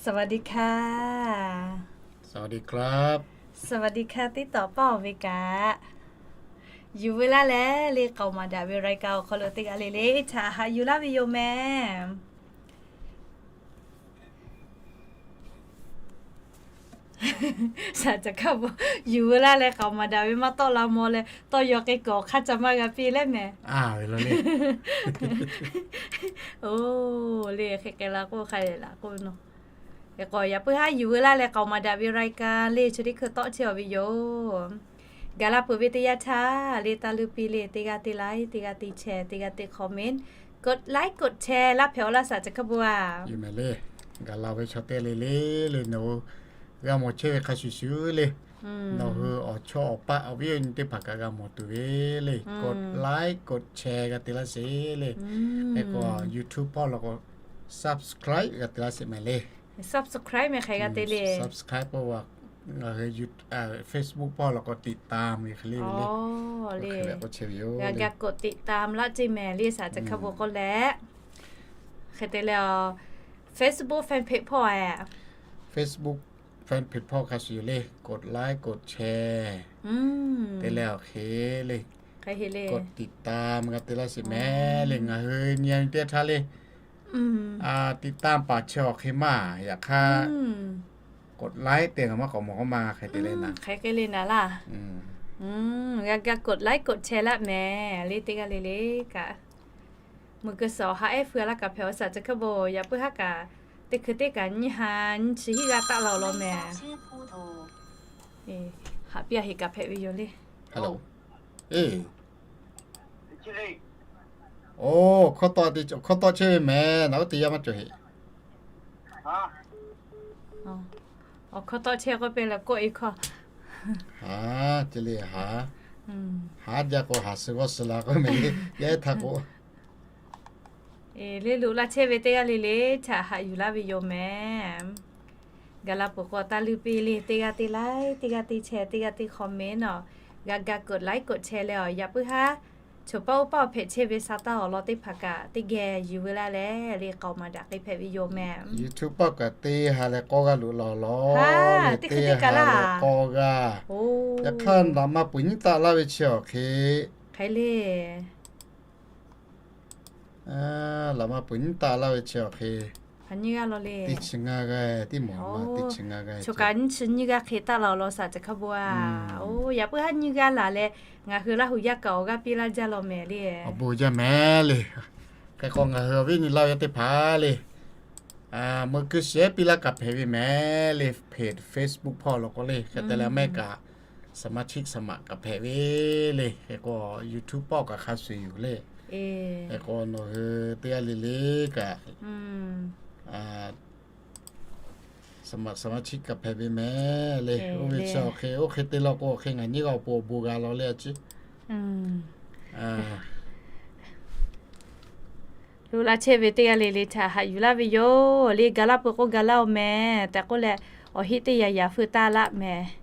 สวัสดีค่ะ สวัสดีครับ สวัสดีค่ะ ติดต่อเป้าเวกา อยู่เวลาแล้วเลย เก๋ามาด่าเวรายการ awˬ hk'aw lo teˇ g'aˇ le le htaꞈ haꞈ yuˬ laˇ ve yoˬ mehˍ. Saˍ caˬ hkaˇ bo, yuˬ veu laˇ leh k'aoˍ maˍ daꞈ ve maˇ tawˆ la maw leh, tawˇ yaw k'e k'awꞈ hk'a ca maˇ g'a piˇ leh mehˍ. Oˬ, le hk'e k'ai la k'oˆ hk'a leh laꞈ k'oˆ ve nawˬ. Hk'e k'o, yaꞈ puiˉ haˉ yuˬ veu laˇ leh k'aoˍ maˍ daꞈ ve raiˍ kaˍ le, chi teˇ hkui tawˆ chehˇ-aˬ ve yoˬ. Gaˬ la peuˬ ve teˇ yanˇ htaˇ le, taˇ luˇ piˇ le, teˇ g'aˇ teˇ like, teˇ g'aˇ teˇ share, teˇ g'aˇ teˇ comment, กดไลค์ กดแชร์ laˇ hpehꞈ-aw laˇ saˍ caˬ hkaˇ bo a. Yoˬ mehˍ le, gaˬ la ve chaw teˇ g'aˇ le le le nawˬ hui g'a mawˬ chehˇ ve hk'a shuˍ shuˍ le, nawˬ hui awˬ chawˇ awˬ paˆ awˬ viˉ awˬ nyi teˇ hpaˍ kaꞈ g'a mawˬ tuˬ ve le, กดไลค์ กดแชร์ g'a te laˇ sheˍ le. Hk'e k'o, YouTube hpawˇ law k'o, subscribe g'a te laˇ sheˍ mehˍ le. Subscribe mehˍ hk'e g'a te le. Subscribe k'o, ngaˬ hui Facebook hpawˇ law k'o ติดตาม ve hk'e le ve le. G'a ga k'oꞈ ติดตาม laˇ ceˇ mehˍ le saˍ caˬ hkaˇ bo k'oˆ leh. Hk'e te leh, Facebook fan page hpawˇ a. Facebook fan page hpawˇ hk'a shuˍ yoˬ le, กดไลค์ กดแชร์ te leh awˬ hk'e le, กดติดตาม g'a te laˇ sheˍ mehˍ le. Ngaˬ hui nyi teˇ htaˇ le, ติดตาม paˍ chi awˬ hk'e maˇ, yaꞈ hk'aˇ กดไลค์ te ngaˬ maˇ k'awꞈ mawˬ k'oˆ ma hk'e te le naˍ. Hk'e te le naˍ laˇ. G'a ga k'oꞈ ไลค์ กดแชร์ laˇ mehˍ le teˇ g'aˇ le le kaꞈ. Meuˬ keu suhˍ awˬ ha ehˉ feu laˇ kaꞈ hpehꞈ-aw saˍ caˬ hkaˇ bo, yaꞈ puiˉ haˉ kaꞈ teˇ hkui teˇ kaꞈ nyiˇ ha nyiˇ chi hiˆ g'aˇ taˆ la-o law mehˍ. Haꞈ piˇ a heˍ kaꞈ hpehꞈ ve yoˬ le. Oˬ, hkawˇ tawˆ chehˇ ve mehˍ, naˬ uˉ te yaˇ maˇ cawˬ heˆ. Awˬ hkawˇ tawˆ chehˇ k'oˆ pehˇ leh kawˆ e hkawˇ. Haˉ, ce le haˉ. Haˉ jaˇ k'o, haˍ suh g'awˇ suh la k'oˆ mehˍ le, yaˇ ehˉ htaꞈ k'o. Le loꞈ la chehˇ ve teˇ g'aˇ le le htaꞈ haꞈ yuˬ laˇ ve yoˬ mehˍ. Gaˬ la peuˬ k'o, taˇ luˇ piˇ le, teˇ g'aˇ teˇ like, teˇ g'aˇ teˇ share, teˇ g'aˇ teˇ comment nawˬ, g'a ga k'oꞈ ไลค์ กดแชร์ leh awˬ, yaꞈ puiˉ haˉ choˬ paˆ uˉ paˆ hpehꞈ chehˇ ve sa taˇ awˬ lawn teˇ hpaˍ kaꞈ teˇ geh yuˬ veu laˇ leh le k'aoˍ maˍ daꞈ k'e hpehꞈ ve yoˬ mehˍ. YouTube paˆ kaꞈ teˇ ha leh k'awˇ g'aˇ loꞈ la law le, teˇ ha leh k'awˇ g'aˇ. Yaꞈ hk'aˇ, laꞈ maˇ peuˬ nyiˉ taˆ laˇ ve chi awˬ hk'e hk'e le. Laꞈ maˇ peuˬ nyiˉ taˆ laˇ ve chi awˬ hk'e, teˇ chi ngaˇ g'aˇ, teˇ mawˬ ma teˇ chi ngaˇ g'aˇ, choˬ kaꞈ nyiˇ chi nyiˇ g'aˇ hk'e taˆ la awˬ lawn saˍ caˬ hkaˇ bo a. Oˬ, yaꞈ puiˉ haˉ nyiˇ g'aˇ laˬ leh ngaˬ hui Laˇ huˍ yaˇ kaꞈ awˬ g'aˇ piˇ laˇ jaˇ law mehˍ le. Awˬ bon jaˇ mehˍ le. Hk'e k'o, ngaˬ hui awˬ viˉ nyi Laˇ huˍ yaˇ teˇ hpaˍ le, meuˬ keu shiˍ ehˉ piˇ laˇ kaꞈ hpehꞈ ve mehˍ le. Page Facebook hpawˇ law k'o le, hk'e te leh mehˆ kaꞈ สมาชิกสมัคร kaꞈ hpehꞈ ve le. Hk'e k'o, YouTube paˆ kaꞈ hk'a shuˍ yoˬ le. Hk'e k'o, nawˬ hui teˇ g'aˇ le le kaꞈ สมัครสมาชิก kaꞈ hpehꞈ ve mehˍ le. Oˇ ve chi awˬ hk'e, oˇ hk'e te law k'o, awˬ hk'e ngaˬ nyiˇ g'aˇ awˬ pon awˬ bon g'a law le a ciˉ. Loꞈ la chehˇ ve teˇ g'aˇ le le htaꞈ haꞈ yuˬ laˇ ve yoˬ le. Gaˬ la peuˬ k'o gaˬ laˇ-oˬ mehˍ tehꞈ k'oˆ leh, awˬ heˆ teˇ yanˇ yanˇ feu taˇ laˇ mehˍ.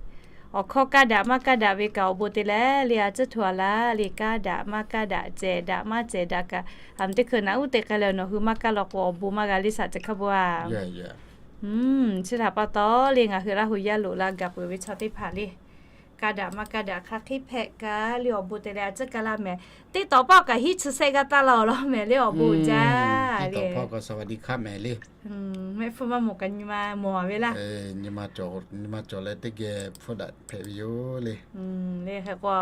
Awˬ hkawˇ kaˇ daꞈ maˇ kaˇ daꞈ ve kaꞈ awˬ bon te leh le, a ciˉ hto a laˇ le, kaˇ daꞈ maˇ kaˇ daꞈ, cehˬ daꞈ maˇ cehˬ daꞈ kaꞈ, a meh teˇ hkui naꞈ uˉ te k'ai leh nawˬ hui maˇ kaˇ law k'o, awˬ bon maˇ g'a le saˍ caˬ hkaˇ bo a. Chi htaꞈ pa taw le, ngaˬ hui Laˇ huˍ yaˇ loꞈ la gaˬ peuˬ ve chaw teˇ hpaˍ le, kaˇ daꞈ maˇ kaˇ daꞈ hk'aˬ hk'e hpehꞈ kaꞈ le, awˬ bon te leh a ciˉ kaˇ laˇ mehˍ. Teˇ tawˍ paˆ kaꞈ hiˉ chi sehˆ g'aˇ taˇ la awˬ lawn mehˍ le, awˬ bon uiˍ jaˇ le. Mehˆ hpfuhˇ maˇ mawˬ kaꞈ nyi ma mawˬ a ve laˇ. Nyi ma cawˬ leh teˇ geh hpfuhˇ daꞈ hpehꞈ ve yoˬ le. Le hk'e k'o,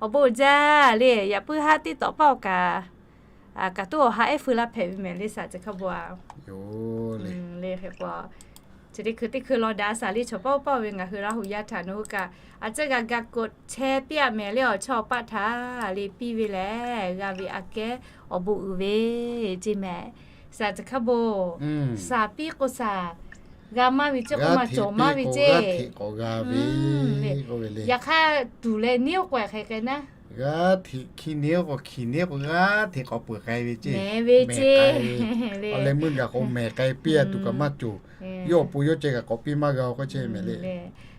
awˬ bon uiˍ jaˇ le. Yaꞈ puiˉ haˉ teˇ tawˍ paˆ awˬ kaꞈ kaꞈ tuˉ awˬ ha ehˉ feu laˇ hpehꞈ ve mehˍ le saˍ caˬ hkaˇ bo a. Le hk'e k'o, chi teˇ hkui teˇ hkui law daꞈ saˍ le, chaw paˆ uˉ paˆ ve ngaˬ hui Laˇ huˍ yaˇ htaꞈ nawˬ hui kaꞈ a ciˉ g'a ga k'oꞈ chehˇ piˇ a mehˍ le, awˬ chawˇ awˬ paˆ htaꞈ le piˇ ve lehˬ, g'a ve aꞈ kehˉ awˬ bon uiˍ ve ceˇ mehˍ. Saˍ caˬ hkaˇ bo, saˍ piˇ k'o saˍ g'a maˇ ve ceˇ k'oˆ ma cawˬ maˇ ve ceˇ. Yaꞈ hk'aˇ tuˬ leh neˉ oˉ k'o hk'e k'ai naˉ, g'aˇ hteꞈ hkiˇ neˉ oˉ k'o hkiˬ neˉ oˉ k'o g'aˇ hteꞈ k'awꞈ peuˬ k'ai ve ceˇ, mehˍ k'ai ve. Awˬ leh meuˇ gaˬ k'o mehˍ k'ai piˇ a tuˬ kaꞈ maˇ cawˬ. Yawˇ awˬ pon yawˇ ceh kaꞈ k'awꞈ piˇ maˇ g'a k'oˆ chehˇ mehˍ le.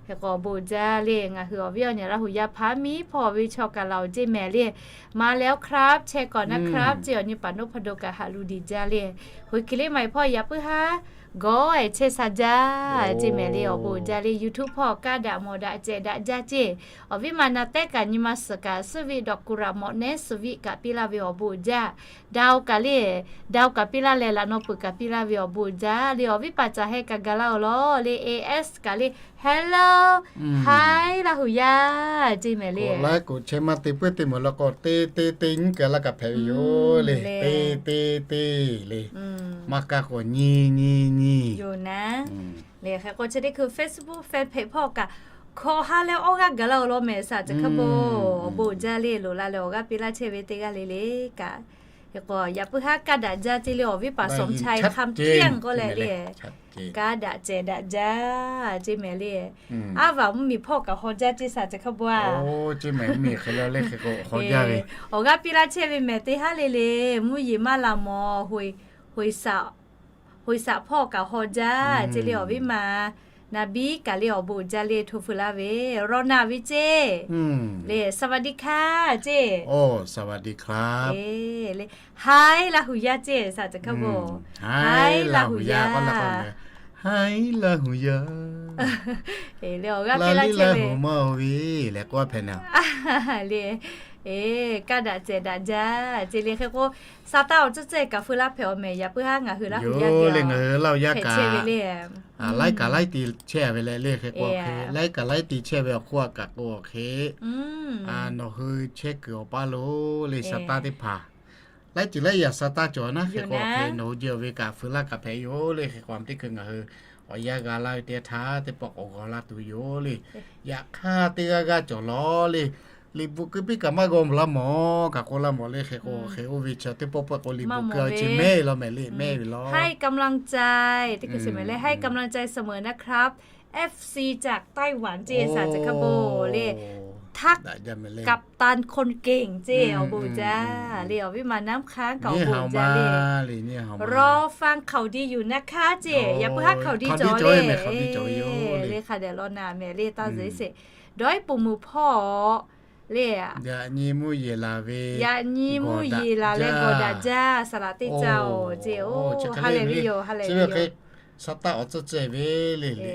Hk'e k'o, awˬ bon uiˍ jaˇ le. Ngaˬ hui awˬ viˉ awˬ nyi Laˇ huˍ yaˇ hpaˇ miˇ hpawˇ ve chaw kaꞈ laˬ oˬ ceˇ mehˍ le. Ma leh oˇ ครับ chehˇ k'awꞈ naˉ ครับ ceˇ, awˬ nyi paˍ noˉ hpaˇ do kaꞈ haꞈ lu diˬ jaˇ le. Hk'e k'o, hk'e le maˇ heˆ hpawˇ yaꞈ puiˉ haˉ Gawˇ-ehˍ chehˇ sha jaˇ ceˇ mehˍ le. Awˬ bon uiˍ jaˇ le. YouTube hpawˇ kaˇ daꞈ mawˬ daꞈ cehˬ daꞈ jaˇ ceˇ. Awˬ viˉ ma na tehˉ kaꞈ nyi ma suhˍ kaꞈ suhˉ viˆ dawꞈ ku raꞈ mawꞈ nehˉ suhˍ viˆ kaꞈ piˇ laˇ ve awˬ bon uiˍ jaˇ. Dawˇ kaꞈ le, dawˇ kaꞈ piˇ laˇ leh laꞈ naw peuˬ kaꞈ piˇ laˇ ve awˬ bon uiˍ jaˇ le. Awˬ viˉ paˍ caˬ heh kaꞈ gaˬ laˇ-oˬ lawˬ le. A S kaꞈ le, hello, hi Laˇ huˍ yaˇ ceˇ mehˍ le. K'o laiˉ k'oˍ chehˇ maˇ te puiˉ te mawˬ la k'o, te te te nyiˇ kaˬ laˇ kaꞈ hpehꞈ ve yoˬ le. Te te te le. Maˇ kaˇ k'o nyi nyi nyi yoˬ naˉ. Le hk'e k'o chi teˇ hkui Facebook fan page hpawˇ kaꞈ hkawꞈ ha leh awˇ g'aˇ gaˬ laˇ-oˬ lawˬ mehˍ. Saˍ ceˬ hk'a bon, awˬ bon uiˍ jaˇ le. Loꞈ la leh awˬ g'aˇ piˇ laˇ chehˇ ve teˇ g'aˇ le le kaꞈ, hk'e k'o yaꞈ puiˉ haˉ kaˇ daꞈ jaˇ ceˇ le. Awˬ viˉ paˍ Sawˍ mchai hk'a tiˉ k'oˆ leh le, kaˇ daꞈ cehˬ daꞈ jaˇ ceˇ mehˍ le. Aˉ vaˬ mvuhˇ miˬ hpawˇ kaꞈ haw jaˇ ceˇ saˍ ceˬ hk'a bon-a. Awˬ g'aˇ piˇ laˇ chehˇ ve mehˍ teˇ haˉ le le, mvuhˇ yeˬ maˇ la mawˬ, hoiˍ saꞈ hpawˇ kaꞈ haw jaˇ ceˇ le. Awˬ viˉ ma naˍ biˉ kaꞈ le awˬ bon uiˍ jaˇ le hto feu laˇ ve, lawˬ naˍ ve ceˇ le. สวัสดีค่ะ ceˇ. สวัสดีครับ le, hi Laˇ huˍ yaˇ ceˇ saˍ ceˬ hk'a bon, hi Laˇ huˍ yaˇ, hi Laˇ huˍ yaˇ le. Awˬ g'aˇ piˇ laˇ chehˇ ve maˇ-oˬ ve le k'oˆ hpehꞈ naˍ le. Kaˇ daꞈ cehˬ daꞈ jaˇ ceˇ le. Hk'e k'o, sa taˇ awˬ tcuhˉ cehˬ kaꞈ feu laˇ hpehꞈ-oˬ mehˍ. Yaꞈ puiˉ haˉ ngaˬ hui Laˇ huˍ yaˇ le, ngaˬ hui Laˇ huˍ yaˇ kaꞈ laiˉ kaꞈ laiˉ te chehˇ ve le le. Hk'e k'o, laiˉ kaꞈ laiˉ te chehˇ ve awˬ hk'oˆ kaꞈ k'o hk'e, nawˬ hui chehˇ kuiˬ awˬ paˇ lo le sa taˇ teˇ hpaˍ laiˉ ceuˬ laiˉ yaꞈ sa taˇ cawˬ naˉ. Hk'e k'o hk'e nawˬ hui jehˇ ve kaꞈ feu laˇ kaꞈ hpehꞈ yoˬ le. Hk'e k'o teˇ hkui ngaˬ hui awˬ yanˇ g'a laˇ ve teˇ htaˇ teˇ pawˆ k'awꞈ g'aw laˇ tuˬ yoˬ le. Yaꞈ hk'aˇ teˇ g'aˇ g'aˇ cawˬ lawˬ le. Liꞈ bvuhꞈ keu piˇ kaꞈ maˇ g'aw mawˬ la mawˬ kaꞈ k'oˆ laˇ mawˬ le. Hk'e k'o hk'e oˇ ve chaw teˇ pawˆ pawˆ k'o liꞈ bvuhꞈ keu chi mehˆ law mehˍ le, mehˆ ve law. ให้กำลังใจ teˇ hkui chi mehˍ le, ให้กำลังใจเสมอนะครับ เอฟซี จากไต้หวัน ceˇ saˍ ceˬ hk'a bon le. ทัก กัปตันคนเก่ง ceˇ awˬ bon uiˍ jaˇ le. Awˬ viˉ ma naˉ hk'aˇ kaꞈ awˬ bon uiˍ jaˇ le. รอฟังข่าวดีอยู่นะคะ ceˇ. Yaꞈ puiˉ haˉ ข่าวดี cawˬ le. Le hk'a dehꞈ lawˬ naˍ mehˍ le taˇ zeˬ sheˍ. Dawˇ iˉ puˍ muiˬ hpawˇ le, yaꞈ nyi mvuhˇ yeˬ laˬ ve, yaꞈ nyi mvuhˇ yeˬ laˬ leh gawˬ daꞈ jaˇ saˍ laꞈ teˇ caˇ-oˬ ceˇ. Oˇ ha lehˬ ve yoˬ, ha lehˬ ve yoˬ. Sa taˇ awˬ tcuhˉ cehˇ ve le le,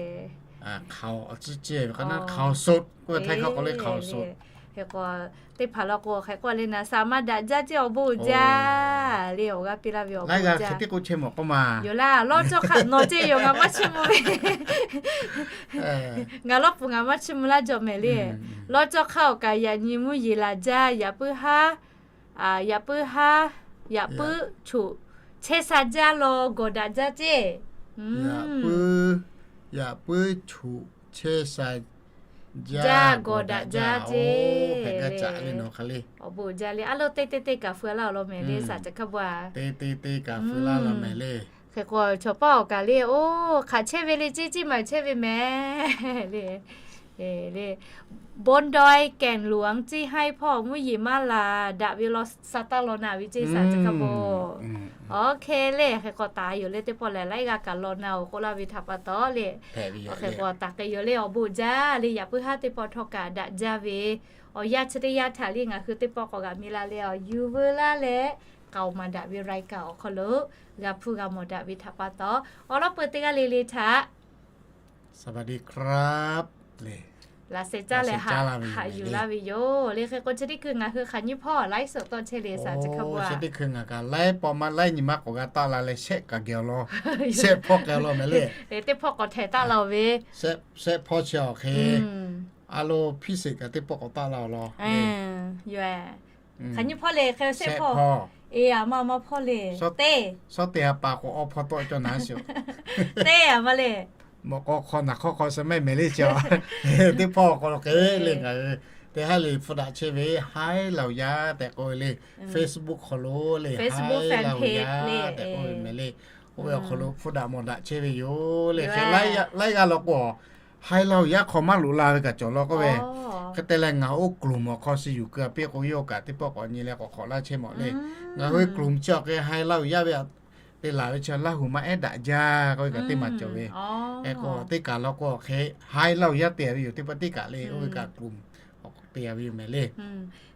hk'aoˍ awˬ tcuhˉ cehˇ ve k'o naˉ hk'aoˍ sot k'oˆ ve, htaiˇ hkawˇ k'awꞈ le hk'aoˍ sot. Hk'e k'o teˇ hpaˍ law k'o hk'e k'oˆ le naˍ, saˍ maˇ daꞈ jaˇ ceˇ awˬ bon uiˍ jaˇ le. Awˬ g'aˇ piˇ laˇ ve awˬ bon uiˍ jaˇ. Yoˬ laˇ, lawˇ cawˇ hk'a nawˬ ceˇ yoˬ, ngaˬ maˇ chiˇ mvuh ve. Ngaˬ lawˇ puˍ ngaˬ maˇ chiˇ mvuh laˇ jawˬ mehˍ le. Lawˇ cawˇ hk'a awˬ kaꞈ yaꞈ nyi mvuhˇ yeˬ laˬ jaˇ, yaꞈ puiˉ haˉ, yaꞈ puiˉ haˉ, yaꞈ puiˉ choˬ chehˇ sha jaˇ law gawˬ daꞈ jaˇ ceˇ. Yaꞈ puiˉ, yaꞈ puiˉ choˬ chehˇ sha jaˇ gawˬ daꞈ jaˇ ceˇ. Awˬ bon uiˍ jaˇ le. Aˉ lawˇ teˇ teˇ teˇ kaꞈ feu laˇ awˬ lawn mehˍ le, saˍ ceˬ hk'a bon-a. Teˇ teˇ teˇ kaꞈ feu laˇ law mehˍ le. Hk'e k'o chaw paˇ awˬ kaꞈ le, oˇ hk'aˬ chehˇ ve le, ceˇ ceˇ maˬ chehˇ ve mehˍ le. Bawˇ dawˇ kehˬ luˬ ceˇ haiˉ hpawˇ mvuhˇ yeˬ maˇ laˬ daꞈ ve law sa taˇ law naˍ ve ceˇ saˍ ceˬ hk'a bon. Awˬ hk'e le hk'e k'o taˍ yoˬ le. Teˇ pawˆ lehˬ laiˉ g'aˇ kaꞈ law naˍ-oˬ k'oˆ laˇ ve htaꞈ pa taw le. Hk'e k'o taˍ k'ai yoˬ le. Awˬ bon uiˍ jaˇ le. Yaꞈ puiˉ haˉ teˇ pawˆ htawˇ kaꞈ daꞈ jaˇ ve awˬ yanˇ chi teˇ yanˇ htaꞈ le ngaˬ hui teˇ pawˆ k'awꞈ g'a mi la leh awˬ yuˬ veu laˇ leh k'aoˍ maˍ daꞈ ve รายการ awˬ hk'aw lo g'a hpuˇ g'a mawˬ daꞈ ve htaꞈ pa taw, awˬ lawn peu teˇ g'aˇ le le htaꞈ สวัสดีครับ le, laꞈ sheh caˇ leh haꞈ yuˬ laˇ ve yoˬ le. Hk'e k'o chi teˇ hkui ngaˬ hui hk'aˬ nyiˇ hpawˇ laiˉ suhˍ tawˆ chehˇ le saˍ ceˬ hk'a bon-a. Chi teˇ hkui ngaˬ kaꞈ laiˉ pawˆ maˇ laiˉ nyi maˇ k'awꞈ g'a taˆ la leh shehˆ kaꞈ geh awˬ lawn, shehˆ hpawˇ k'ai awˬ lawn mehˍ le. Teˇ hpawˇ k'awꞈ htehˍ taˆ la-oˬ ve, shehˆ hpawˇ chi awˬ hk'e a lo hpiˇ sheˍ kaꞈ teˇ pawˆ k'awꞈ taˆ la awˬ lawn. Hk'aˬ nyiˇ hpawˇ le hk'e shehˆ hpawˇ. E, a ma maˇ hpawˇ le. Teˇ, shawˉ teˇ ha pa k'o awˇ hpawˇ tawˆ cawˇ naˍ sheˍ. Teˇ a ma le. Mawꞈ k'aw hk'aw naˬ hk'awˇ hk'aw suh mehˆ mehˍ le chi a. Teˇ hpawˇ k'awꞈ k'e le ngaˬ hui teˇ haˉ le hpu daꞈ chehˇ ve Haiˉ Laˇ huˍ yaˇ tehꞈ k'oˆ ve le. Facebook hk'aw lo le, Facebook fan page le tehꞈ k'oˆ ve mehˍ le. Oˇ ve awˬ hk'aw lo hpu daꞈ mawˬ daꞈ chehˇ ve yoˬ le. Hk'e laiˉ g'aˇ law k'o, Haiˉ Laˇ huˍ yaˇ hk'aw maˇ loꞈ la ve kaꞈ cawˬ law k'oˆ ve. Hk'e te leh ngaˬ oˇ กลุ่ม awˬ hk'aw suh yuˬ keu a piˇ k'o, yawˇ kaꞈ teˇ pawˆ k'awꞈ nyi leh k'awꞈ hk'awꞈ laˇ chehˇ mawˬ le. Ngaˬ hui กลุ่ม chi awˬ hk'e Haiˉ Laˇ huˍ yaˇ ve te laˬ ve chi Laˇ huˍ maˇ ehˉ daꞈ jaˇ k'oˆ ve kaꞈ teˇ maˬ cawˬ ve. Hk'e k'o teˇ kaˬ law k'o awˬ hk'e Haiˉ Laˇ huˍ yaˇ te ve yoˬ. Teˇ pawˆ teˇ kaˬ le oˇ ve kaꞈ กลุ่ม te a ve yoˬ mehˍ le.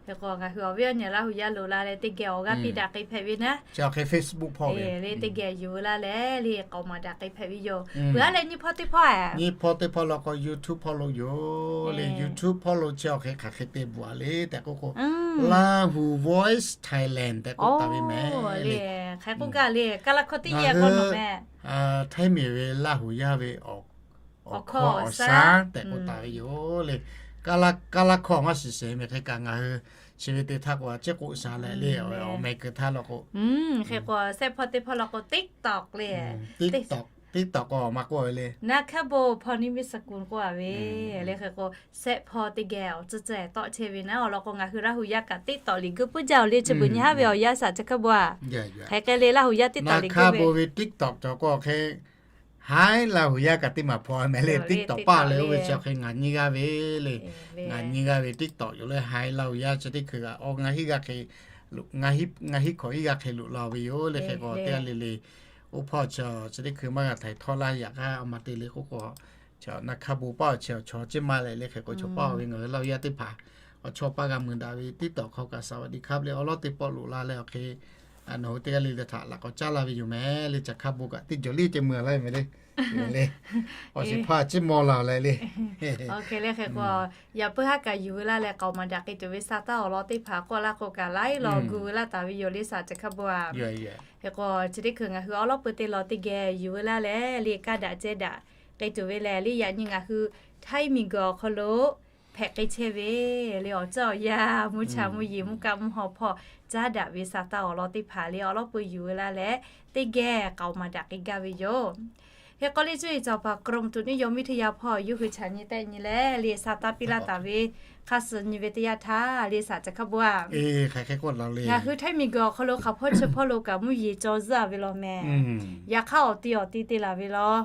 Hk'e k'o ngaˬ hui awˬ viˉ awˬ nyi Laˇ huˍ yaˇ loꞈ la leh teˇ geh awˬ g'aˇ piˇ daꞈ k'ai hpehꞈ ve naˉ. Chi awˬ hk'e Facebook hpawˇ ve le teˇ geh yuˬ la leh le k'aoˍ maˍ daꞈ k'ai hpehꞈ ve yoˬ. Peuˬ aˉ leh nyiˇ hpawˇ teˇ hpawˇ a? Nyiˇ hpawˇ teˇ hpawˇ law k'o YouTube hpawˇ lo yoˬ le. YouTube hpawˇ lo chi awˬ hk'e hk'aˬ hk'e te bvuhꞈ a le tehꞈ k'oˆ k'o, Laˇ huˍ Voice Thailand tehꞈ k'oˆ taˍ ve mehˍ le. Hk'e k'oˆ gaˇ le, Kaˇlaˇ hkawˇ teˇ yehˬ k'o nawˬ mehˍ, Htaiˇ miˬ ve Laˇ huˍ yaˇ ve awˬ hkawˇ awˬ shaˉ tehꞈ k'oˆ taˍ ve yoˬ le. Kaˇlaˇ hkawˇ maˇ shiˍ shehˍ mehˍ hk'e kaꞈ ngaˬ hui chi ve te htaˇ k'o a ciˉ k'oˆ shaˍ leh le awˬ meh keu htaˇ law k'o, hk'e k'o sehˆ hpawˇ teˇ hpawˇ law k'o TikTok le. TikTok k'o maˇ k'oˆ ve le, Naˇ hkaˇ bon hpaw niˇ miˇ saˍ kuˬ k'oˆ a ve le. Hk'e k'o sehˆ hpawˇ teˇ geh awˬ tcuhˇ ceh tawˆ chehˇ ve naˉ awˬ lawn k'o ngaˬ hui Laˇ huˍ yaˇ kaꞈ TikTok liꞈ geu puiˉ jaˇ oˬ le. Chi beuꞈ nyi haˉ ve awˬ yanˇ shaˍ chi hk'a bon a, hk'e k'ai le Laˇ huˍ yaˇ TikTok liꞈ geu ve TikTok cawˬ k'o hk'e, haiˉ Laˇ huˍ yaˇ kaꞈ teˇ maˬ hpaw mehˍ le. TikTok paˇ leh oˇ ve chi hk'e ngaˬ nyi g'a ve le. Ngaˬ nyi g'a ve TikTok yoˬ le. Haiˉ Laˇ huˍ yaˇ chi teˇ hkui kaꞈ awˬ ngaˬ hiˉ g'a hk'e, ngaˬ hiˉ hk'awꞈ hiˉ g'a hk'e loꞈ la ve yoˬ le. Hk'e k'o teˇ g'aˇ le le, oˇ hpawˇ chi chi teˇ hkui maˇ g'a htaiˍ htawˇ laˇ yaꞈ k'aˉ a ma te le k'oˆ k'o, chi Naˇ hkaˇ bon paˇ awˬ chi awˬ chaw ceˇ maˇ leh le. Hk'e k'o chaw paˇ ve ngaˬ hui Laˇ huˍ yaˇ teˇ hpaˍ awˬ chawˇ paˇ g'a mui daꞈ ve TikTok hk'aw kaꞈ สวัสดีครับ le awˬ lawˉ teˇ pawˆ loꞈ la leh awˬ hk'e nawˬ hui teˇ g'aˇ le le htaꞈ laꞈ k'awꞈ caˉ laˇ ve yoˬ mehˍ le. Chi hk'a bon kaꞈ teˇ jawˬ liˇ ceh mui a laˇ ve mehˍ le. Awˬ shiˍ hpaˇ ciˉ maw la leh le. Hk'e le hk'e k'o, yaꞈ puiˉ haˉ kaꞈ yuˬ veu laˇ leh k'aoˍ maˍ daꞈ k'ai tuˬ ve sa taˇ awˬ lawn teˇ hpaˍ k'oˆ laˇ k'o kaꞈ laiˉ law gu veu laˇ taˍ ve yoˬ le shaˍ chi hk'a bon a. Hk'e k'o chi teˇ hkui ngaˬ hui awˬ lawˉ peu teˇ law teˇ geh yuˬ veu laˇ leh le kaˇ daꞈ ceh daꞈ k'ai tuˬ ve lehˬ le yaꞈ nyi ngaˬ hui Htaiˇ miˬ guiˬ awˬ hk'aw lo hpehꞈ k'ai chehˇ ve le awˬ ceuˬ awˬ yanˇ mvuhˇ cha mvuhˇ yeˬ mvuhˇ kaˆ mvuhˇ haw hpawˇ caˉ daꞈ ve sa taˇ awˬ lawn teˇ hpaˍ le awˬ lawˉ peu yuˬ veu laˇ leh teˇ geh k'aoˍ maˍ daꞈ k'ai gaˇ ve yoˬ. Hk'e k'o le cuˇ yiˍ cawˬ paˍ กรมอุตุนิยมวิทยา hpawˇ yawˇ hui chaꞈ nyi tehˆ nyi leh le sa taˇ piˇ laˇ taˍ ve hk'a suh nyi ve teˇ yanˇ htaˇ le shaˍ chi hk'a bon a. Ngaˬ hui Htaiˇ miˬ guiˬ awˬ hk'aw lo hk'aˬ hpawˇ chi hpawˇ lo kaꞈ mvuhˇ yeˬ caw zuhˇ a ve law mehˍ. Yaꞈ hk'aˇ awˬ ti awˬ ti te laˬ ve law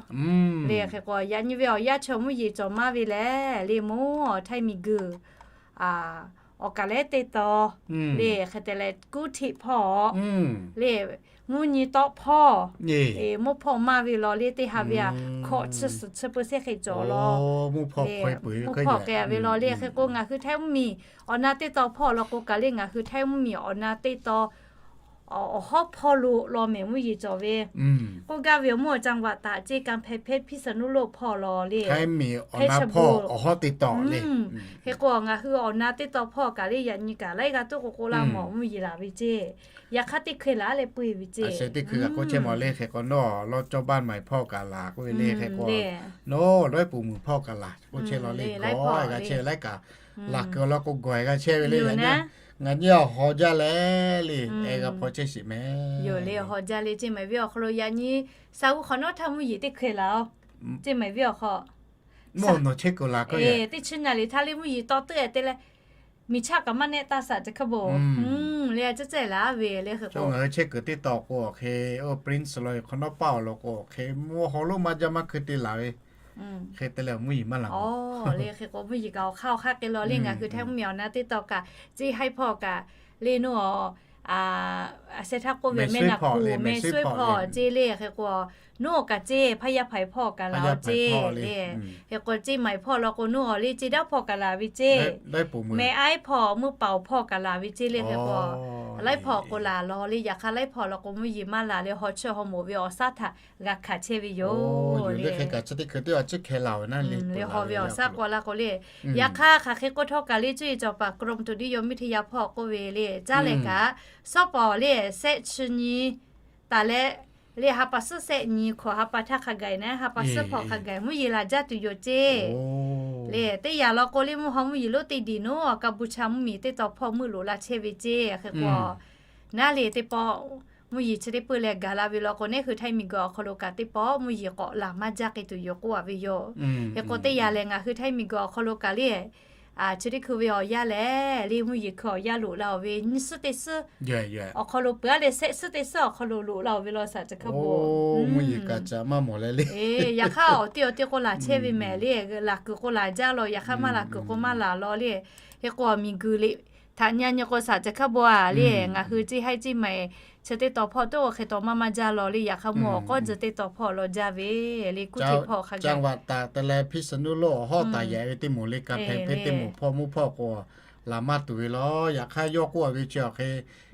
le. Hk'e k'o yaꞈ nyi ve awˬ yanˇ chi mvuhˇ yeˬ cawˬ maˇ ve lehˬ le mvuhˇ awˬ Htaiˇ miˬ guiˬ awˬ kaˍ lehˉ teˇ taw le hk'e te leh kuˉ htiˆ hpawˇ le mvuhˇ nyi tawˆ hpawˇ mvuhˇ hpawˇ maˇ ve law le teˇ ha ve a hkawꞈ chi suhˍ chi peu sehˉ hk'e cawˬ law le mvuhˇ hpawˇ k'ai ve law le. Hk'e k'o ngaˬ hui Htaiˇ mvuhˇ miˬ awˬ na teˇ taw hpawˇ law k'o kaꞈ le ngaˬ hui Htaiˇ mvuhˇ miˬ awˬ na teˇ taw awˬ hawˉ hpawˇ lo law mehˍ mvuhˇ yeˬ cawˬ ve k'oˆ gaˇ ve awˬ mvuhˇ awˬ caˇ vaꞈ taꞈ ceˇ kanˇ hpehˇ hpehˇ พิษณุโลก hpawˇ law le. Hk'e k'o ngaˬ hui awˬ na teˇ taw hpawˇ kaꞈ le yaꞈ nyi kaꞈ laiˉ g'aˇ tuˉ k'o k'o laˇ mawˬ mvuhˇ yeˬ laˬ ve ceˇ. Yaꞈ hk'aˇ teˇ hkui laˬ leh peu eˬ ve ceˇ. Teˇ hkui kaꞈ k'oˆ chehˇ mawˬ le. Hk'e k'o nawˬ lawˇ cawˇ baˆ ma hpawˇ kaꞈ laˬ k'oˆ ve le. Hk'e k'o nawˬ lawˉ puˍ muiˬ hpawˇ kaꞈ laˬ k'oˆ chehˇ law le. G'awˇ g'a chehˇ ve laiˉ kaꞈ laˬ kuiˬ awˬ lawn k'o gawˬ g'a chehˇ ve le. Ngaˬ nyi awˬ haw jaˇ leh le, g'a hpaw chehˇ sheˍ mehˍ. Yoˬ le, awˬ haw jaˇ le ceˇ mehˍ ve awˬ hk'aw lo yaꞈ nyi sa g'uˇ hk'awꞈ nawˉ htaˇ mvuhˇ yeˬ teˇ hkui laˬ oˬ ceˇ mehˍ ve awˬ hk'aw. Mvuhˇ awˬ nawˬ chehˇ kuiˬ laˬ k'o teˇ chi nyi liꞈ htaˇ le mvuhˇ yeˬ tawˇ teˇ te leh miˬ chaˇ kaꞈ maˇ nehˆ taˇ shaˍ chi hk'a bon le a cehˇ cehˇ laˬ ve le. Hk'e k'o ngaˬ hui chehˇ kuiˬ teˇ taw k'o hk'e, oˇ Prince law hk'awꞈ nawˉ paˇ awˬ lawn k'o hk'e mvuhˇ haw lonˉ maˇ jaˇ maˇ hkui te laˬ ve. Hk'e te leh mvuhˇ yeˬ maˇ laˬ. Oˬ le hk'e k'o mvuhˇ yeˬ kaꞈ awˬ hk'aˇ awˬ hk'aˇ k'ai law le. Ngaˬ hui Htaiˇ mvuhˇ miˬ awˬ na teˇ taw kaꞈ ceˇ haiˉ hpawˇ kaꞈ le nawˬ a seh htaˇ k'oˆ ve meh naˬ kuˬ meh suˉ hpawˇ ceˇ le. Hk'e k'o nawˬ kaꞈ ceˇ hpaˇ yaˇ hpaˍ hpawˇ kaꞈ laˬ ceˇ le. Hk'e k'o ceˇ maiˬ hpawˇ law k'o nawˬ awˬ le ceˇ daˇ hpawˇ kaꞈ laˬ ve ceˇ. Meh aiˉ hpawˇ mvuhˇ paoˬ hpawˇ kaꞈ laˬ ve ceˇ le. Hk'e k'o laiˉ hpawˇ k'o laˬ law le. Yaꞈ hk'aˇ laiˉ hpawˇ law k'o mvuhˇ yeˬ maˇ laˬ le. Haw chi haw moˍ ve awˬ shaˉ htaꞈ g'a hkanˍ chehˇ ve yoˬ le. Hk'e kaꞈ chi teˇ hkui teˇ a ciˉ hkeh laˬ ve naˉ le. Le haw ve awˬ shaˉ k'o laˇ k'o le. Yaꞈ hk'aˇ hk'aˬ hk'e k'oˆ htawˇ kaꞈ le cuˇ yiˍ cawˬ paˍ กรมอุตุนิยมวิทยา hpawˇ k'oˆ ve le caˇ leh kaꞈ sawˉ pawˍ le sehˆ chi nyi taˍ leh le ha pa suhˉ sehˆ nyi hkawꞈ ha pa htaˇ hk'a gaˬ naˉ ha pa suhˉ hpawˇ hk'a gaˬ mvuhˇ yeˬ laˬ jaˇ tuˬ yoˬ ceˇ. Le teˇ yanˇ law k'o le mvuhˇ haw mvuhˇ yeˬ lonˉ teˇ diˬ nawˬ a kaˇ bu cha mvuhˇ miˬ teˇ taw hpawˇ meuˆ loꞈ la chehˇ ve ceˇ. Hk'e k'o naˉ le teˇ pawˆ mvuhˇ yeˬ chi teˇ peu leh gaˬ la ve law k'o neˉ hui Htaiˇ miˬ guiˬ awˬ hk'aw lo kaꞈ teˇ pawˆ mvuhˇ yeˬ k'awꞈ laˬ maˇ jaˇ k'ai tuˬ yoˬ k'oˆ a ve yoˬ. Hk'e k'o teˇ yanˇ lehˬ ngaˬ hui Htaiˇ miˬ guiˬ awˬ hk'aw lo kaꞈ le chi teˇ hkui ve awˬ yanˇ lehˬ le mvuhˇ yeˬ hkui awˬ yanˇ loꞈ la oˬ ve nyiˇ suhˉ teˇ suhˉ awˬ hk'aw lo peuˬ a leh sehˆ suhˉ teˇ suhˉ awˬ hk'aw lo loꞈ la oˬ ve law shaˍ chi hk'a bon. Mvuhˇ yeˬ kaꞈ caꞈ maˇ mawˬ leh le. Yaꞈ hk'aˇ awˬ teˇ awˬ teˇ k'o laˬ chehˇ ve mehˍ le. Laˬ kuiˬ k'o laˬ jaˇ law. Yaꞈ hk'aˇ maˇ laˬ kuiˬ k'o maˇ laˬ law le. Hk'e k'o miˬ guiˬ le htaꞈ nyi nyi k'o shaˍ chi hk'a bon a le ngaˬ hui ceˇ haiˉ ceˇ maiˬ chi teˇ taw hpawˇ teˇ k'o hk'e taw maˇ maˇ jaˇ law le. Yaꞈ hk'aˇ mvuhˇ awˬ k'awˇ tcuh teˇ taw hpawˇ law jaˇ ve le, kuˇ teˇ hpawˇ hk'a gaˬ. จังหวัดตาก te leh พิษณุโลก awˬ hawˉ taˍ yaꞈ ve teˇ moˍ le, ka hpehꞈ hpehꞈ teˇ moˍ hpawˇ mvuhˇ hpawˇ k'o, laˬ maˇ tuˬ ve law. Yaꞈ hk'aˇ yawˇ k'oˆ a ve chi awˬ hk'e,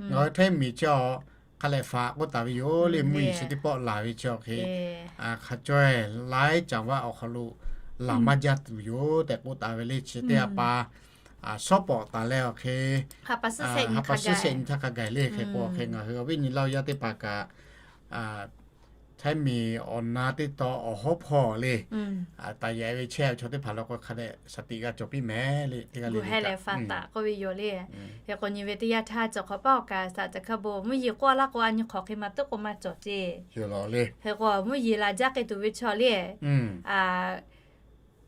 ngaˬ hui hteˇ miˬ chi awˬ hk'a lehˬ faꞈ k'oˆ taˍ ve yoˬ le. Mvuhˇ yeˬ chi teˇ pawˆ laˬ ve chi awˬ hk'e, hk'a cawˇ-e laiˉ caˍ vaˆ awˬ hk'aw lo laˬ maˇ jaˇ tuˬ yoˬ tehꞈ k'oˆ taˍ ve le. Chi teˇ ha pa shawˉ pawˍ taˍ leh awˬ hk'e, ha pa suhˉ shehˆ nyi htaˇ hk'a gaˬ le. Hk'e k'o awˬ hk'e ngaˬ hui awˬ viˉ nyi laˇ yaˇ teˇ hpaˍ kaꞈ, hteˇ miˬ awˬ na teˇ taw awˬ hawˉ hpawˇ le, taˍ yaꞈ ve chehˇ ve chaw teˇ hpaˍ law k'o hk'a dehꞈ shaˍ tiꞈ g'a cawˬ piˇ mehˍ le. Teˇ g'aˇ le le heh leh faꞈ taˍ k'oˆ ve yoˬ le. Hk'e k'o nyi ve teˇ yanˇ htaˇ cawˬ hk'awꞈ paˉ awˬ kaˍ saꞈ ca hk'a bon mvuhˇ yeˬ k'oˆ laˇ k'o a nyi hk'awꞈ hk'e ma teˇ k'o maˇ cawˬ ceˇ. Hk'e k'o mvuhˇ yeˬ laˬ jaˇ k'ai tuˬ ve chaw le,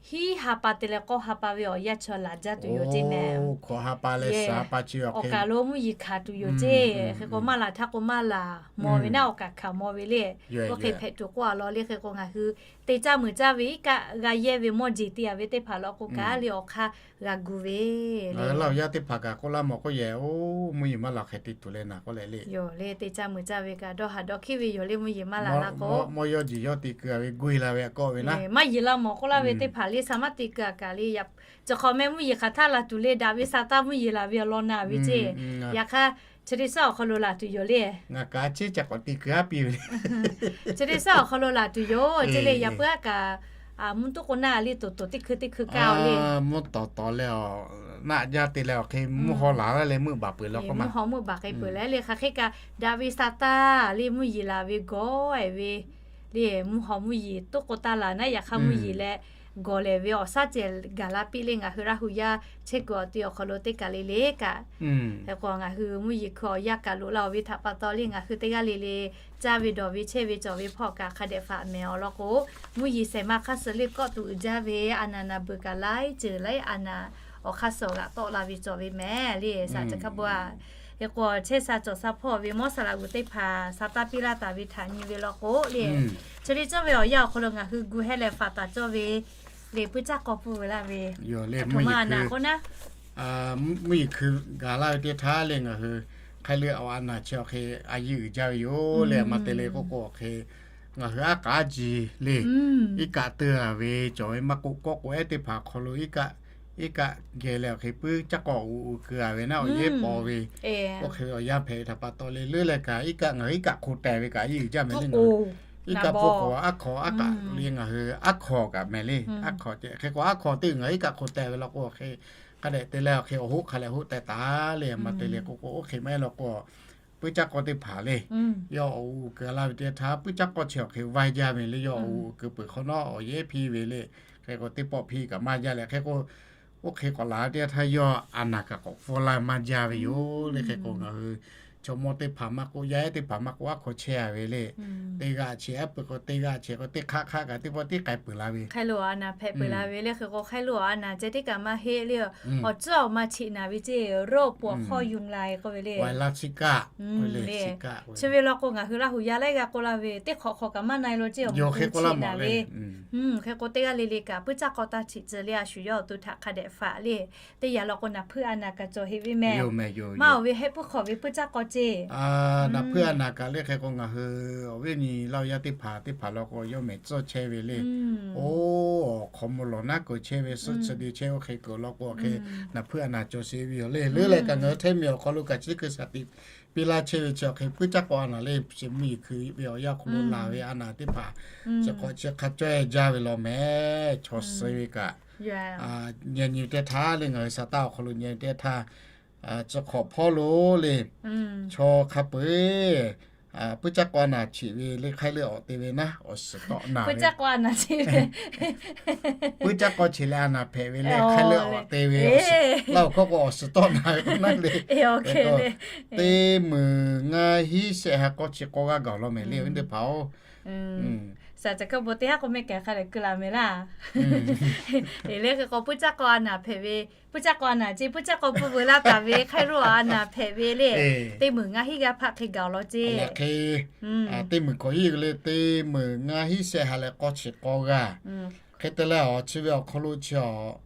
hiˉ ha pa te leh k'awˇ ha pa ve awˬ yanˇ chaw laˬ jaˇ tuˬ yoˬ ceˇ mehˍ. Awˬ kaˍ lo mvuhˇ yeˬ hkanˍ tuˬ yoˬ ceˇ. Hk'e k'o maˇ laˬ htaˇ k'o maˇ laˬ maw ve naˉ awˬ kaˍ hkanˍ maw ve le. Oˇ hk'e hpehꞈ tuˬ k'oˆ a law le. Hk'e k'o ngaˬ hui te caˇ meuˬ caˇ ve iˉ kaˆ g'a yehˇ ve mawˇ jeˬ te a ve teˇ hpaˍ law k'o kaꞈ le awˬ hk'aˇ g'a gu ve le. Laˇ yaˇ teˇ hpaˍ kaꞈ k'oˆ laˇ mawˬ k'oˆ yehˬ, oˇ mvuhˇ yeˬ maˇ laˬ hk'e te tuˬ leh naˍ k'oˆ leh le. Yoˬ le, te caˇ meuˬ caˇ ve kaꞈ dawˇ haˍ dawˇ hkiˉ ve yoˬ le, mvuhˇ yeˬ maˇ laˬ laˇ k'o. Mawˇ yawˇ jeˬ yawˇ te keu a ve guˇ e la ve k'oˆ ve naˉ, maˇ yeˬ laˇ mawˬ k'oˆ laˇ ve teˇ hpaˍ le, sa maˇ te keu a kaꞈ le. Cawˬ hk'awꞈ meh mvuhˇ yeˬ hk'aˬ htaˇ laˬ tuˬ le, daꞈ ve sa taˇ mvuhˇ yeˬ laˬ ve awˬ lawn naˍ ve ceˇ. Yaꞈ hk'aˇ chi teˇ suhˉ awˬ hk'aw lo laˬ tuˬ yoˬ le. Ngaˬ kaꞈ a ciˉ ca k'awꞈ te keu aˉ piˇ ve le. Chi teˇ suhˉ awˬ hk'aw lo laˬ tuˬ yoˬ ceˇ le. Yaꞈ puiˉ a kaꞈ mvuhˇ toˉ k'o naˆ a le toꞈ toꞈ teˇ hkui teˇ hkui kaˇ o le. Mvuhˇ tawˍ tawˍ leh awˬ naˆ jaˇ te leh awˬ hk'e mvuhˇ haw laˬ laˇ leh meuˆ baˬ peuˬ leh k'o, mvuhˇ haw meuˆ baˬ k'ai peuˬ leh le. Hk'aˬ hk'e kaꞈ daꞈ ve sa taˇ le mvuhˇ yeˬ laˬ ve gawˬ e ve le, mvuhˇ haw mvuhˇ yeˬ toˉ k'o taˇ laˬ naˉ, yaꞈ hk'aˇ mvuhˇ yeˬ leh gawˬ lehˬ ve awˬ shaˉ cehˬ gaˬ la piˇ le. Ngaˬ hui Laˇ hu yaˇ chehˇ kuiˬ awˬ te awˬ hk'aw lo teˇ kaˬ le le kaꞈ, hk'e k'o ngaˬ hui mvuhˇ yeˬ hkui awˬ yanˇ kaꞈ loꞈ la oˬ ve htaꞈ pa taw le ngaˬ hui teˇ g'aˇ le le caˇ ve dawˬ ve chehˇ ve cawˬ ve hpawˇ kaꞈ hk'a dehꞈ faꞈ mehˍ awˬ lawn k'o, mvuhˇ yeˬ shehˍ ma hk'aˇ suh le kawˆ tuˬ uiˍ jaˇ ve a naˍ naˍ beuˬ kaꞈ laiˉ ceuˬ laiˉ a naˍ awˬ hk'aˇ suh g'aꞈ tawˆ la ve cawˬ ve mehˍ le. Saꞈ ca hk'a bon a, hk'e k'o chehˇ sha cawˬ sha hpawˇ ve mawˇ saˍ laꞈ g'uˬ teˇ hpaˍ sa taˇ piˇ laˇ taˍ ve htaꞈ nyi ve law k'o le, chi teˇ cawˇ ve awˬ yanˇ awˬ hk'aw lo ngaˬ hui gu heh leh faꞈ taˍ cawˇ ve le, puiˉ caˇ k'aw pfuhˇ ve laˇ ve, a htoꞈ ma a naˍ k'o naˉ, mvuhˇ yeˬ hkui gaˬ laˇ ve teˇ htaˇ le ngaˬ hui hk'ai leuˆ awˬ a naˍ chi awˬ hk'e a yiˇ uiˍ jaˇ ve yoˬ le. Ma te le k'oˆ k'o awˬ hk'e ngaˬ hui aˉ k'aˉ ji le, iˉ kaˆ teu a ve cawˬ ve maˇ k'oˆ, kawˆ k'o ehˉ teˇ hpaˍ hk'aw lo iˉ kaˆ, iˉ kaˆ geh leh awˬ hk'e puiˉ caˇ k'aw uiˍ uiˍ keu a ve naˉ awˬ yehˉ paw ve, oˇ hk'e ve awˬ yanˇ hpehꞈ ve htaꞈ pa taw le leuˉ leh kaꞈ iˉ kaˆ ngaˬ hui iˉ kaˆ hk'o teh ve kaꞈ a yiˇ uiˍ jaˇ mehˍ le. Ngaˬ hui iˉ kaˆ pfuhˇ k'o aˉ hk'aw aˉ kaꞈ le ngaˬ hui aˉ hk'aw kaꞈ mehˍ le. Aˉ hk'aw ceh hk'e k'o aˉ hk'aw teˇ ngaˬ hui iˉ kaˆ hk'o teh ve law k'o awˬ hk'e hk'a dehꞈ te leh awˬ hk'e awˬ hoˆ hk'a leh hoˆ teh taˍ le. Ma te le k'oˆ k'o oˇ hk'e maˇ heˆ law k'o puiˉ caˇ k'aw teˇ hpaˍ le, yawˇ awˬ uiˍ keu laˇ ve teˇ htaˇ puiˉ caˇ k'aw chi awˬ hk'e vaiˇ jaˇ ve le. Yawˇ awˬ uiˍ keu peuˬ hk'awꞈ nawˉ awˬ yehˉ hpiˇ ve le. Hk'e k'o teˇ pawˆ hpiˇ kaꞈ maˇ jaˇ leh hk'e k'o oˇ hk'e k'awꞈ laˬ teˇ htaˇ yawˇ a naˍ kaꞈ k'awꞈ pfuhˇ laˇ maˇ jaˇ ve yoˬ le. Hk'e k'o ngaˬ hui chaw mawˇ teˇ hpaˍ maˇ k'oˆ, yaˇ ehˉ teˇ hpaˍ maˇ k'oˆ, aˉ hk'aw chehˇ a ve le. Teˇ g'aˇ chehˇ aˉ peuˬ k'o teˇ g'aˇ chehˇ k'o teˇ hk'aˆ hk'aˆ kaꞈ teˇ pawˆ tiˉ k'ai peuˬ la ve, hk'ai lo a naˍ hpehꞈ peuˬ la ve le. Hk'e k'o hk'ai lo a naˍ ceh teˇ kaꞈ maˇ heˆ le. Awˬ tcuhˉ awˬ ma cheꞈ naˍ ve ceˇ, โรคปวดข้อยุงลาย k'oˆ ve le. ไวรัสซิก้า chi ve law k'o ngaˬ hui Laˇ hu yaˇ laiˉ g'aˇ k'oˆ laˇ ve teˇ hk'awꞈ hk'awꞈ kaꞈ maˇ na e lo ceˇ, awˬ hk'e k'oˆ laˇ mawˬ le. Hk'e k'o teˇ g'aˇ le le kaꞈ puiˉ caˇ k'aw taˇ cheꞈ tcuh le, a shu yawˇ awˬ to htaꞈ hk'a dehꞈ faꞈ le. Teˇ yanˇ law k'o naˍ hpuiˇ a naˍ kaꞈ cawˬ heꞈ ve mehˍ. Maˇ oˬ ve hehˆ puiˉ hk'awꞈ ve puiˉ caˇ k'aw ceˇ. Naˍ hpuiˇ a naˍ kaꞈ le hk'e k'o ngaˬ hui awˬ viˉ nyi Laˇ hu yaˇ teˇ hpaˍ teˇ hpaˍ law k'o yawˇ mehˍ tcuhˇ chehˇ ve le. Oˇ, awˬ hk'awꞈ mvuh lawˬ naˉ keu chehˇ ve, suhˆ chi de chehˇ oˇ hk'e keu law k'o awˬ hk'e naˍ hpuiˇ a naˍ cawˬ sheˍ ve yoˬ le. Leuˉ leh kaꞈ ngaˬ hui hteˇ miˬ awˬ hk'aw lo kaꞈ chi hkui shaˍ tiꞈ piˇ laˇ chehˇ ve chi awˬ hk'e puiˉ caˇ k'aw a naˍ le, chi mvuhˇ yeˬ hkui ve awˬ yanˇ hk'aw lo laˬ ve a naˍ teˇ hpaˍ chi k'awꞈ chi hk'a cawˇ e jaˇ ve law mehˍ. Chaw suh ve kaꞈ nyi nyi teˇ htaˇ le ngaˬ hui sa taˇ awˬ hk'aw lo nyi teˇ htaˇ, chi hk'awꞈ hpawˇ lo le chaw hk'a peu eˬ puiˉ caˇ k'aw a naˍ cheꞈ ve le hk'aiˉ leuˆ awˬ te ve naˉ awˬ suhˍ tawˆ naˍ ve, puiˉ caˇ k'aw cheꞈ leh a naˍ hpehꞈ ve le hk'aiˉ leuˆ awˬ te ve, Laˇ hu hkawˇ k'o awˬ suhˍ tawˆ naˍ ve k'o naˉ le. Teˇ meunˍ ngaˇ hinˉ shehˆ ha k'awˇ chi k'awˇ g'aˇ gaˬ law mehˍ le awˬ viˉ teˇ hpaˍ-oˬ. Saˍ caˍ kaˇ bon teˇ haˉ k'o mehˆ kaꞈ hk'a leh keu la mehˍ laˇ. E le hk'e k'o puiˉ caˇ k'aw a naˍ hpehꞈ ve, puiˉ caˇ k'aw a naˍ ceˇ, puiˉ caˇ k'aw pfuhˇ veu laˇ taˍ ve hk'aiˉ leuˆ awˬ a naˍ hpehꞈ ve le. Teˇ meunˍ ngaˇ hinˉ g'aˇ hpaˆ hk'e gaˬ law ceˇ. Hk'e teˇ meunˍ hkawꞈ hiˉ le teˇ meunˍ ngaˇ hinˉ shehˆ ha leh k'awˇ chi k'awˇ g'aˇ. Hk'e te leh awˬ chi ve awˬ hk'aw lo chi awˬ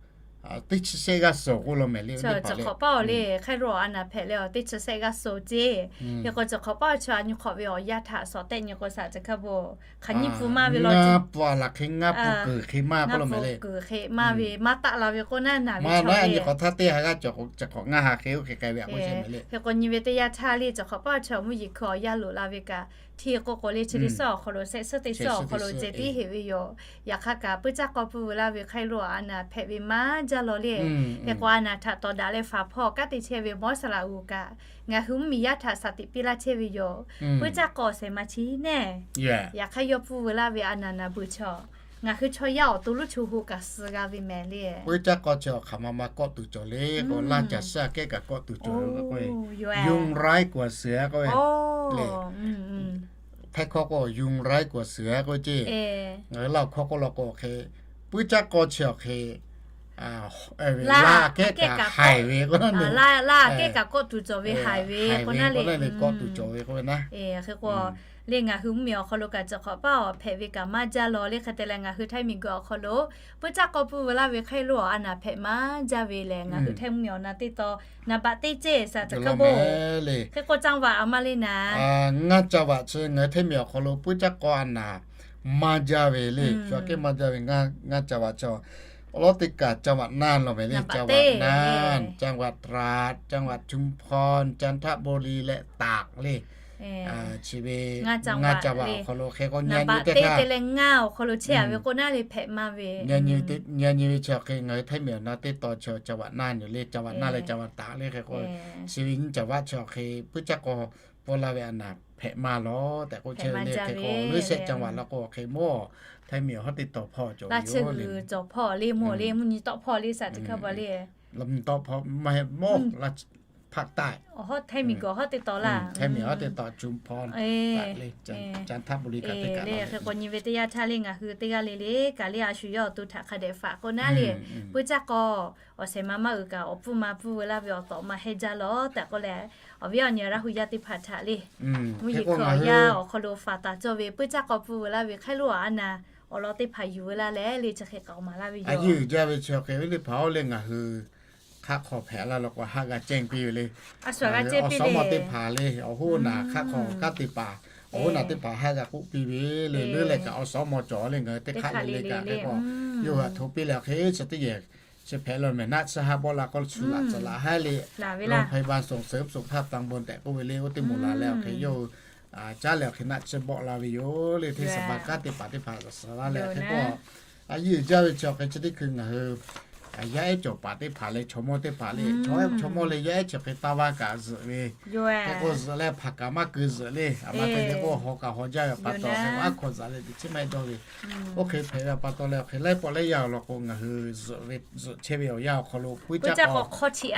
teˇ chi shehˆ g'aˇ suh k'oˆ lo mehˍ le. Chi hk'awꞈ paˇ awˬ le hk'aˇ lo awˬ a naˍ hpehꞈ leh awˬ teˇ chi shehˆ g'aˇ suh ceˇ. Hk'e k'o chi hk'awꞈ paˇ awˬ chi a nyi hk'awꞈ ve awˬ yaˇ htaꞈ shawˍ tehˆ nyi k'o shaˍ chi hk'aˇ bo hk'aˬ nyiˇ pun maˇ ve law, ngaˇ pun a laˬ hk'e ngaˇ pun kuiˬ hk'e maˇ k'oˆ lo mehˍ le. Ngaˇ pun kuiˬ hk'e maˇ ve maˇ taˆ la ve k'oˆ naˉ naˍ ve chaw le. Nyi hk'awꞈ htaˇ teˇ ha g'aˇ cawˬ hk'awꞈ ngaˇ ha hk'e oˇ hk'e k'ai ve a k'oˆ chehˇ mehˍ le. Hk'e k'o nyi ve teˇ yanˇ htaˇ le chi hk'awꞈ paˇ awˬ chi awˬ mvuhˇ yeˬ hkui awˬ yaˇ loꞈ la ve kaꞈ hti k'o k'o le chi teˇ suhˉ awˬ hk'aw lo shehˆ suhˉ teˇ suhˉ awˬ hk'aw lo ceh tiˉ heˍ ve yoˬ. Yaꞈ hk'aˇ kaꞈ puiˉ caˇ k'aw pui veu laˇ ve hk'aˇ lo awˬ a naˍ hpehꞈ ve maˇ jaˇ law le. Hk'e k'o a naˍ htaꞈ tawˍ daꞈ leh faˍ hpawˇ kanˉ te chehˇ ve mawˇ saˍ laꞈ g'uˬ kaꞈ ngaˬ hui mvuhˇ miˬ yaˇ htaꞈ shaˍ tiꞈ piˇ laˇ chehˇ ve yoˬ. Puiˉ caˇ k'aw shehˍ ma chi neˇ, yaꞈ hk'aˇ yawˇ pui veu laˇ ve a naˍ naˍ beuˬ chaw ngaˬ hui chaw yaˇ awˬ to lonˉ chaw hui kaꞈ suh g'a ve mehˍ le. Puiˉ caˇ k'aw chi awˬ hk'aˬ ma ma kawˆ tuˬ cawˬ le k'o, laˇ caˬ shaˉ kehˉ kaꞈ kawˆ tuˬ cawˬ ve k'o, yunˇ raiˉ kuaˬ suhˍ a k'oˆ ve le. Htaiˇ hkawˇ k'o yunˇ raiˉ kuaˬ suhˍ a k'oˆ ve ceˇ. Ngaˬ hui Laˇ huˍ hkawˇ k'oˆ la k'o hk'e, puiˉ caˇ k'aw chi awˬ hk'e laˇ kehˉ kaꞈ haiˬ ve k'o, laˇ kehˉ kaꞈ kawˆ tuˬ cawˬ ve haiˬ ve k'o naˉ le, kawˆ tuˬ cawˬ ve k'oˆ ve naˉ. Hk'e k'o le ngaˬ hui mvuhˇ miˬ awˬ hk'aw lo kaꞈ chi hk'awꞈ paˇ awˬ hpehꞈ ve kaꞈ maˇ jaˇ law le. Hk'e te leh ngaˬ hui Htaiˇ miˬ guiˬ awˬ hk'aw lo puiˉ caˇ k'aw pui veu laˇ ve hk'aˇ lo awˬ a naˍ hpehꞈ maˇ jaˇ ve lehˬ ngaˬ hui Htaiˇ mvuhˇ miˬ awˬ na teˇ taw naˍ baꞈ teˇ ceˇ shaˍ chi hk'aˇ bo. Hk'e k'o จังหวัด a ma le naˍ. Ngaˇ จังหวัด chi ngaˬ hui Htaiˇ miˬ awˬ hk'aw lo puiˉ caˇ k'aw a naˍ maˇ jaˇ ve le. Shu aꞈ kehˉ maˇ jaˇ ve ngaˇ จังหวัด chi awˬ lawn teˇ kaꞈ จังหวัดน่าน law mehˍ le. จังหวัดน่าน จังหวัดตราด จังหวัดชุมพร จันทบุรี leh ตาก le. Chi ve ngaˇ จังหวัด awˬ hk'aw lo hk'e k'o naˍ baꞈ teˇ te leh ngaˇ awˬ hk'aw lo chehˇ a ve k'o naˉ le hpehꞈ maˇ ve. Nyi nyi ve chi awˬ hk'e ngaˬ hui Htaiˇ miˬ awˬ na teˇ taw chi จังหวัดน่าน yoˬ le. จังหวัดน่าน leh จังหวัดตาก le hk'e k'o, chi ve nyiˇ จังหวัด chi awˬ hk'e puiˉ caˇ k'aw pui laˇ ve a naˍ hpehꞈ maˇ law tehꞈ k'oˆ chehˇ ve le. Hk'e k'o leuˉ shehˆ จังหวัด law k'o hk'e mawˇ Htaiˇ miˬ awˬ hawˉ teˇ taw hpawˇ cawˬ ve yoˬ le. Cawˬ hpawˇ le mawˇ le mvuhˇ nyi tawˆ hpawˇ le shaˍ chi hk'aˇ bo le. Tawˆ hpawˇ maˇ heˆ mawˇ la ภาคใต้ Htaiˇ miˬ guiˬ awˬ hawˉ teˇ taw laˇ. Htaiˇ miˬ awˬ hawˉ teˇ taw ชุมพร le. จันทบุรี kaꞈ teˇ kaꞈ le. Hk'e k'o nyi ve teˇ yanˇ htaˇ le ngaˬ hui teˇ g'aˇ le le kaꞈ le a shu yawˇ awˬ to htaꞈ hk'a dehꞈ faꞈ k'o naˉ le. Puiˉ caˇ k'aw awˬ shehˍ ma maˇ uiˍ kaꞈ awˬ pfuhˇ ma pfuhˇ veu laˇ ve awˬ tawꞈ ma hehnˇ jaˇ law tehꞈ k'oˆ leh, awˬ viˉ awˬ nyi Laˇ huˍ yaˇ teˇ hpaˍ htaꞈ le mvuhˇ yeˬ hkui awˬ yaˇ awˬ hk'aw lo faꞈ taˍ cawˇ ve puiˉ caˇ k'aw pui veu laˇ ve hk'aˇ lo awˬ a naˍ awˬ lawn teˇ hpaˍ yuˬ veu laˇ leh le chi hk'e k'aoˍ maˍ laˇ ve yoˬ. Yehˬ jaˇ ve chi hk'e ve teˇ hpaˍ oˇ le ngaˬ hui hk'aˆ hk'aw hpehꞈ laˇ law k'o haˆ g'a cehˇ piˇ ve le. Awˬ suhˉ mawˇ teˇ hpaˍ le awˬ hoˉ naˬ hk'aˆ hk'aw kanˉ te paˍ awˬ hoˉ naˬ teˇ hpaˍ haˆ g'a k'oˆ piˇ ve le. Leuˉ leh kaꞈ awˬ suhˉ mawˇ cawˬ le ngaˬ hui teˇ hk'aˆ le le kaꞈ hk'e k'o, yawˇ hui htaꞈ hto piˇ leh hk'e chi teˇ yehˬ chi hpehꞈ la mehˍ naˆ tsuhˇ haˆ bawˆ la k'o shu laꞈ tcuhˍ laꞈ haˉ le. โรงพยาบาลส่งเสริมสุขภาพตำบล tehꞈ k'oˆ ve le oˇ teˇ moˍ la leh awˬ hk'e yawˇ hui caˉ leh awˬ hk'e naˆ tsuhˇ bawˆ la ve yoˬ le. Hteˇ saˍ baˬ kanˉ te paˍ teˇ hpaˍ suhˍ laˇ leh hk'e k'o, a yehˬ jaˇ ve chi awˬ hk'e chi teˇ hkui ngaˬ hui yaˇ ehˉ cawˬ paˍ teˇ hpaˍ leh chaw mawˇ teˇ hpaˍ le chaw ehˉ chaw mawˇ le yaˇ ehˉ chi hk'e taˇ vaˇ kaꞈ zuhꞈ ve. Hk'e k'o zuhꞈ leh hpaˍ kaꞈ maˇ keu zuhꞈ le. A ma te le k'o hawˬ kaꞈ hawˬ jaˇ ve pa taw hk'e k'o aˉ hkawꞈ zuhꞈ leh teꞈ chiˉ maˇ dawˇ ve. Oˇ hk'e hpehꞈ ve pa taw leh awˬ hk'e laiˉ pawˆ laiˉ yaˇ awˬ lawn k'o ngaˬ hui zuhꞈ ve zuhꞈ chehˇ ve awˬ yanˇ awˬ hk'aw lo puiˉ caˇ k'aw hk'aw chi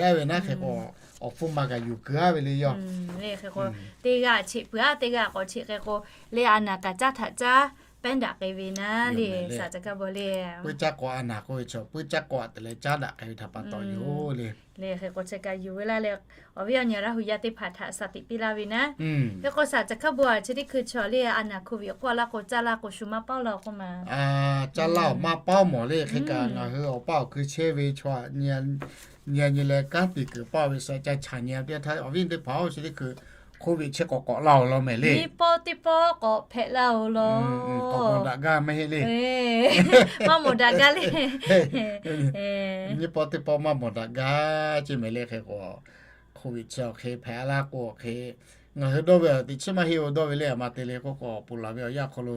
aˉ ve naˉ hk'e k'o, awˬ hpfuhˇ ma kaꞈ yuˬ keu aˉ ve le yoˬ. Hk'e k'o teˇ g'aˇ cheꞈ peuˬ aˉ teˇ g'aˇ k'awꞈ cheꞈ hk'e k'o le a naˍ kaꞈ caˉ htaꞈ caˉ pehˉ daꞈ k'ai ve naˉ le. Shaˍ ca kaˇ bawˬ le puiˉ caˇ k'aw a naˍ k'oˆ ve chaw puiˉ caˇ k'aw te leh caˉ daꞈ k'ai ve htaꞈ pa taw yoˬ le. Le hk'e k'o chi kaꞈ yuˬ veu laˇ leh awˬ viˉ awˬ nyi Laˇ huˍ yaˇ teˇ hpaˍ htaꞈ shaˍ tiꞈ piˇ laˇ ve naˉ. Hk'e k'o shaˍ ca hkaˇ bon a chi teˇ hkui chaw le a naˍ hkoˍ viꞈ k'oˆ laˇ k'o caˇ laˇ k'o shu maˇ paoˉ laˇ k'oˆ ma. Caˇ laˇ awˬ maˇ paoˉ mawˬ le. Hk'e kaꞈ ngaˬ hui awˬ paˇ awˬ kui chehˇ ve chaw nyi nyi leh kanˉ te kuiˬ paoˉ ve shaˍ ca chaꞈ nyi teˇ htaˇ awˬ viˉ teˇ hpaˍ oˇ chi teˇ hkui hkoˍ viꞈ chi k'awꞈ k'awꞈ laˇ oˬ law mehˍ le. Nyiˇ pawˆ teˇ pawˆ k'awꞈ hpehꞈ laˇ oˬ law. K'awꞈ mawˬ daꞈ gaˇ maˇ heˆ le. Maˇ mawˬ daꞈ gaˇ le. Nyiˇ pawˆ teˇ pawˆ maˇ mawˬ daꞈ gaˇ ceˇ mehˍ le. Hk'e k'o hkoˍ viꞈ chi awˬ hk'e hpehꞈ laˇ k'o hk'e ngaˬ hui dawˇ ve teꞈ chiˉ maˇ heˆ oˬ dawˇ ve le. A ma te le k'oˆ k'o awˬ pon laˬ ve awˬ yanˇ awˬ hk'aw lo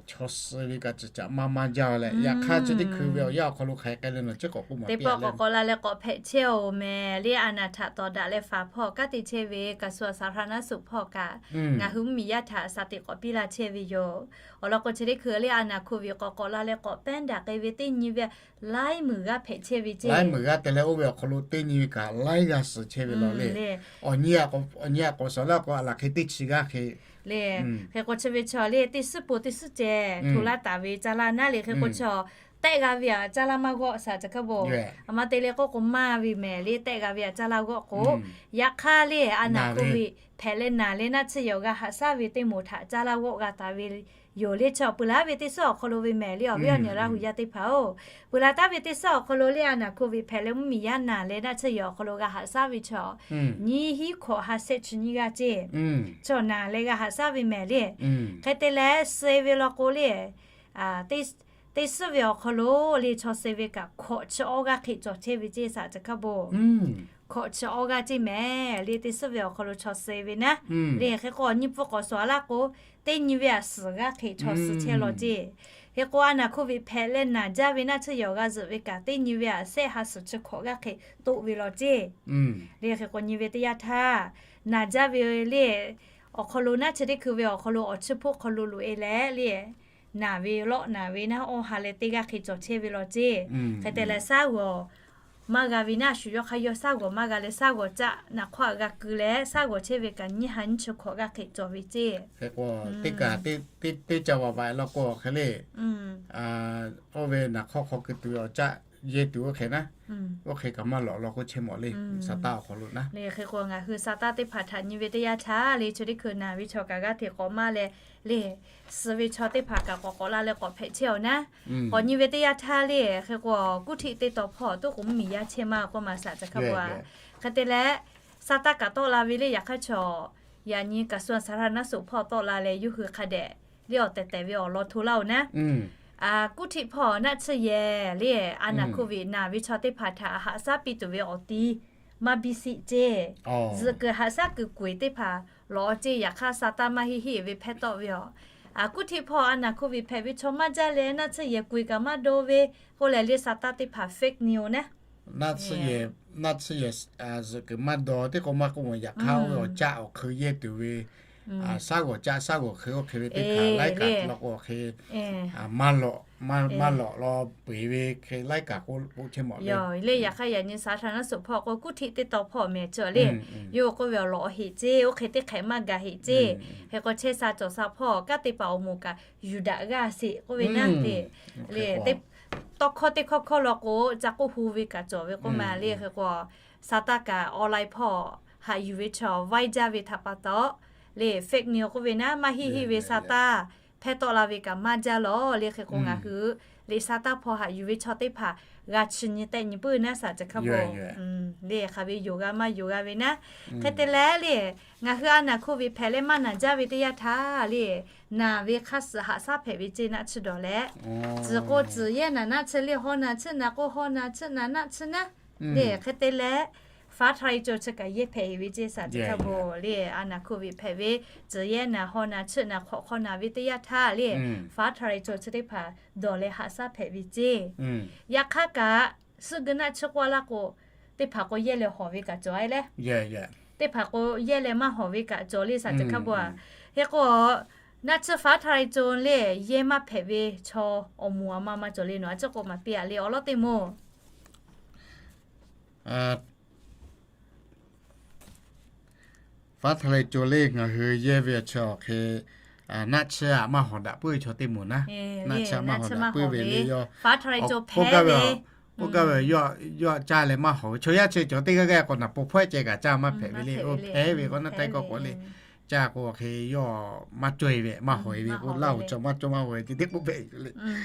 chaw suh ve kaꞈ ciˬ caꞈ maˇ maˇ jaˇ leh yaꞈ hk'aˇ chi teˇ hkui ve awˬ yanˇ awˬ hk'aw lo hk'aˬ hk'e k'ai le nawˬ chi k'awꞈ k'oˆ maˍ piˇ a le. K'awꞈ k'awꞈ la leh k'awꞈ hpehꞈ chehˇ oˬ mehˍ le. A naˍ htaꞈ tawˍ daꞈ leh faˍ hpawˇ kanˉ te chehˇ ve kaꞈ shu a saˍ hra naˉ suꞈ hpawˇ kaꞈ ngaˬ hui mvuhˇ miˬ yaˇ htaꞈ shaˍ tiꞈ k'awꞈ piˇ laˇ chehˇ ve yoˬ. Awˬ lawn k'o chi teˇ hkui le a naˍ hkoˍ viꞈ k'awꞈ k'awꞈ la leh k'awꞈ pehˉ daꞈ k'ai ve teˇ nyi ve laiˉ meunˍ g'aˇ hpehꞈ chehˇ ve ceˇ. Laiˉ meunˍ g'aˇ te leh oˇ ve awˬ hk'aw lo teˇ nyi ve kaꞈ laiˉ g'aˇ suhˍ chehˇ ve law le. Awˬ nyi a k'awꞈ suhˍ laˇ k'o a laˬ hk'e teˇ chi g'aˇ hk'e le. Hk'e k'o chi ve chaw le teˇ suhˉ po teˇ suhˉ ceh hto laˇ taˍ ve caˇ laˇ naˉ le. Hk'e k'o chaw tehˆ g'a ve aꞈ caˇ laˇ maˇ g'awˆ shaˍ ca hkaˇ bon. A ma te le k'oˆ k'o maˇ ve mehˍ le tehˆ g'a ve aꞈ caˇ laˇ g'awˆ k'o, yaꞈ hk'aˇ le a naˍ hkoˍ viꞈ hpehꞈ leh naˍ leh naˆ tsuhˇ yehˬ awˬ g'a haꞈ shaˉ ve teˇ moˍ htaꞈ caˇ laˇ g'awˆ g'a taˍ ve Yoˬ le chaw, peuˬ laˇ ve teˇ suhˉ awˬ hk'aw lo ve mehˍ le awˬ viˉ awˬ nyi Laˇ hu yaˇ teˇ hpaˍ-oˬ, peuˬ laˇ taˍ ve teˇ suhˉ awˬ hk'aw lo le a naˍ hkoˇ ve hpehꞈ leh mvuhˇmiˬ yaˇ naˬ leh naˆ tsuhˇ yehˬ awˬ hk'aw lo g'a haꞈ shaˉ ve chaw, nyiˇ hinˉ hkawꞈ ha shehˆ chi nyiˇ g'aˇ ceˇ, chaw naˬ leh g'a haꞈ shaˉ ve mehˍ le. Hk'e te leh suh ve law k'o le, teˇ suhˉ ve awˬ hk'aw lo le chaw suh ve kaꞈ hkawꞈ chi awˇ g'aˇ hk'e cawˬ chehˇ ve ceˇ saˍ chi hk'a bo. Hkawꞈ chi awˇ g'aˇ ceˇ mehˍ le teˇ suhˉ ve awˬ hk'aw lo chaw suh ve naˉ. Le hk'e k'o nyi pfuhˇ k'awꞈ shawˍ laˇ k'o, teˇ nyi ve aꞈ suhˍ g'aˇ hk'e chaw suh chehˇ law ceˇ. Hk'e k'o a naˍ hkoˇ ve hpehꞈ leh naˬ jaˇ ve naˆ tsuhˇ yehˬ awˬ g'a zuhꞈ ve kaꞈ teˇ nyi ve aꞈ shehˆ ha suhˍ chi hkawꞈ g'aˇ hk'e toˆ ve law ceˇ. Le hk'e k'o nyi ve teˇ yanˇ htaˇ, naˬ jaˇ ve le awˬ hk'aw lo naˆ tsuhˇ teˇ hkui ve awˬ hk'aw lo awˬ tsuhˇ hpoˆ hk'aw lo loꞈ e leh le naˬ ve lawˆ naˬ ve naˉ awˇ ha leh teˇ g'aˇ hk'e cawˬ chehˇ ve law ceˇ. Hk'e te leh shaˉ g'awˬ maˇ g'a ve naˉ shuˍ yawˇ hk'aˇ yawˇ shaˉ g'awˬ maˇ g'a leh shaˉ g'awˬ caˆ naꞈ hk'awˇ aꞈ g'a keu leh shaˉ g'awˬ chehˇ ve kaꞈ nyiˇ ha nyiˇ chi hkawꞈ g'aˇ hk'e cawˬ ve ceˇ. Hk'e k'o teˇ kaꞈ teˇ ca vaꞈ vaꞈ law k'o hk'e le, oˇ ve naꞈ hk'awˇ hk'aw keu tuˬ ve awˬ caˆ yehˇ tuˬ oˇ hk'e naˉ, oˇ hk'e kaꞈ maˇ lawꞈ law k'oˆ chehˇ mawˬ le. Saˍtanˍ awˬ hk'aw lo naˉ le hk'e k'o ngaˬ hui Saˍtanˍ teˇ hpaˍ htaꞈ nyi ve teˇ yanˇ htaˇ le chi teˇ hkui naˬ ve chaw kaꞈ g'aˇ hteꞈ k'awꞈ maˇ leh le suh ve chaw teˇ hpaˍ kaꞈ k'awꞈ k'awꞈ la leh k'awꞈ hpehꞈ chehˇ awˬ naˉ. K'awꞈ nyi ve teˇ yanˇ htaˇ le hk'e k'o kuˇ htiˆ teˇ taw hpawˇ toˉ k'o mvuhˇmiˬ yaˇ chehˇ maˇ k'oˆ ma saˍ chi hk'a bo a. Hk'e te leh Saˍtanˍ kaꞈ tawˆ la ve le yaꞈ hk'aˇ chaw yaꞈ nyi kaꞈ suh saˍ htaˇ naˉ soˍ hpawˇ tawˆ la leh yawˇ hui hk'a dehꞈ le awˬ tehˬ tehˬ ve awˬ lawn hto laˇ oˬ naˉ. Kuˇ htiˆ hpawˇ naˆ tsuhˇ yehˬ le a naˍ hkoˇ ve naˬ ve chaw teˇ hpaˍ htaꞈ haꞈ shaˉ piˇ tuˬ ve awˬ ti maˇ biˇ siˆ ceˇ. Zuhꞈ kuiˬ haꞈ shaˉ kuiˬ k'oꞈ e teˇ hpaˍ lawꞈ ceˇ yaꞈ hk'aˇ Saˍtanˍ maˇ heˆ heˆ ve hpehˇ tawˆ ve a. Kuˇ htiˆ hpawˇ a naˍ hkoˇ ve hpehꞈ ve chaw maˇ jaˇ leh naˆ tsuhˇ yehˬ k'oꞈ e kaꞈ maˇ daw ve k'oˆ leh le Saˍtanˍ teˇ hpaˍ fake news naˉ naˆ tsuhˇ yehˬ zuhꞈ kuiˬ maˇ daw teˇ k'o maˇ k'oˆ mawˬ yaꞈ hk'aˇ oˇ ve awˬ caˆ awˬ hk'eun yehˇ tuˬ ve shaˉ g'awˬ caˆ shaˉ g'awˬ hk'eun oˇ hk'e ve teˇ hpaˍ laiˉ kaꞈ law k'o hk'e maˇ lawꞈ maˇ lawꞈ law peu eˬ ve hk'e laiˉ kaꞈ k'oˆ chehˇ mawˬ le. Le yaꞈ hk'aˇ yaꞈ nyi saˍtanˍ naˉ soˍ hpawˇ k'o kuˇ htiˆ teˇ taw hpawˇ mehˍ cawˬ le. Yawˇ k'oˆ ve awˬ lawn heˆ ceˇ oˇ hk'e teˇ hk'ehꞈ maˇ gaˬ heˆ ceˇ. Hk'e k'o chehˇ sha cawˬ sha hpawˇ kanˉ te paˍ awˬ moˍ kaꞈ Yuˇdaꞈ g'aˇ sheˍ k'oˆ ve naˉ te le teˇ tawˇ hkawˇ teˇ hkawˇ hkawˇ law k'o ca k'oˆ hu ve kaꞈ cawˬ ve k'oˆ ma le. Hk'e k'o Saˍtanˍ kaꞈ online hpawˇ haꞈ yuˬ ve chaw vaiˇ jaˇ ve htaꞈ pa taw le fake news k'oˆ ve naˉ maˇ heˆ heˆ ve Saˍtanˍ hpehˇ tawˆ la ve kaꞈ maˇ jaˇ lawˬ le. Hk'e k'o ngaˬ hui le Saˍtanˍ hpawˇ haꞈ yuˬ ve chaw teˇ hpaˍ g'a chi nyi tehˆ nyi puiˉ naˉ saˍ chi hk'a bo le hk'aˬ ve yoˬ g'a maˇ yoˬ g'a ve naˉ. Hk'e te leh le ngaˬ hui a naˍ hkoˇ ve hpehꞈ leh maˇ naˬ jaˇ ve teˇ yanˇ htaˇ le naˬ ve hk'aˇ suh haꞈ shaˉ hpehꞈ ve ceˇ naˆ tsuhˇ dawˬ leh tcuhˍ k'o tcuhˍ yehˇ naˬ naˆ tsuhˇ le hawˇ naˬ tsuhˇ naˬ k'o hawˇ naˬ tsuhˇ naˬ naˆ tsuhˇ naˉ le hk'e te leh faˉ htaˇ e co chi kaꞈ yehˇ hpehꞈ heˆ ve ceˇ saˍ chi hk'a bo le a naˍ hkoˇ ve hpehꞈ ve tcuhˍ yehˇ naˬ hawˇ naˬ tsuhˇ naˬ hk'awꞈ hk'aw naˬ ve teˇ yanˇ htaˇ le faˉ htaˇ e co chi teˇ hpaˍ dawˬ leh haꞈ shaˉ hpehꞈ ve ceˇ. Yaꞈ hk'aˇ kaꞈ suhˆ guiˇ naˆ tsuhˇ k'oˆ laˇ k'o teˇ hpaˍ k'o yehˇ leh hawˬ ve kaꞈ cawˬ a le teˇ hpaˍ k'o yehˇ leh maˇ hawˬ ve kaꞈ cawˬ le saˍ chi hk'a bo a. Hk'e k'o naˆ tsuhˇ faˉ htaˇ e co le yehˇ maˇ hpehꞈ ve chaw awˬ moˍ a ma ma cawˬ le nawˬ a ciˉ k'o maˍ piˇ a le awˬ lawn teˇ moˍ Faˉ htaˇ leh co le ngaˬ hui yehˇ ve awˬ chi awˬ hk'e naˆ tsuhˇ aꞈ maˇ hawˬ daꞈ puiˉ ve chaw teˇ moˍ naˉ, naˆ tsuhˇ aꞈ maˇ hawˬ daꞈ puiˉ ve le. Yawˇ k'oˆ gaˇ ve, k'oˆ gaˇ ve, yawˇ aꞈ caˇ leh maˇ hawˬ ve chaw yaˇ chi cawˬ teˇ g'aˇ g'aˇ k'awꞈ naˬ po hpawehˇ ceh kaꞈ caˇ maˇ hpehꞈ ve le. Oˇ hpehˇ ve k'o naˆ taiˉ k'awꞈ k'oˆ le, caˇ k'o hk'e yawˇ maˇ cawˇ e ve maˇ hawˬ e ve k'o laˇ oˬ chaw maˇ cawˇ maˇ hawˬ e ve teˇ k'oˆ hpehꞈ le.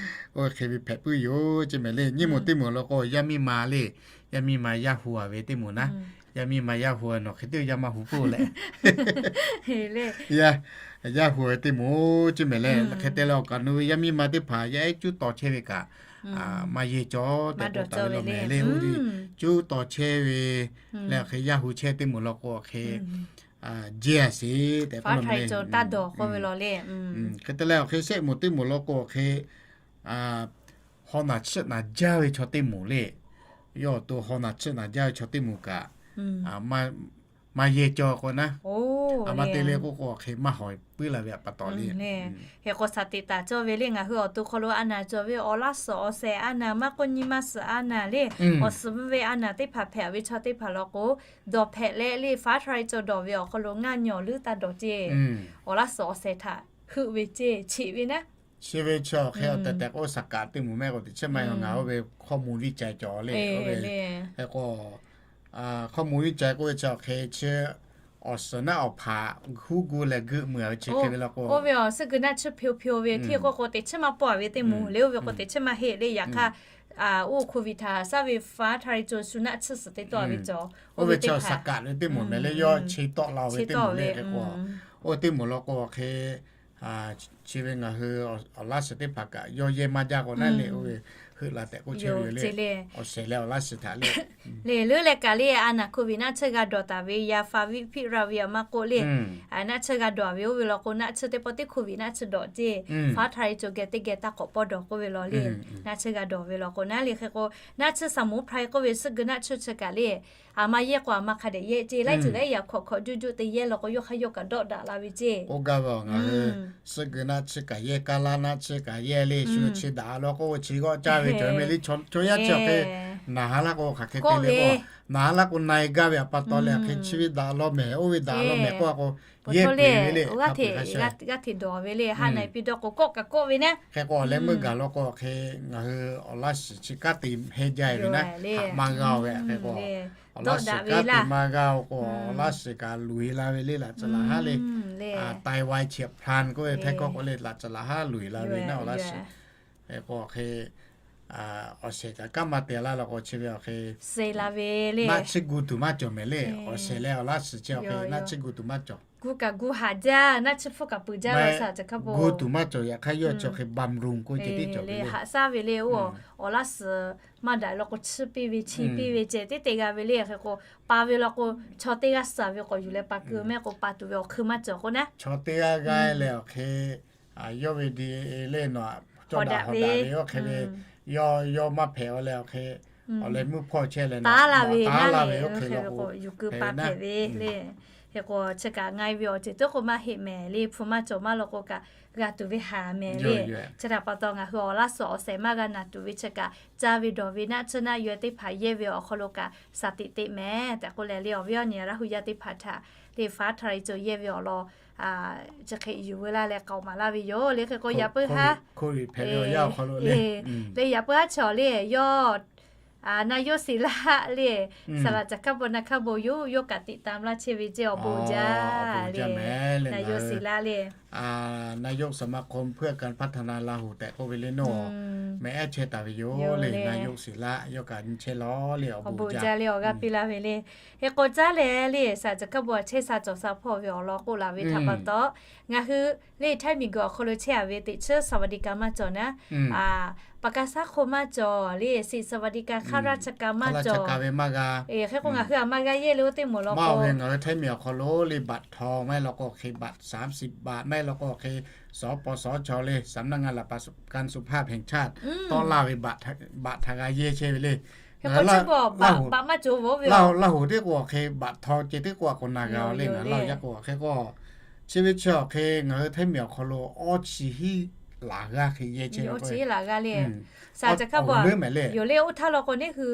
Oˇ hk'e ve hpehꞈ puiˉ yoˬ ceˇ mehˍ le. Nyiˇ moˍ teˇ moˍ law k'o yaˇ miˇ ma le, yaˇ miˇ ma yaˇ hu a ve teˇ moˍ naˉ, yaˇ miˇ ma yaˇ hu a nawˬ hk'e teˇ yaˇ maˇ hu puiˉ leh, yaˇ hu a ve teˇ moˍ ceˇ mehˍ le. Hk'e te leh awˬ kaꞈ nu ve yaˇ miˇ ma teˇ hpaˍ yaˇ ehˉ cuˉ taw chehˇ ve kaꞈ maˇ yehˇ cawˬ tehꞈ k'oˆ taˍ ve law mehˍ le. Oˇ cuˉ taw chehˇ ve leh hk'e yaˇ hu chehˇ teˇ moˍ law k'o hk'e jehˇ a sheˍ tehꞈ k'oˆ ve taˇ dawˬ k'oˆ ve law le. Hk'e te leh awˬ hk'e shehˆ moˍ teˇ moˍ law k'o hk'e haw naˬ tsuhˆ naˬ jaˇ ve chaw teˇ moˍ le. Yawˇ awˬ to haw naˬ tsuhˆ naˬ jaˇ ve chaw teˇ moˍ kaꞈ maˇ yehˇ cawˬ k'o naˉ, a ma te le k'oˆ k'o hk'e maˇ hawˬ puiˉ la ve pa taw le. Hk'e k'o shaˍ tiꞈ taˍ cawˇ ve le ngaˬ hui awˬ to hk'aw lo a naˬ cawˬ ve awˬ laˇ suhˍ awˬ shehˍ a naˬ maˇ k'oˆ nyi maˇ suhˍ a naˬ le, awˬ suhˍ mvuh ve a naˬ teˇ hpaˍ hpehꞈ ve chaw teˇ hpaˍ law k'o dawˬ hpehꞈ leh le faˉ htaˇ e co dawˬ ve awˬ hk'aw lo ngaˇ nyi awˬ leuˉ taˇ dawˬ ceˇ. Awˬ laˇ suhˍ awˬ shehˍ htaꞈ heuˆ ve ceˇ cheꞈ ve naˉ. Chi ve chi awˬ hk'e a tehˬ tehˬ k'o saˍ kaꞈ teˇ moˍ mehˆ k'o teꞈ chiˉ maˇ heˆ. Ngaˬ oˇ ve hkawˇ mvuh liˇ ca cawˬ le. Oˇ ve hk'e k'o hkawˇ mvuh liˇ ca k'oˆ ve chi awˬ hk'e chi awˬ suhˍ naˆ awˬ hpaꞈ huˉ gu leh geuˆ meuˬ ve chi hk'e ve la k'o, oˇ ve awˬ suhˉ gui naˆ tsuhˇ hpeoˬ hpeoˬ ve hk'e k'o k'o teꞈ chiˉ maˇ pawˆ ve teˇ moˍ le, oˇ ve k'o teꞈ chiˉ maˇ heˆ le. Yaꞈ hk'aˇ, oˇ COVID htaꞈ shaˉ ve faˉ htaˇ re co shu naˆ tsuhˇ suhˍ teˇ tawˆ ve cawˬ, oˇ ve chi saˍ kaꞈ ve teˇ moˍ mehˍ le, yawˇ chi tawˆ la ve teˇ moˍ le k'o, oˇ teˇ moˍ la k'o hk'e chi ve ngaˬ hui awˬ laˇ shiˍ teˇ hpaˍ kaꞈ yawˇ yehˇ maˇ jaˇ k'o naˉ le, oˇ ve heuˆ la tehꞈ k'oˆ chehˇ ve le. Awˬ shehˍ leh awˬ laˇ shiˍ htaꞈ le, le leuˉ leh kaꞈ le a naˍ COVID naˆ tsuhˇ g'a dawˬ taˍ ve yaˇ Favipiˆ Raˍviˍ aˬ maˇ k'oˆ le, naˆ tsuhˇ g'a dawˬ ve oˇ ve law k'o, naˆ tsuhˇ teˇ pawˆ teˇ COVID naˆ tsuhˇ dawˬ ceˇ, faˉ htaˇ re co geh teˇ geh taˇ k'awꞈ pawˇ dawˬ k'oˆ ve law le. Naˆ tsuhˇ g'a dawˬ ve law k'o naˉ le hk'e k'o, naˆ tsuhˇ saˍ moˍ hpra k'oˆ ve suhˉ gui naˆ tsuhˇ chi kaꞈ le, aˬ ma yehˇ k'o aˬ ma hk'a dehꞈ yehˇ ceˇ, laiˉ ceuˬ laiˉ yaꞈ hk'awꞈ hk'awꞈ juˇ juˇ te yehˇ law k'o, yawˇ hk'aˇ yawˇ kaꞈ dawˆ daꞈ la ve ceˇ. Oˇ gaˇ ve awˬ ngaˬ hui suhˉ gui naˆ tsuhˇ kaꞈ yehˇ, kaˇ laˇ naˆ tsuhˇ kaꞈ yehˇ le, shu chi daꞈ law k'o chi g'awˆ caˇ ve cawˬ ve le. Chaw yaˇ chi awˬ hk'e naˬ ha laˇ k'o hk'aˬ hk'e te le k'o, naˬ ha laˇ k'o na e gaˇ ve awˬ pa taw leh awˬ hk'e chi ve daꞈ law mehˍ, oˇ ve daꞈ law mehˍ k'oˆ a k'o, yehˇ peuˬ ve le, g'aˇ hteꞈ dawˬ ve le, ha na e piˇ dawˇ k'o kawˆ kaꞈ kawˆ ve naˉ. Hk'e k'o awˬ leh meuˇ gaˬ law k'o awˬ hk'e ngaˬ hui awˬ laˇ shiˍ chi kanˉ te hehnˇ jaˇ ve naˉ, haꞈ maˇ g'a-oˬ ve hk'e k'o, awˬ laˇ shiˍ kanˉ te maˇ g'a-oˬ k'o, awˬ laˇ shiˍ kaꞈ luˬ e la ve le, laꞈ tcuh laˬ haˉ le. Taiwan chi plan k'oˆ ve htaiˇ hkawˇ k'o le, laꞈ tcuh laˬ haˉ luˬ e la ve naˉ awˬ laˇ shiˍ. Hk'e k'o awˬ hk'e awˬ shehˍ kaꞈ kanˉ maˇ te laˇ law k'o chi ve awˬ hk'e naˆ tsuhˇ gu tuˬ maˇ cawˬ mehˍ le. Awˬ shehˍ leh awˬ laˇ shiˍ chi awˬ hk'e naˆ tsuhˇ gu tuˬ maˇ cawˬ. Gu kaꞈ gu haꞈ jaˇ, naˆ tsuhˇ hpfuhˇ kaꞈ peuˬ jaˇ ve, maˇ gu tuˬ maˇ cawˬ. Yaꞈ hk'aˇ yawˇ chi awˬ hk'e bam lun k'oˆ ve ceh tiˉ cawˬ ve le. Haꞈ shaˉ ve le, oˇ awˬ laˇ shiˍ maˇ daꞈ law k'o chiˇ piˇ ve, chiˇ piˇ ve ceh tiˉ te g'a ve le. Hk'e k'o pa ve law k'o, chaw teˇ g'aˇ suhˍ ve k'awꞈ yuˬ leh pa keu mehˆ k'o pa tuˬ ve awˬ hk'eun maˇ cawˬ k'o naˉ. Chaw teˇ g'aˇ g'aˇ leh awˬ hk'e yawˇ ve di le nawˬ cawˇ daꞈ hawˍ daꞈ ve awˬ hk'e ve, yawˇ yawˇ maˇ hpehꞈ-a leh awˬ hk'e awˬ leh mvuhˇ hpawˇ chehˇ leh taˉ la ve naˉ le, hk'e k'o yuˬ keu pa hpehꞈ ve le. Hk'e k'o chi kaꞈ ngaˬ e ve awˬ ceuˬ tiˉ k'o maˇ heˆ mehˍ le, hpu maˇ cawˬ maˇ law k'o kaꞈ g'a tuˬ ve haˍ mehˍ le. Chi htaꞈ pa taw ngaˬ hui awˬ laˇ suhˍ awˬ shehˍ maˇ g'a naˬ tuˬ ve chi kaꞈ caˇ ve dawˬ ve naˆ tsuhˇ naˆ yaweh teˇ hpaˍ yehˇ ve awˬ hk'aw lo kaꞈ shaˍ tiꞈ teꞈ mehˍ tehꞈ k'oˆ leh le, awˬ viˉ awˬ nyi Laˇ hu yaˇ teˇ hpaˍ htaꞈ le faˉ htaˇ re co yehˇ ve awˬ lawn chi hk'e yuˬ veu laˇ leh k'aoˍ maˍ laˇ ve yoˬ le. Hk'e k'o yaꞈ puiˉ haˉ hpehꞈ ve awˬ yanˇ awˬ hk'aw lo le, le yaꞈ puiˉ haˉ chaw le yawˇ naˬ yoˇ shiˍ laˇ le, saˍ laꞈ caˬ hkaˇ bon naˬ hkaˇ bon yoˬ, yawˇ kaꞈ tiꞈ taˍ laˇ chehˇ ve ceˇ awˬ bon jaˇ le. Naˬ yoˇ shiˍ laˇ le นายกสมาคมเพื่อการพัฒนาลาหู tehꞈ k'oˆ ve le nawˬ mehˍ ehˉ chehˇ taˍ ve yoˬ le. Naˬ yoˇ shiˍ laˇ yawˇ kaꞈ nyi chehˇ law le awˬ bon jaˇ le awˬ g'aˇ piˇ laˇ ve le. Hk'e k'o caˉ leh le saˍ laꞈ caˬ hkaˇ bon a chehˇ sha cawˬ sha hpawˇ ve awˬ lawn k'oˆ laˬ ve htaꞈ pa taw, ngaˬ hui le Htaiˇ miˬguiˬ awˬ hk'aw lo chehˇ a ve teꞈ chiˉ สวัสดิการ maˇ cawˬ naˉ, ประกันสังคม maˇ cawˬ le, สิทธิ์สวัสดิการ ข้าราชการ maˇ cawˬ ve maˇ g'a. Hk'e k'o ngaˬ hui a maˇ g'a yehˇ le oˇ teˇ moˍ law k'o, ngaˬ hui Htaiˇ miˬ awˬ hk'aw lo le บัตรทอง maˇ heˆ law k'o hk'e บัตรสามสิบบาท maˇ heˆ law k'o hk'e สปสช le สำนักงานหลักประกันสุขภาพแห่งชาติ tawˆ laˇ ve บัตร htaꞈ g'a yehˇ chehˇ ve le. Laˇ huˍ teˇ k'o awˬ hk'e บัตรทอง ceh teˇ k'o a k'o na g'a le, ngaˬ hui Laˇ huˍ yaˇ k'o hk'e k'o, chi ve chi awˬ hk'e ngaˬ hui Htaiˇ miˬ awˬ hk'aw lo awˇ chi hiˉ laˬ g'aˇ hk'e yehˇ chehˇ ve k'o, awˬ leuˉ mehˍ le. Yoˬ le oˇ htaˇ law k'o neˇ hui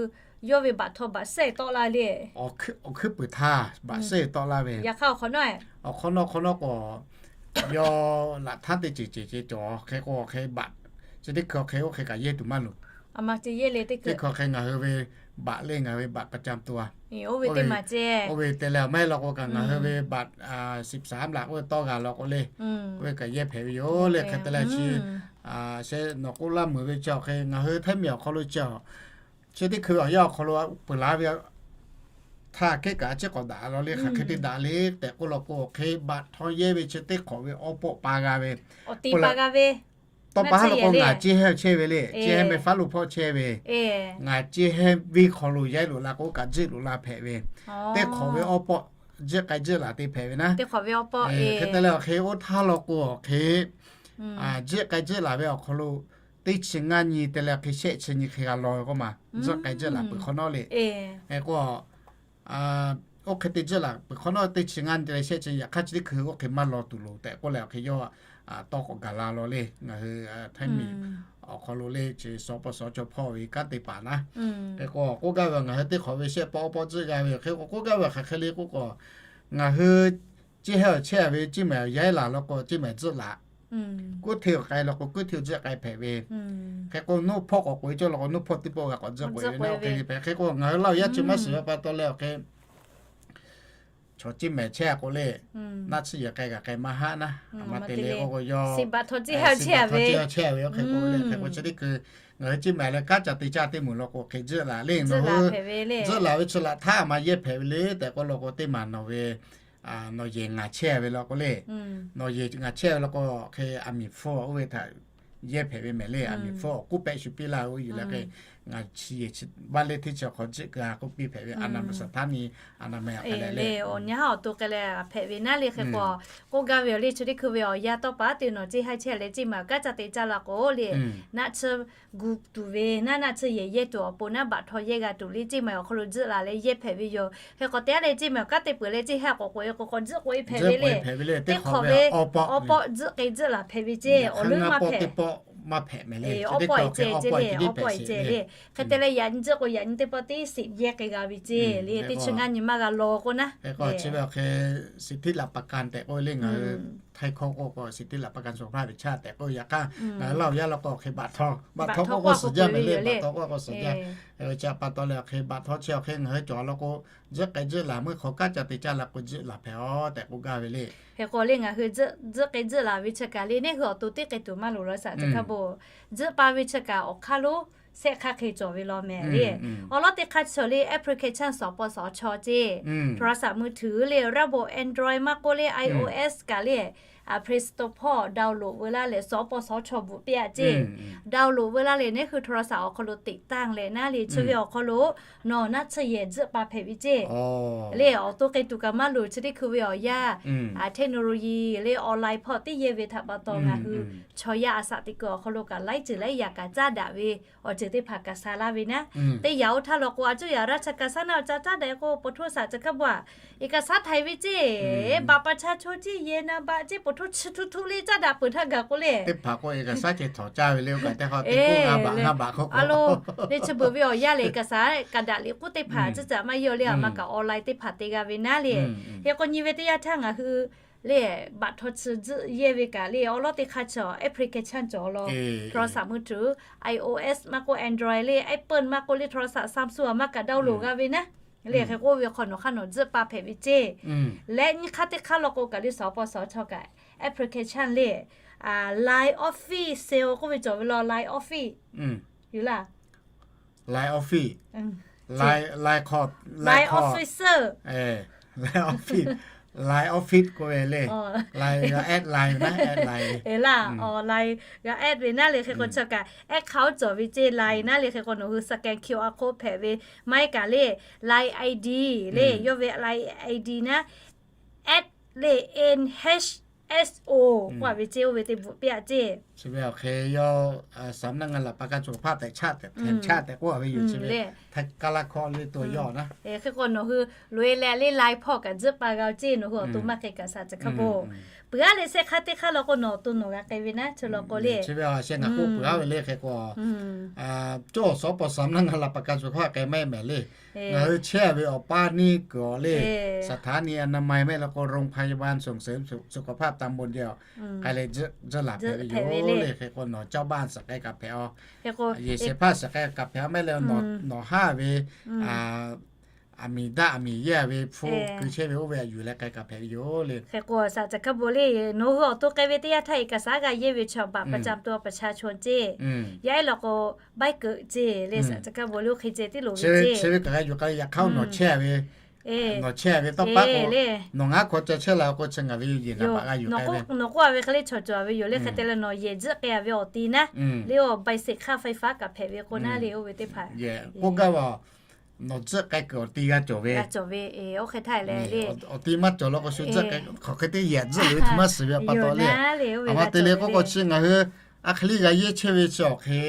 yawˇ ve บัตรทอง บัตรเศษ tawˆ laˇ le. Awˬ hkuiˉ puiˍ htaˇ บัตรเศษ tawˆ laˇ ve. Yaꞈ hk'aˇ awˬ hk'awꞈ nawˉ, awˬ hk'awꞈ nawˉ hk'awꞈ nawˉ k'o, yawˇ laꞈ htaˉ teˇ ceuˬ ceuˬ ceh cawˬ hk'e k'o hk'e บัตร chi teˇ hkui awˬ hk'e oˇ hk'e kaꞈ yehˇ tuˬ maˇ loˍ. Teˇ hkui awˬ hk'e ngaˬ hui ve บัตร le ngaˬ hui ve บัตรประจำตัว oˇ ve te leh maˇ heˆ law k'o kaꞈ ngaˬ hui ve บัตร สิบสาม laꞈ k'oˆ ve tawˇ g'a law k'o le, oˇ ve kaꞈ yehˇ hpehꞈ ve yoˬ le. Hk'e te leh chi sheh nawˬ k'oˆ laˇ meuˍ ve chi awˬ hk'e ngaˬ hui Htaiˇ miˬ awˬ hk'aw lo chi a, chi teˇ hkui awˬ yanˇ awˬ hk'aw lo peuˬ laˬ ve htaˇ hk'e kaꞈ a ciˉ k'awꞈ daꞈ law le, hk'aˬ hk'e te daꞈ le tehꞈ k'oˆ law k'o, awˬ hk'e บัตรทอง yehˇ ve chi teˇ hk'awꞈ ve awˬ pawˆ pa g'a ve, tawˇ pa ha law k'o ngaˬ ceˇ hehnˇ chehˇ ve le, ceˇ hehnˇ meh faˉ lo hpawˇ chehˇ ve, ngaˬ ceˇ hehnˇ venˇ hk'aw lo yehˇ loꞈ la k'o kaꞈ juˇ loꞈ la hpehꞈ ve, teˇ hk'awꞈ ve awˬ pawˆ juˇ k'ai juˇ laˬ te hpehꞈ ve naˉ. Hk'e te leh awˬ hk'e oˇ htaˇ law k'o awˬ hk'e juˇ k'ai juˇ laˬ ve awˬ hk'aw lo teˇ chi ngaˇ nyi te leh hk'e shehˆ chi nyi hk'e g'a law ve k'oˆ ma, juˇ k'ai juˇ laˬ peuˬ hk'awꞈ nawˉ le. Hk'e k'o, oˇ hk'e te juˇ laˬ peuˬ hk'awꞈ nawˉ teˇ chi ngaˇ nyi te leh shehˆ chi nyi, yaꞈ hk'aˇ chi teˇ hkui oˇ hk'e maˇ law tuˬ loˍ tehꞈ k'oˆ leh awˬ hk'e yawˇ tawˇ k'awꞈ gaˬ la law le. Ngaˬ hui Htaiˇ miˬ awˬ hk'aw lo le chi สปสช hpawˇ ve kanˉ te paˍ naˉ. Hk'e k'o k'oˆ gaˇ ve ngaˬ hui teˇ hk'awꞈ ve shehˆ pawˆ awˬ pawˆ juˇ g'a ve, hk'e k'o k'oˆ gaˇ ve hk'aˬ hk'e le k'oˆ k'o, ngaˬ hui ceˇ hehnˇ awˬ chehˇ a ve ceˇ mehˍ awˬ yaˇ laˬ law k'o ceˇ mehˍ juˇ laˬ, kuˇ hteˇ k'ai law k'o kuˇ hteˇ juˇ k'ai hpehꞈ ve. Hk'e k'o nuˇ hpawˇ k'awꞈ k'oꞈ e cawˇ law k'o nuˇ hpawˇ teˇ pawˆ g'a k'awꞈ juˇ k'oꞈ e ve naˉ. Oˇ hk'e hpehꞈ hk'e k'o ngaˬ hui Laˇ huˍ yaˇ chi maˇ shiˍ ve pa taw leh awˬ hk'e chaw ceˇ mehˍ chehˇ k'o le, naˆ tsuhˇ yehˬ k'ai kaꞈ k'ai maˇ haˆ naˉ. A ma te le k'oˆ k'o, yawˇ chi baꞈ htawˇ ceˇ ha chehˇ ve, hk'e k'oˆ ve le. Hk'e k'o chi teˇ hkui ngaˬ hui ceˇ mehˍ leh kanˉ ca te caˇ teˇ moˍ law k'o, hk'e tzuhˆ laˬ le, nawˬ hui tzuhˆ laˬ ve chi laꞈ htaˇ a ma yehˇ hpehꞈ ve le tehꞈ k'oˆ law k'o, teˇ maˬ nawˬ ve nawˬ yehˬ ngaˬ chehˇ ve law k'o le, nawˬ yehˬ ngaˬ chehˇ ve law k'o, hk'e a miˍ hpfuhˇ oˇ ve htaꞈ yehˇ hpehꞈ ve mehˍ le. A miˍ hpfuhˇ awˬ k'oˆ pehˆ shu piˇ laˇ ve yoˬ le. Hk'e ngaˬ chi yehˬ chi vaˇ leh teˇ chi hk'aw tzuhˆ k'a k'oˆ piˇ hpehꞈ ve, a na ma saˍ htaˇ ni a na ma a hk'a leh le, awˬ nyi haˉ awˬ to k'ai leh hpehꞈ ve naˉ le. Hk'e k'o k'oˆ gaˇ ve yoˬ le, chi teˇ hkui ve awˬ yanˇ tawˇ pa teˇ nawˬ ceˇ ha chehˇ leh ceˇ mehˍ kanˉ ca te caˇ la k'o le, naˆ tsuhˇ gu tuˬ ve naˉ, naˆ tsuhˇ yehˬ yehˇ tuˬ awˬ pon naˉ baꞈ htaw yehˇ g'a tuˬ le, ceˇ mehˍ awˬ hk'aw lo tzuhˆ laˬ leh yehˇ hpehꞈ ve yoˬ. Hk'e k'o te a leh ceˇ mehˍ awˬ kanˉ te peuˬ leh ceˇ ha k'awꞈ k'oꞈ e k'o k'awꞈ tzuhˆ k'oꞈ e hpehꞈ ve le. Teˇ hk'awꞈ ve awˬ pawˆ tzuhˆ k'e tzuhˆ laˬ hpehꞈ ve ceˇ, awˬ leuˉ maˇ hpehꞈ. Awˬ pawˆ e ceh le, awˬ pawˆ e ceh le. Hk'e te leh yaꞈ nyi tzuhˆ k'o yaꞈ nyi teˇ pawˆ teˇ siꞈ yehˇ k'e g'a ve ceˇ le, teˇ chi ngaˇ nyi maˇ g'a law k'o naˉ. Hk'e k'o chi ve awˬ hk'e สิทธิหลักประกัน tehꞈ k'oˆ le, ngaˬ hui Htaiˇ hkawˇ k'oˆ k'o สิทธิหลักประกันสุขภาพแห่งชาติ tehꞈ k'oˆ ve. Yaꞈ hk'aˇ ngaˬ hui Laˇ huˍ yaˇ law k'o hk'e baꞈ htaw, baꞈ htaw k'oˆ k'o suhˍ jaˇ mehˍ le, baꞈ htaw k'oˆ k'o suhˍ jaˇ. Chi pa taw leh awˬ hk'e baꞈ htaw chi awˬ hk'e ngaˬ hui cawˬ law k'o, tzuhˆ k'e tzuhˆ laˬ meuˇ hk'aw kanˉ ca te caˇ la k'o tzuhˆ laˬ hpehꞈ aˬ tehꞈ k'oˆ gaˇ ve le. Hk'e k'o le ngaˬ hui tzuhˆ k'e tzuhˆ laˬ ve chi kaꞈ le neˇ hui awˬ to teˇ k'e tuˬ maˇ loˍ law shaꞈ chi hk'a bo, tzuhˆ pa ve chi kaꞈ awˬ hk'aˇ lo shehˆ hk'aˇ hk'e cawˬ ve law mehˍ le. Awˬ lawn teˇ hk'aˇ chi le application สปสช ceˇ, โทรศัพท์มือถือ le ระบบ Android maˇ k'oˆ le iOS kaꞈ le, Play Store hpawˇ download veu laˇ leh สปสช bvuhꞈ piˇ aꞈ ceˇ. Download veu laˇ leh neˇ hui โทรศัพท์ awˬ hk'aw lo ติดตั้ง leh naˉ le chi ve awˬ hk'aw lo nawˬ naˆ tsuhˇ yehˬ tzuhˆ pa hpehꞈ ve ceˇ. Le awˬ to k'e tuˬ kaꞈ maˇ loˍ chi teˇ hkui ve awˬ yanˇ, technology le online hpawˇ teˇ yehˇ ve htaꞈ pa taw ngaˬ hui chaw yaˇ a shaꞈ teꞈ kuiˬ awˬ hk'aw lo kaꞈ laiˉ ceuˬ laiˉ yaꞈ kaꞈ caˉ daꞈ ve awˬ ceuˬ teˇ hpaˍ kaꞈ sha laˇ ve naˉ. Teˇ yanˇ oˇ htaˇ law k'o a cuˇ yaꞈ raˇ cha kaꞈ shaˉ naˆ ca caˉ daꞈ k'o ปสช chi hk'a bo a, eˍ kaꞈ shaˉ htaiˍ ve ceˇ, บัตรประชาชน ceˇ, yehˬ naˍ baꞈ ceˇ, ปสช chi htu htu le caˉ daꞈ peuˬ htaˇ gaˬ k'o le. Teˇ hpaˍ k'o eˍ kaꞈ shaˉ ceh htawˍ caˇ ve le, oˇ kaꞈ teˇ hk'aw teˇ k'oˆ ngaˇ baꞈ ngaˇ baꞈ hk'oˆ k'o a lo le chi beuꞈ ve awˬ yanˇ le kaꞈ shaˉ kaꞈ daꞈ le k'oˆ teˇ hpaˍ ciˉ caꞈ maˇ yawˇ le a ma kaꞈ online teˇ hpaˍ te g'a ve naˉ le. Hk'e k'o nyi ve teˇ yanˇ htaˇ ngaˬ hui le baꞈ htaw chi tzuhˆ yehˇ ve kaꞈ le awˬ lawn teˇ hk'aˇ chi application cawˬ law, โทรศัพท์มือถือ iOS maˇ k'oˆ Android le, Apple maˇ k'oˆ le โทรศัพท์ Samsung a ma kaꞈ download g'a ve naˉ. Le hk'e k'oˆ ve hk'aw nawˬ hk'aˇ nawˬ tzuhˆ pa hpehꞈ ve ceˇ. Leh nyi hk'aˇ teˇ hk'aˇ law k'o kaꞈ le สปสช kaꞈ application le, Line Office sale k'oˆ ve cawˬ ve law, Line Office yoˬ laˇ. Line Office, Line Officer, Line Office, Line Office k'oˆ ve le. Line g'a add line naˉ, add line ve laˇ. Line g'a add ve naˉ le hk'e k'o chi kaꞈ account cawˬ ve ceˇ, Line naˉ le hk'e k'o nawˬ hui scan QR code hpehꞈ ve maˇ heˆ kaꞈ le, Line ID le yawˇ ve Line ID naˉ, at le, N H S O k'oˆ a ve ceˇ, oˇ ve te bvuhꞈ piˇ aꞈ ceˇ. Chi ve awˬ hk'e yawˇ สำนักงานหลักประกันสุขภาพแห่งชาติ tehꞈ k'oˆ a ve yoˬ. Chi ve Htaiˇ kaˇ laˇ hkawˇ le to yawˇ naˉ. Hk'e k'o nawˬ hui loꞈ e leh le Line hpawˇ kaꞈ tzuhˆ pa g'a ceˇ, nawˬ hui awˬ to maˇ k'ai kaꞈ shaꞈ chi hk'a bo. Peuˬ aˉ le shehˆ hk'aˇ teˇ hk'aˇ law k'o nawˬ awˬ to nawˬ g'a k'ai ve naˉ chi law k'o le. Chi ve awˬ sheh ngaˬ k'oˆ peuˬ aˉ ve le hk'e k'o, cawˇ awˬ สปสช สำนักงานหลักประกันสุขภาพ k'ai maˇ heˆ mehˍ le. Ngaˬ hui chehˇ ve awˬ paˇ neˇ kuiˬ awˬ le, สถานีอนามัย maˇ heˆ law k'o โรงพยาบาลส่งเสริมสุขภาพตำบล ceˇ k'ai leh tzuhˆ laˬ hpehꞈ ve yoˬ le. Hk'e k'o nawˬ ชาวบ้าน suhˍ k'ai kaꞈ hpehꞈ aw, yehˬ shehˍ hpaˇ suhˍ k'ai kaꞈ hpehꞈ aw, maˇ heˆ leh nawˬ haˉ ve aˬ miˍ daˆ aˬ miˍ yehˇ ve hpu keu chehˇ ve oˇ ve aꞈ yuˬ leh k'ai kaꞈ hpehꞈ ve yoˬ le. Hk'e k'o shaꞈ chi hk'a bo le, nawˬ hui awˬ to k'ai ve teˇ yanˇ htaˇ eˬ kaꞈ shaˉ g'a yehˇ ve chaw บัตรประจำตัวประชาชน ceˇ, yaˇ ehˉ law k'o ใบเกิด ceˇ le shaꞈ chi hk'a bo le oˇ hk'e ceh tiˉ loˍ ve ceˇ. Chi ve kaꞈ g'a yuˬ k'ai leh yaꞈ hk'aˇ nawˬ chehˇ ve, nawˬ chehˇ ve tawˇ paˉ k'o, nawˬ ngaˉ hk'aw ca chehˇ la k'o chi ngaˬ ve yehˬ naˍ baꞈ g'a yuˬ k'ai ve. Nawˬ k'oˆ a ve hk'e le chaw cawˬ a ve yoˬ le. Hk'e te leh nawˬ yehˬ tzuhˆ k'ai a ve awˬ ti naˉ, le awˬ ใบเสร็จค่าไฟฟ้า kaꞈ hpehꞈ ve k'o naˉ le oˇ ve teˇ hpaˍ k'oˆ gaˇ ve, nawˬ tzuhˆ k'ai kuiˬ awˬ ti g'a cawˬ ve, cawˬ ve, oˇ hk'e htaˇ le le, awˬ ti maˇ cawˬ law k'o shu tzuhˆ k'ai hk'aˬ hk'e teˇ yehˬ tzuhˆ loꞈ ve chi maˇ shiˍ ve pa taw le. Aˬ ma te le k'oˆ k'o chi ngaˬ hui a hk'e le g'a yehˇ chehˇ ve chi awˬ hk'e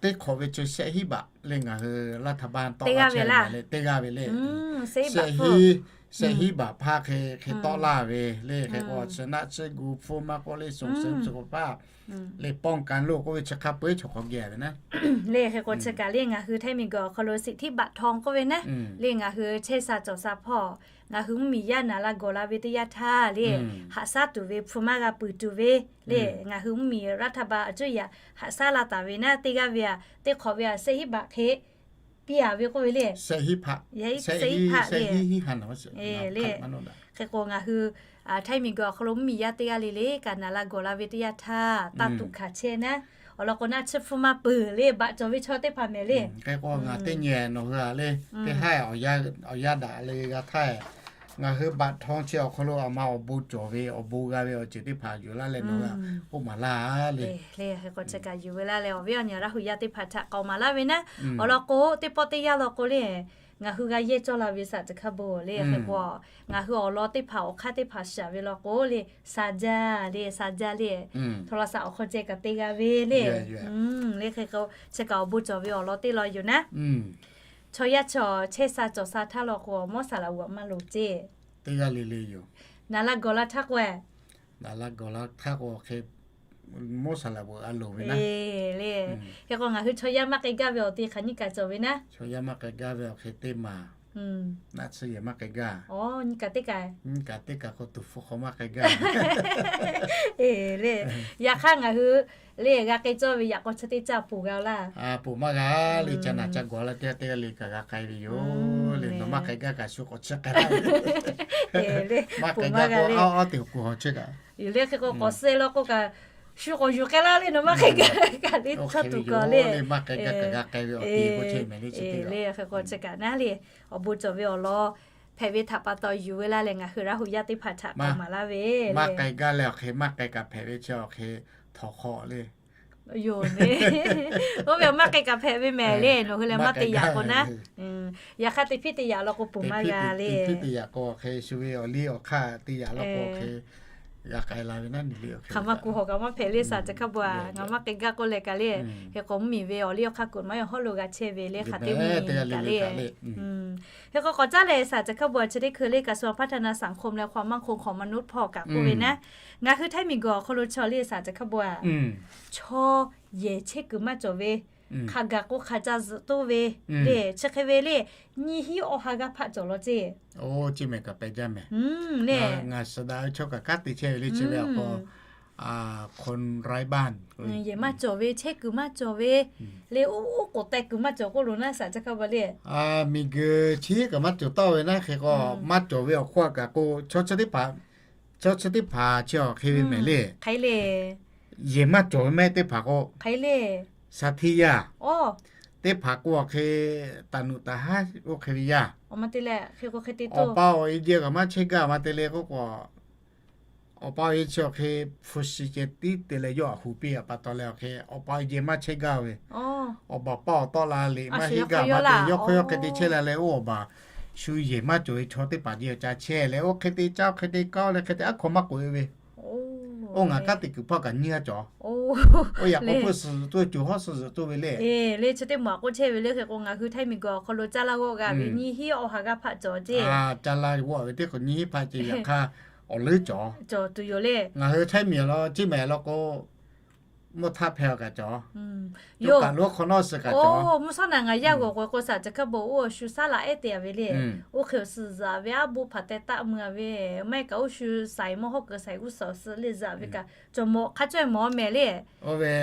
teˇ hk'awꞈ ve chi shehˆ hinˉ baꞈ le ngaˬ hui รัฐบาล tawˆ la chehˇ ve le teˇ g'aˇ ve le. Shehˆ hinˉ, shehˆ hinˉ baꞈ hpaˇ hk'e hk'e tawˆ laˇ ve le. Hk'e k'o chi naˆ tsuhˇ gu hpu maˇ k'oˆ le ส่งเสริมสุขภาพ le ป้องกันโรค k'oˆ ve chi hk'a peu-eˬ chaw hk'aw geh ve naˉ. Le hk'e k'o chi kaꞈ le ngaˬ hui Htaiˇ miˬguiˬ awˬ hk'aw lo สิทธิบัตรทอง k'oˆ ve naˉ, le ngaˬ hui chehˇ sha cawˬ sha hpawˇ ngaˬ hui mvuhˇmiˬ yaˇ naˍ la gawˬ la ve teˇ yanˇ htaˇ le, haꞈ shaˉ tuˬ ve hpu maˇ g'a puiˍ tuˬ ve le, ngaˬ hui mvuhˇmiˬ รัฐบาล a cuˇ yaꞈ haꞈ shaˉ la taˍ ve naˉ teˇ g'aˇ ve aꞈ teˇ hk'awꞈ ve aꞈ shehˆ hinˉ baꞈ hk'e piˇ a ve k'oˆ ve le. Sehˉ hiˆ hpaˆ le. Hk'e k'o ngaˬ hui htaiˇ miˬguiˬ awˬ hk'aw lo mvuhˇmiˬ yaˇ teˇ g'aˇ le le kaꞈ naˍ la gawˬ la ve teˇ yanˇ htaˇ, taˇ tuꞈ hkanˍ chehˇ naˉ. Awˬ lawn k'o naˉ, chi hpfuhˇ maˇ peuˬ le, baꞈ cawˬ ve chaw teˇ hpaˍ mehˍ le. Hk'e k'o ngaˬ teˇ nyi nawˬ hui a le, teˇ haˉ awˬ yanˇ daꞈ le g'a htaˇ, ngaˬ hui baꞈ htaw chi awˬ hk'aw lo a ma awˬ bon cawˬ ve, awˬ bon g'a ve awˬ ceuˬ teˇ hpaˍ yuˬ laˇ leh nawˬ hui k'oˆ maˍ laˇ le. Hk'e k'o chi kaꞈ yuˬ ve laˇ leh awˬ viˉ awˬ nyi Laˇ huˍ yaˇ teˇ hpaˍ htaꞈ k'awꞈ maˍ laˇ ve naˉ. Awˬ lawn k'o teˇ pawˆ teˇ yanˇ law k'o le, ngaˬ hui g'a yehˇ cawˇ la ve saˍ tcuh hkaˇ bon le. Hk'e k'o ngaˬ hui awˬ lawn teˇ hpaˍ awˬ hk'aˇ teˇ hpaˍ shaˍ ve law k'o le, saˍ jaˇ le, saˍ jaˇ le, โทรศัพท์ awˬ hk'aw ceh kaꞈ te g'a ve le. Le hk'e k'o chi kaꞈ awˬ bon cawˬ ve awˬ lawn teˇ lawn yoˬ naˉ. Chaw yaˇ chi chehˇ sha cawˬ sha htaˇ law k'o mawˇ saˍ laꞈ g'uiˬ maˇ loˍ ceˇ. Teˇ g'aˇ le le yoˬ. Naˍ la gawˬ la htaˇ k'o, naˍ la gawˬ la htaˇ k'o hk'e mawˇ saˍ laꞈ g'uiˬ a loˍ ve naˉ. Le, hk'e k'o ngaˬ hui chaw yaˇ maˇ k'ai gaˇ ve awˬ te hk'aˬ nyiˇ kaꞈ cawˬ ve naˉ. Chaw yaˇ maˇ k'ai gaˇ ve awˬ hk'e teˇ maˬ. Naˆ tsuhˇ yehˬ maˇ k'ai gaˇ. Nyiˇ kaꞈ teˇ kaꞈ. Nyiˇ kaꞈ teˇ kaꞈ k'o tuˍ hpfuh hk'aw maˇ k'ai gaˇ. Le, yaꞈ hk'aˇ ngaˬ hui le g'a k'ai cawˇ ve yaꞈ k'aw chi teˇ caˇ ponˬ g'a laˇ. Ponˬ maˇ g'a le, ca naˬ ca gawˬ la teˇ g'aˇ teˇ g'aˇ le kaꞈ g'a k'ai ve yoˬ le. Nawˬ maˇ k'ai gaˇ kaꞈ shu k'awꞈ chi k'ai laˇ. Maˇ k'ai gaˇ k'o a a teꞈ kuˬ hawˬ chehˇ kaꞈ. Yoˬ le, hk'e k'o k'awꞈ suh law k'o kaꞈ shu k'awꞈ yuˬ k'ai laˇ le, nawˬ maˇ k'ai gaˇ kaꞈ le chaw tuˬ kawˬ le. Maˇ k'ai gaˇ kaꞈ g'a k'ai ve awˬ te k'o chehˇ mehˍ le chi teˇ le. Hk'e k'o chi kaꞈ naˉ le, awˬ bon cawˬ ve awˬ lawn hpehꞈ ve htaꞈ pa taw yuˬ ve laˇ leh ngaˬ hui Laˇ huˍ yaˇ teˇ hpaˍ htaꞈ k'awꞈ maˍ laˇ ve. Maˇ k'ai gaˇ leh awˬ hk'e maˇ k'ai kaꞈ hpehꞈ ve chi awˬ hk'e htawnˍ hk'aw le. Yoˬ le. Oˇ ve maˇ k'ai kaꞈ hpehꞈ ve mehˍ le, nawˬ hui leh maˇ te yaꞈ k'o naˉ. Yaꞈ hk'aˇ teˇ hpiˇ teˇ yaꞈ law k'o ponˬ maˇ g'a le. Teˇ hpiˇ teˇ yaꞈ k'o hk'e shu ve awˬ liˇ awˬ hk'aˇ teˇ yaꞈ law k'o hk'e g'a k'ai la ve naˉ. Hk'aˬ ma kuˬ hawˬ kaꞈ maˇ hpehꞈ le saˍ tcuh hkaˇ bon a, ngaˬ maˇ k'ai gaˇ k'oˆ leh kaꞈ le. Hk'e k'o mvuhˇmiˬ ve awˬ liˇ awˬ hk'aˇ kuiˬ maˇ yaw hawˉ lo g'a chehˇ ve le hk'aˬ teˇ mvuhˇmiˬ kaꞈ le. Hk'e k'o k'awꞈ caˉ leh saˍ tcuh hkaˇ bon a chi teˇ hkui le กระทรวงพัฒนาสังคมและความมั่นคงของมนุษย์ hpawˇ kaꞈ k'oˆ ve naˉ, ngaˬ hui htaiˇ miˬguiˬ awˬ hk'aw lo chaw le saˍ tcuh hkaˇ bon a, chaw yehˬ chehˇ kuiˬ maˇ cawˬ ve, hk'a gaˬ k'o hk'aˬ ca zuhꞈ toˇ ve le, chi hk'e ve le, nyiˇ hinˉ awˬ ha g'aˇ hpaˆ cawˬ law ceˇ. Oˇ, chi mehˍ kaꞈ pehꞈ jaˇ mehˍ. Ngaˬ suhˍ daꞈ ve chaw kaꞈ kanˉ te chehˇ ve le chi ve awˬ hk'aw, คนไร้บ้าน yehˬ maˇ cawˬ ve, chehˇ kuiˬ maˇ cawˬ ve le, oˇ k'oˍ teh kuiˬ maˇ cawˬ k'oˆ lo naˉ saˍ tcuh hkaˇ bon le. Miˬguiˬ chi kaꞈ maˇ cawˬ tawˆ ve naˉ, hk'e k'o maˇ cawˬ ve awˬ hk'oˆ kaꞈ k'o, chaw chi teˇ hpaˍ, chaw chi teˇ hpaˍ chi awˬ hk'e ve mehˍ le. Yehˬ maˇ cawˬ ve mehˍ teˇ hpaˍ k'o, hk'e le, สาธิต yaˇ. Teˇ hpaˍ k'o awˬ hk'e taˍ nuꞈ taˍ haˉ oˇ hk'e ve yaˇ. Awˬ pa awˬ e jeh kaꞈ maˇ chehˇ gaˇ ma te le k'oˆ k'o, awˬ pa awˬ e chi awˬ hk'e hpu shi ceh tiˉ te leh yawˇ aꞈ hu piˇ a pa taw leh awˬ hk'e awˬ pa awˬ e jeh maˇ chehˇ gaˇ ve. Awˬ baˬ paˇ awˬ tawˆ la liꞈ maˇ heˆ gaˇ ma te, yawˇ hk'aw yawˇ hk'e te chehˇ la leh oˇ awˬ baˬ shu yehˬ maˇ cawˬ ve chaw teˇ hpaˍ jeh awˬ ca chehˇ leh oˇ hk'e te caˇ hk'e te kaˇ leh hk'e te aˉ hkaw maˇ k'oꞈ e ve. Oˇ ngaˬ kanˉ te kuiˬ hpawˇ kaꞈ nyiˇ g'aˇ cawˬ. Oˇ yaꞈ k'o hpu suhˍ zuhꞈ toˇ ve, co hawˉ suhˍ zuhꞈ toˇ ve le. Le chi teˇ maˬ k'oˆ chehˇ ve le, hk'e k'o ngaˬ hui htaiˇ miˬguiˬ awˬ hk'aw lo caˇ laˇ g'awˆ g'a ve nyiˇ hinˉ awˬ ha g'aˇ hpaˆ cawˬ ceˇ. Caˇ laˇ g'awˆ ve teˇ hk'o nyiˇ hinˉ hpaˆ ceˇ, yaꞈ hk'aˇ awˬ leuˉ cawˬ. Cawˬ tuˬ yoˬ le. Ngaˬ hui htaiˇ miˬ law, ciˇ mehˍ law k'o, mvuhˇ htaˇ hpehꞈ kaꞈ cawˬ. Yoˬ, kaꞈ lo hk'awꞈ nawˉ suh kaꞈ cawˬ. Mvuhˇ shawˉ naˍ ngaˬ yaˇ g'awˬ k'o k'o saˍ tcuh hkaˇ bon oˇ awˬ shu saˉ laꞈ ehˉ te a ve le. Oˇ hk'e awˬ suh zuhꞈ ve aˉ bon hpaˍ teh taˆ mui a ve, maˇ heˆ kaꞈ oˇ shu saiˍ mawˇ hawˉ kuiˬ saiˍ g'uˇ suhˍ awˬ suh le zuhꞈ ve kaꞈ cawˬ mawˬ hk'a caweh mawˬ mehˍ le. Oˇ ve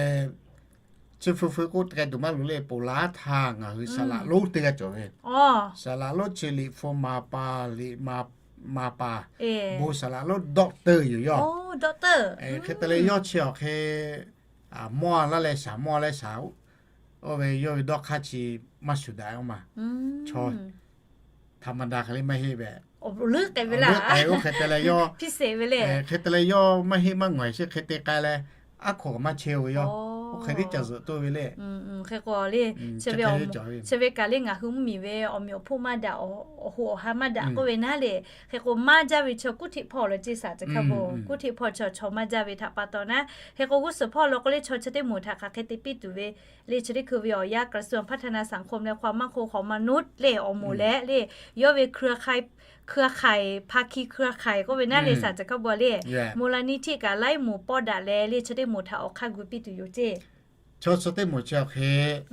chi hpu hpu k'oˆ k'ai tuˬ maˇ loˍ le, ponˬ laˇ htaˇ ngaˬ hui saˍ laꞈ lonˉ teˇ g'aˇ cawˬ ve. Saˍ laꞈ lonˉ chi liꞈ hpu maˍ pa, liꞈ maˍ pa, bon saˍ laꞈ lonˉ doctor yoˬ yawˇ. Hk'e te leh yawˇ chi awˬ hk'e mawˇ laˇ leh shaˍ, mawˇ leh shaˍ, oˇ ve yawˇ ve dawˇ hk'aˇ chi maˇ shuˍ daꞈ oˇ ma. Chaw ธรรมดา hk'e le maˇ heˆ ve. Oˇ hk'e te leh yawˇ, hk'e te leh yawˇ maˇ heˆ maˇ ngawˬ e sheˆ hk'e te k'ai leh, aˉ hkaw kaꞈ maˇ chehˇ ve yawˇ. Oˇ hk'e teˇ ca zuhꞈ toˇ ve le. Hk'e k'o le, chi ve kaꞈ le ngaˬ hui mvuhˇmiˬ ve awˬ meꞈ awˬ hponˇ maˇ daꞈ, awˬ hoꞈ awˬ ha maˇ daꞈ k'oˆ ve naˉ le. Hk'e k'o maˇ jaˇ ve chaw kuˉ hteꞈ hpawˇ law ceˇ saˍ tcuh hkaˇ bon, kuˉ hteꞈ hpawˇ chaw chaw maˇ jaˇ ve htaꞈ pa taw naˉ. Hk'e k'o g'uˇ suhˍ hpawˇ law k'o le chaw chi teˇ moˍ htaꞈ hk'aˬ hk'e te piˇ tuˬ ve le, chi teˇ hkui ve awˬ yanˇ กระทรวงพัฒนาสังคมและความมั่นคงของมนุษย์ le awˬ moˍ leh le, yawˇ ve เครือข่าย ภาคีเครือข่าย k'oˆ ve naˉ le saˍ tcuh hkaˇ bon le, มูลนิธิ kaꞈ laiˉ moˍ pawˆ daꞈ leh le chi teˇ moˍ htaꞈ awˬ hk'aˇ gu piˇ tuˬ yoˬ ceˇ. Chaw chi teˇ moˍ chi awˬ hk'e,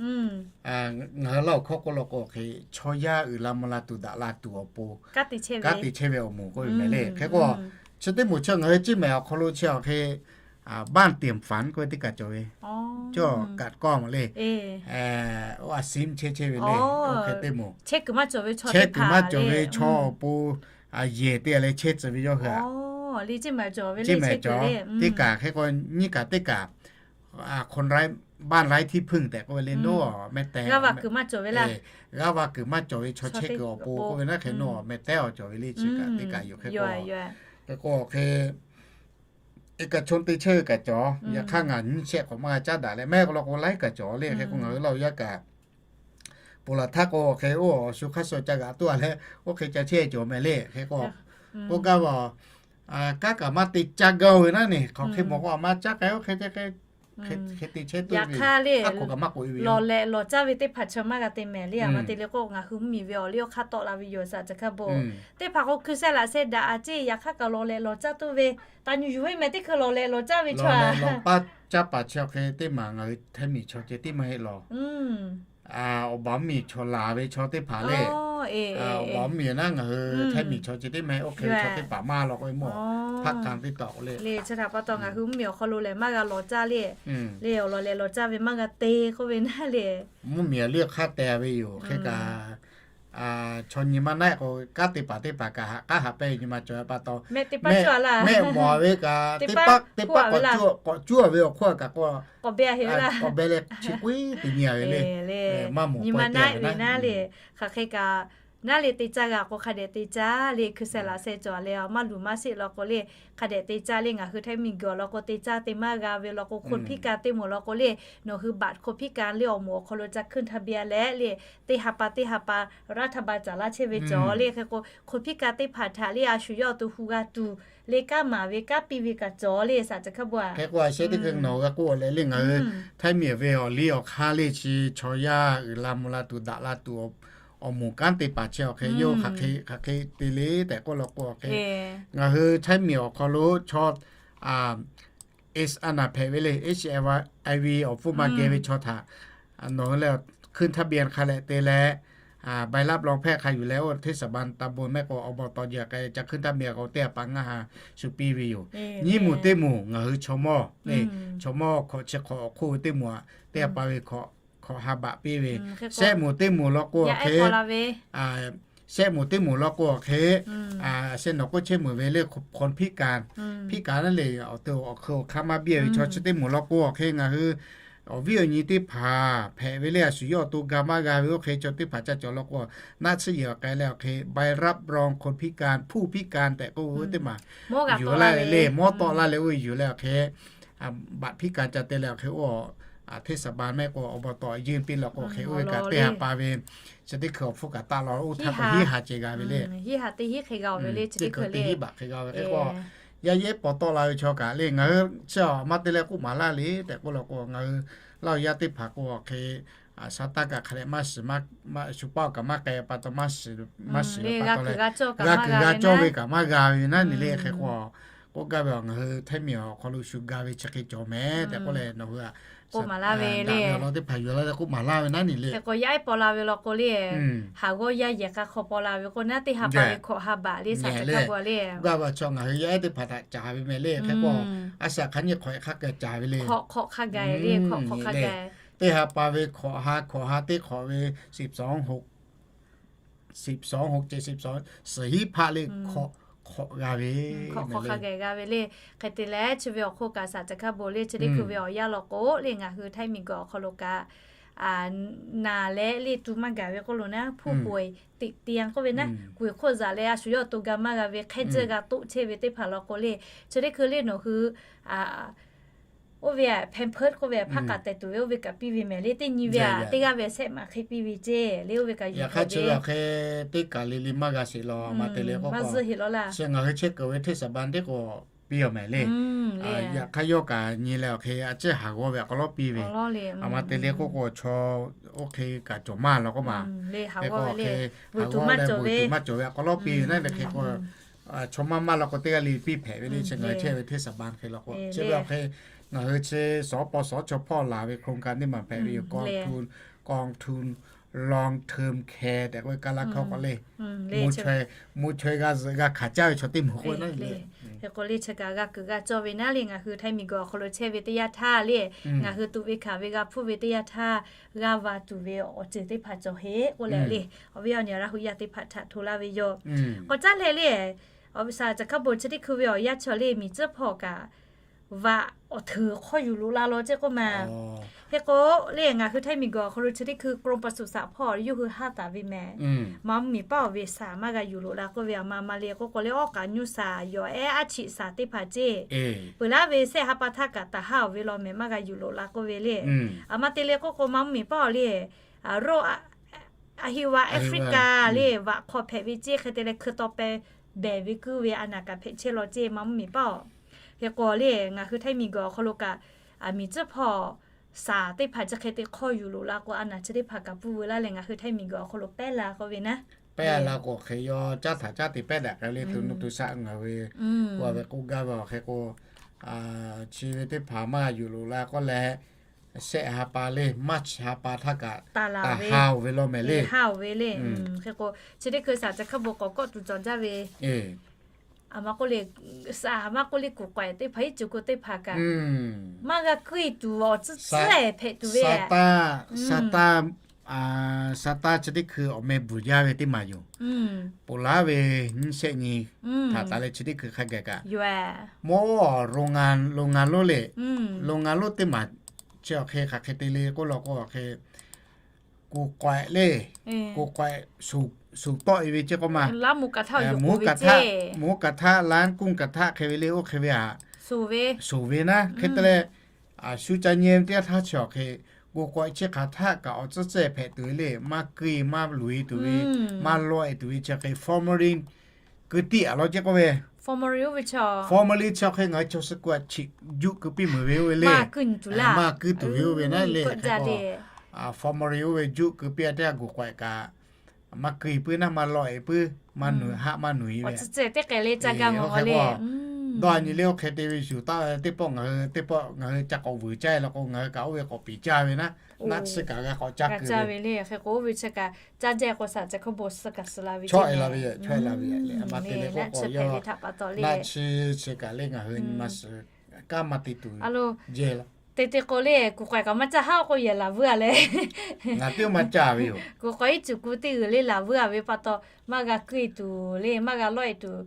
ngaˬ hui Laˇ huˍ hkawˇ k'oˆ law k'o hk'e, chaw yaˇ uiˍ la mvuh la tuˬ daꞈ la tuˬ awˬ pon kanˉ te chehˇ ve awˬ moˍ k'oˆ ve mehˍ le. Hk'e k'o, chi teˇ moˍ chi ngaˬ hui ciˇ mehˍ awˬ hk'aw lo chi awˬ hk'e บ้านเตรียมฝัน k'oˆ ve teˇ kaꞈ cawˬ ve. Cawˇ kaꞈ kawˇ maˬ le. Oˇ a siˉ chehˇ chehˇ ve le. Oˇ hk'e teˇ moˍ chehˇ kuiˬ maˇ cawˬ ve chaw awˬ pon yehˬ teˇ g'aˇ leh chehˇ tcuh ve yawˇ hui a. Ceˇ mehˍ cawˬ teˇ kaꞈ hk'e k'o nyiˇ kaꞈ teˇ kaꞈ คนไร้บ้านไร้ที่พึ่ง tehꞈ k'oˆ ve le, no meh tehˉ, g'aˇ va kuiˬ maˇ cawˬ ve chaw chehˇ kuiˬ awˬ pon k'oˆ ve naˉ hk'e no meh tehˉ awˬ cawˬ ve le. Chi kaꞈ teˇ kaꞈ yoˬ hk'e k'o, hk'e k'o hk'e teˇ kaꞈ chaw te chehˇ ve kaꞈ cawˬ. Yaꞈ hk'aˇ ngaˬ nyiˇ shehˆ k'awꞈ maˇ g'a caˉ daꞈ leh mehˉ k'o law k'o laiˉ kaꞈ cawˬ le. Hk'e k'o ngaˬ hui Laˇ huˍ yaˇ kaꞈ ponˬ laˬ htaˇ k'o hk'e oˇ shu hk'aˇ suh ca g'aꞈ tuˬ a leh oˇ hk'e ca chehˇ cawˬ mehˍ le. Hk'e k'o k'oˆ gaˇ ve, kanˉ kaꞈ maˇ te caˇ gaˇ ve naˉ ne, hk'aˬ hk'e mawˬ k'o a maˇ caˉ k'ai oˇ hk'e te chehˇ tuˬ ve, a hk'oꞈ kaꞈ maˇ k'oꞈ e ve yoˬ. Lawˬ lehꞈ lawˬ caˇ ve teˇ hpaˍ chaw maˇ g'a te mehˍ le. A ma te le k'o ngaˬ hui mvuhˇmiˬ ve awˬ liˇ awˬ hk'aˇ tawˆ la ve yoˬ. Saˍ ca hkaˇ bon teˇ hpaˍ k'o hkui sehˉ laꞈ sehˉ daꞈ a ceˇ. Yaꞈ hk'aˇ kaꞈ lawˬ lehꞈ lawˬ caˇ tuˬ ve, taˍ nyuˬ yuˬ ve mehˍ teˇ hkui lawˬ lehꞈ lawˬ caˇ ve chaw a, lawˬ lehꞈ lawˬ caˇ paˍ chi awˬ hk'e teˇ maˬ ngaˬ hui Htaiˇ miˬ chaw ceh tiˉ maˇ heˆ lawˬ. Awˬ baˬ mvuhˇmiˬ chaw laˬ ve chaw teˇ hpaˍ le. Awˬ baˬ mvuhˇmiˬ naˉ ngaˬ hui Htaiˇ miˬ chaw ceh tiˉ maˇ heˆ. Oˇ hk'e ve chaw teˇ hpaˍ maˇ lawˬ k'o e mawˬ hpaˆ kanˍ teˇ taw le. Le chi htaꞈ pa taw ngaˬ hui mvuhˇmiˬ awˬ hk'aw lo lehˬ maˇ g'a lawˬ caˇ le. Le awˬ lawˬ lehꞈ lawˬ caˇ ve maˇ g'a te k'oˆ ve naˉ le. Mvuhˇmiˬ awˬ liˇ awˬ hk'aˇ te ve yoˬ. Hk'e kaꞈ chaw nyi ma naˆ k'o kanˉ te paˍ teˇ hpaˍ kaꞈ haꞈ k'aˉ haꞈ pehˇ nyi ma cawˬ pa taw, mehˆ mawˬ ve kaꞈ teˇ paˆ teˇ paˆ k'awꞈ cuˇ ve awˬ hk'oˆ kaꞈ k'o k'awꞈ beh leh chi k'oˆ e te nyi a ve le. Maˇ mawˬ nyi ma naˆ ve naˉ le. Hk'aˬ hk'e kaꞈ naˉ le te caˇ g'a k'o hk'a dehꞈ te caˇ le. Hkui sehˉ laꞈ sehˉ cawˬ leh maˇ luˬ maˇ sheˆ law k'o le, hk'a dehꞈ te caˇ le. Ngaˬ hui Htaiˇ miˬ guiˬ awˬ lawn k'o te caˇ te maˇ g'a ve law k'o คนพิการ teˇ moˍ law k'o le, nawˬ hui บัตรคนพิการ le awˬ moˍ awˬ hk'aw lo ca ขึ้นทะเบียน leh le, teˇ ha pa teˇ ha pa รัฐบาล caˍ laˇ chehˇ ve cawˬ le. Hk'e k'o คนพิการ teˇ hpaˍ htaꞈ le a shu yawˇ awˬ to hu g'a tuˬ le kanˉ maˍ ve kanˉ piˇ ve kaꞈ cawˬ le. Saˍ ca hkaˇ bon a, hk'e k'o a shehˆ teˇ hkui nawˬ g'a k'oˆ leh le ngaˬ hui Htaiˇ miˬ ve awˬ liˇ awˬ hk'aˇ le chi chaw yaˇ uiˍ la mvuh la tuˬ daꞈ la tuˬ awˬ moˍ kanˉ te paˍ chi awˬ hk'e yawˇ hk'aˬ hk'e te le tehꞈ k'oˆ law k'o hk'e, ngaˬ hui Htaiˇ miˬ awˬ hk'aw lo chaw a naˍ hpehꞈ ve le, HIV awˬ hpfuhˇ maˇ geh ve chaw htaꞈ nawˬ hui leh ขึ้นทะเบียน hk'a leh te leh ใบรับรองแพทย์ hk'a yuˬ leh oˇ เทศบาลตำบล mehˆ k'o awˬ baw taw jeh k'ai ca ขึ้นทะเบียน k'o teˇ ha pa ngaˇ ha shu piˇ ve yoˬ. Nyiˇ moˍ teˇ moˍ ngaˬ hui chaw mawˇ le, chaw mawˇ hkawꞈ chi hk'awꞈ awˬ hk'oˆ ve teˇ moˍ a, teˇ ha pa ve hkawꞈ hk'awꞈ ha baꞈ piˇ ve. Shehˆ moˍ teˇ moˍ law k'o hk'e, shehˆ moˍ teˇ moˍ law k'o hk'e, shehˆ nawˬ k'oˆ chehˇ meuˍ ve le คนพิการ, พิการ naˉ le, awˬ to awˬ hk'aˇ maˇ biˇ ve chaw chi teˇ moˍ law k'o hk'e ngaˬ hui awˬ viˉ awˬ nyi teˇ hpaˍ hpehꞈ ve le a shu yawˇ awˬ to ga maˇ g'a ve oˇ hk'e chaw teˇ hpaˍ ca cawˬ law k'o, naˆ tsuhˇ yehˬ k'ai leh awˬ hk'e ใบรับรองคนพิการ ผู้พิการ tehꞈ k'oˆ ve teˇ maˬ มอบ g'a tawˆ la le, mawˇ tawˆ la leh oˇ yuˬ leh awˬ hk'e บัตรพิการ ca te leh awˬ hk'e oˇ เทศบาล mehˆ k'o awˬ baw taw yinˇ piˇ law k'o hk'e oˇ ve kaꞈ teˇ ha pa ve chi teˇ hkui awˬ hpfuhˇ kaꞈ taˆ law oˇ htaˇ k'o hiˉ ha ceh g'a ve le. Hiˉ ha teˇ hiˉ hk'e g'a ve le, chi teˇ hkui teˇ hiˉ baꞈ hk'e g'a ve hk'e k'o, yaˇ yehˉ paw tawˆ la ve chaw kaꞈ le ngaˬ hui chi awˬ ma te leh k'oˆ maˍ laˇ le tehꞈ k'oˆ law k'o ngaˬ hui Laˇ huˍ yaˇ teˇ hpaˍ k'o awˬ hk'e shaˉ taˇ kaꞈ hk'a dehꞈ maˇ shiˍ, shu paˆ kaꞈ maˇ k'ai pa taw maˇ shiˍ, maˇ shiˍ pa taw leh g'a kuiˬ g'a cawˇ ve kaꞈ maˇ g'a ve naˉ ne le. Hk'e k'o k'oˆ gaˇ ve a ngaˬ hui Htaiˇ miˬ awˬ hk'aw lo shu ga ve chi hk'e cawˬ mehˍ tehꞈ k'oˆ leh nawˬ hui a k'oˆ maˍ laˇ ve le. Awˬ lawn teˇ hpaˍ yuˬ laˇ leh k'oˆ maˍ laˇ ve naˉ ne le. Hk'e k'o yaˇ ehˉ paw la ve law k'o le, haˍ g'awˇ yaˇ yehˬ k'a hk'aw paw la ve k'o naˉ teˇ ha pa ve hkawꞈ ha baꞈ le, saˍ ca hkaˇ bon le. Gaˇ ve a chaw ngaˬ hui yaˇ ehˉ teˇ hpaˍ htaꞈ caˍ ve mehˍ le. Hk'e k'o a shaꞈ hk'aˬ nyiˇ hk'awꞈ hk'a gaˬ caˍ ve le. Hk'awꞈ hk'awꞈ hk'a gaˬ le, hk'awꞈ hk'awꞈ hk'a gaˬ. Teˇ ha pa ve hkawꞈ ha, hkawꞈ ha teˇ hk'awꞈ ve สิบสอง หก สิบสอง หก เจ็ด สิบสอง suhˍ hiˉ hpaˆ le hkawꞈ hk'awꞈ g'a ve, hk'awꞈ hk'awꞈ hk'a gaˬ g'a ve le. Hk'e te leh chi ve awˬ hk'oˆ kaꞈ saˍ ca hkaˇ bon le, chi teˇ hkui ve awˬ yanˇ law k'o le ngaˬ hui Htaiˇ miˬ guiˬ awˬ hk'aw lo kaꞈ naˍ leh le tu maˇ gaˬ ve k'oˆ lo naˉ ผู้ป่วยติดเตียง k'oˆ ve naˉ, kuˬ hk'oˆ zaꞈ leh a shu yawˇ awˬ to ga maˇ g'a ve hk'e ceuˇ g'a toˆ chehˇ ve teˇ hpaˍ law k'o le, chi teˇ hkui le nawˬ hui oˇ ve a แพมเพิร์ส k'oˆ ve a hpaˇ kaꞈ tehˬ tuˬ ve oˇ ve kaꞈ piˇ ve mehˍ le. Teˇ nyi ve a teˇ g'aˇ ve a shehˆ maˬ hk'e piˇ ve ceˇ le, oˇ ve kaꞈ yuˬ hk'e ve a hk'e teˇ kaˬ le le maˇ g'a sheˍ law ma te le k'o, ngaˬ hui chehˇ kuiˬ ve เทศบาล teˇ k'o piˇ a mehˍ le. Yaꞈ hk'aˇ yawˇ kaꞈ nyi leh awˬ hk'e a ciˉ haˍ g'awˇ ve a k'aw lawˉ piˇ ve. A ma te le k'oˆ k'o chaw oˇ hk'e kaꞈ cawˬ maˇ law k'oˆ ma. Hk'e k'o hk'e haˍ g'awˇ leh bvuhˬ tuˬ maˇ cawˬ ve a k'aw lawˉ piˇ ve naˉ le. Hk'e k'o chaw maˇ maˇ law k'o teˇ g'aˇ le piˇ hpehꞈ ve le. Chi ngaˬ hui chehˇ ve เทศบาล hk'e law k'o chi ve awˬ hk'e ngaˬ hui chi สปสช hpawˇ laˬ ve โครงการ teˇ maˬ hpehꞈ ve yoˬ. Kawˇ htuˇ, kawˇ htuˇ long term care tehꞈ k'oˆ ve kaˇ laˇ hkawˇ k'awꞈ le, mvuhˇ chaweh g'a zuhꞈ g'a hkanˍ caˇ ve chaw teˇ moˍ k'oˆ naˉ le. Hk'e k'o le chi kaꞈ g'a kuiˬ g'a cawˇ ve naˉ le, ngaˬ hui Htaiˇ miˬguiˬ awˬ hk'aw lo chehˇ ve teˇ yanˇ htaˇ le, ngaˬ hui tuꞈ ve hkanˍ ve g'a hpuˇ ve teˇ yanˇ htaˇ g'a va tuˬ ve awˬ ceuˬ teˇ hpaˍ cawˬ heˆ k'oˆ leh le, awˬ viˉ awˬ nyi Laˇ hu yaˇ teˇ hpaˍ htaꞈ hto laˇ ve yoˬ. K'awꞈ caˉ leh le, awˬ viˉ shaˍ caˬ hkaˇ bon chi teˇ hkui ve awˬ yanˇ chaw le miˬ tcuhˉ hpawˇ kaꞈ vaꞈ awˬ hteuˍ hk'awˇ yuˬ loꞈ la law ceˇ k'oˆ ma. Hk'e k'o le ngaˬ hui Htaiˇ miˬguiˬ awˬ hk'aw lo chi teˇ hkui กรมปศุสัตว์ hpawˇ yawˇ hui haˉ taˍ ve mehˍ. Maˇ mvuhˇ miˬ paˉ awˬ ve shaˍ maˇ g'a yuˬ loꞈ la k'oˆ ve, a ma ma le k'oˆ k'o le awˉ k'aꞈ nyuˇ shaˍ, yawˬ ehˉ aˉ chiꞈ shaˍ teˇ hpaˍ ceˇ, peuˬ laˉ ve sehˆ ha pa htaˇ kaꞈ taˍ haˉ awˬ ve law mehˍ maˇ g'a yuˬ loꞈ la k'oˆ ve le. A ma te le k'oˆ k'o maˇ mvuhˇ miˬ paˉ awˬ le, roˇ a hiˆ va Africa le vaꞈ hk'aw hpehꞈ ve ceˇ hk'e te leh hkui taw peh behˬ ve kuiˉ ve a naˍ kaꞈ hpehꞈ chehˇ law ceˇ maˇ mvuhˇ miˬ paˉ awˬ. Hk'e k'o le ngaˬ hui Htaiˇ miˬguiˬ awˬ hk'aw lo kaꞈ miˬ tcuhˉ hpawˇ shaˍ teˇ hpaˍ chi hk'e te hk'awˇ yuˬ loꞈ la k'o a naˍ chi teˇ hpaˍ kaꞈ pfuhˇ veu laˇ leh ngaˬ hui Htaiˇ miˬguiˬ awˬ hk'aw lo pehˉ la k'oˆ ve naˉ. Pehˉ la k'o hk'e yaw caˉ htaꞈ caˉ te pehˉ daꞈ k'ai le, tuˬ nuˇ tuˬ shaˆ ngaˬ ve k'oˆ ve k'oˆ gaˇ ve awˬ hk'e k'o, chi ve teˇ hpaˍ maˇ yuˬ loꞈ la k'oˆ leh, sehˆ ha pa le March ha pa htaˇ kaꞈ taˍ haˉ oˬ ve law mehˍ le. Hk'e k'o chi teˇ hkui shaˍ caˬ hkaˇ bon k'awꞈ kawˆ tuˬ cawˬ jaˇ ve a ma k'oˆ le, shaˍ maˇ k'oˆ le kuˬ k'awehꞈ teˇ hpaˍ iˉ cuˬ ku teˇ hpaˍ kaꞈ maˇ g'a kuiˇ tuˬ awˬ tcuhˉ tcuhˉ hpehꞈ tuˬ ve, shaˍ taˇ shaˍ taˇ chi teˇ hkui awˬ meh bvuhˬ jaˇ ve teˇ maˬ yoˬ. Ponˬ laˉ ve nyiˇ shehˆ nyi htaꞈ taˍ leh chi teˇ hkui hk'a gaˬ kaꞈ, mawˇ โรงงาน โรงงาน lonˉ le, โรงงาน lonˉ teˇ maˬ chi awˬ hk'e hk'aˬ hk'e te le k'oˆ law k'o awˬ hk'e kuˬ k'awehꞈ le, kuˬ k'awehꞈ suˍ tawˆ e ve ceˇ k'oˆ ma, mvuhˇ kaꞈ htaˆ, ร้านกุ้งกระทะ hk'e ve le oˇ hk'e ve aꞈ, suˍ ve naˉ hk'e te leh, shu ca nyi teˇ yanˇ htaˇ chi awˬ hk'e kuˬ k'awehꞈ chi hk'aˬ htaˆ kaꞈ awˬ tcuhˉ tcuhˉ hpehꞈ tuˬ ve le, maˇ kuiˇ maˇ luˬ e tuˬ ve, maˇ lawˆ e tuˬ ve chi hk'e formalin keu tiˇ aꞈ law ceˇ k'oˆ ve, formalin chi awˬ hk'e ngaˬ hui chaw suh ku aꞈ chiꞈ juˆ keu piˇ meuˍ ve oˇ ve le, maˇ kuiˇ tuˬ ve oˇ ve naˉ le. Formalin oˇ ve juˆ keu piˇ a teˇ g'aˇ kuˬ k'awehꞈ kaꞈ maˇ kuiˇ puiˉ naˉ maˇ lawˆ e puiˉ, maˇ nuˬ haˆ maˇ nuˬ e ve, teˇ k'ehˍ le ca ga mawˬ le. Dawˇ a nyi le oˇ hk'e te ve shuˍ taˇ teˇ pawˆ ngaˬ hui teˇ pawˆ ngaˬ hui ca k'awꞈ vuiˬ caˇ e law k'o ngaˬ hui kaꞈ oˇ ve k'awꞈ piˍ caˇ ve naˉ, naˆ tsuhˇ kaꞈ g'a k'awꞈ caˇ keu ve le. Hk'e k'o oˇ ve chi kaꞈ caˇ jaˇ k'o shaˍ caˬ hk'aˇ bon suh kaꞈ suh la ve, chaw e la ve, chaw e la ve le. A ma te le k'o k'awꞈ yaw naˆ tsuhˇ chi kaꞈ le ngaˬ hui maˇ suh kaꞈ maˇ te tuˬ jehˇ la. Te te k'o le kuˬ k'awehꞈ kaꞈ maˇ caˇ haˉ k'o yehˬ laˬ vuiˇ a leh, ngaˬ teˇ maˇ caˇ ve yoˬ. Kuˬ k'awehꞈ iˉ cuˬ ku teˇ g'uiˬ le laˬ vuiˇ a ve pa taw, maˇ g'a kuiˇ tuˬ le maˇ g'a lawˆ e tuˬ,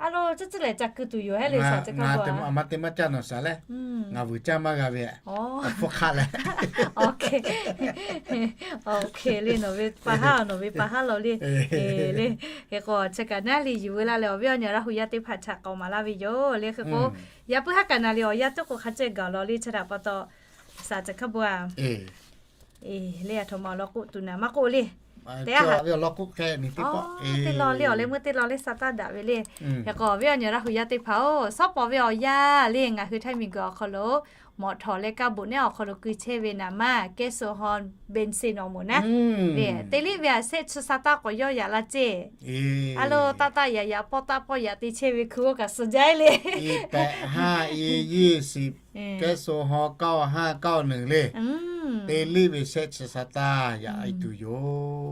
a lo tcuhˉ tcuhˉ lehˬ ca keu tuˬ yoˬ hehˉ le shaˍ caˬ hkaˇ bon. A ma te maˇ caˇ nawˬ shaˍ le, ngaˬ vuiˬ caˇ maˇ g'a ve, a hpfuhˇ hk'aˆ leh. Hk'e le nawˬ ve pa haˉ, nawˬ ve pa haˉ law le. Le, hk'e k'o chi kaꞈ naˉ le yuˬ veu laˇ leh awˬ viˉ awˬ nyi Laˇ hu yaˇ teˇ hpaˍ htaꞈ k'awꞈ maˍ laˇ ve yoˬ le. Hk'e k'o yaꞈ puiˉ haˉ kaꞈ naˍ le awˬ yanˇ tuˉ k'o hk'a ceh gaˬ law le chi htaꞈ pa taw, shaˍ caˬ hkaˇ bon a le a htoꞈ ma awˬ lawn k'oˆ tuˬ naˍ maˇ k'oˆ le. Teˇ a ve awˬ lawn k'oˆ hk'e teˇ law le awˬ leh meuˇ teˇ law le sa taˇ daꞈ ve le. Hk'e k'o awˬ viˉ awˬ nyi Laˇ hu yaˇ teˇ hpaˍ-oˬ, shawˉ pawˍ ve awˬ yanˇ le ngaˬ hui Htaiˇ miˬguiˬ awˬ hk'aw lo mawꞈ htawˍ leh kaˇ boꞈ nehˉ awˬ hk'aw lo keu chehˇ ve naˍ maˇ kehˉ so haw ben se nawˬ moˍ naˉ le te liˇ ve a shehˆ chi sa taˇ k'awꞈ yawˇ yaꞈ la ceˇ. A lo taˇ taˇ yaꞈ yaꞈ pawˆ taˇ pawˆ yaꞈ te chehˇ ve hkui oˇ kaꞈ suh jaˇ le. Iˉ pehꞈ haˉ iˉ yiˇ shiˍ kehˉ so haw kaˇ haˉ kaˇ neˬ le te liˇ ve shehˆ chi sa taˇ yaꞈ e tuˬ yoˬ.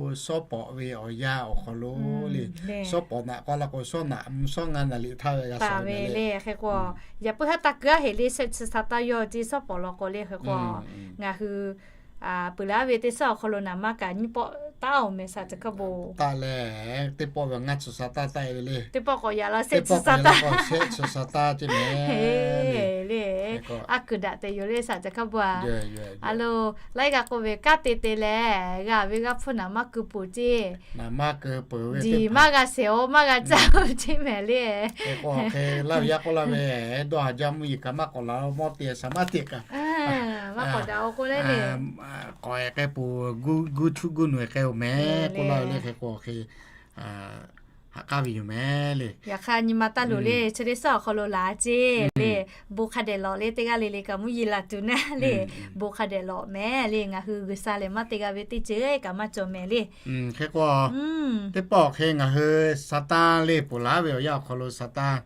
Shawˉ pawˍ ve awˬ yanˇ awˬ hk'aw lo le, shawˉ pawˍ naꞈ k'aw la k'o shawˉ naꞈ mvuhˇ shawˉ ngaˇ naˍ liꞈ htaˇ ve g'a sa ve le. Hk'e k'o yaꞈ puiˉ haˉ taˇ keu a heˍ le shehˆ chi sa taˇ yawˇ ceˇ shawˉ pawˍ law k'o le. Hk'e k'o ngaˬ hui peuˬ laˇ ve teˇ shawˉ awˬ hk'aw lo naˍ maˇ kaꞈ nyiˇ pawˆ taˉ oˬ mehˍ shaˍ caˬ hkaˇ bon. Taˇ leh teˇ pawˆ ve ngaˇ chi sa taˇ taˇ e ve le. Teˇ pawˆ k'awꞈ yaꞈ la shehˆ chi sa taˇ, shehˆ chi sa taˇ ceˇ mehˍ le. A kuiˬ daꞈ te yoˬ le shaˍ caˬ hkaˇ bon a. A lo laiˉ g'aˇ k'oˆ ve kanˉ te te leh g'a ve g'aˇ hpfuhˇ naˍ maˇ keu peuˬ ceˇ. Naˍ maˇ keu peuˬ ve diˬ maˇ g'a shehˍ oˬ maˇ g'a caˇ oˬ ceˇ mehˍ le. Hk'e k'o hk'e laˇ ve yaˇ k'oˆ laˇ ve, dawˇ haˍ jaˇ mvuhˇ yeˬ kaꞈ maˇ k'awꞈ la maˇ te shaˍ maˇ te kaꞈ maˇ k'awꞈ daꞈ oˬ k'oˆ le le. K'awꞈ e k'ai peuˬ, guˇ chuˆ guˇ nu e k'ai oˬ mehˍ k'oˆ laˇ ve le. Hk'e k'o hk'e haꞈ k'aˉ ve yoˬ mehˍ le. Yaꞈ hk'aˇ nyi ma taˇ loˍ le, chi teˇ shawˉ awˬ hk'aw lo laˬ ceˇ le. Bon hk'a dehꞈ lawꞈ le teˇ g'aˇ le le kaꞈ mvuhˇ yeˬ laˬ tuˬ naˉ le. Bon hk'a dehꞈ lawꞈ mehˍ le, ngaˬ hui G'uiˬsha lehˬ maˇ te g'a ve teˇ ceuˬ kaꞈ maˇ cawˬ mehˍ le. Hk'e k'o teˇ pawˆ hk'e ngaˬ hui sa taˇ le ponˬ laˉ ve awˬ yanˇ awˬ hk'aw lo sa taˇ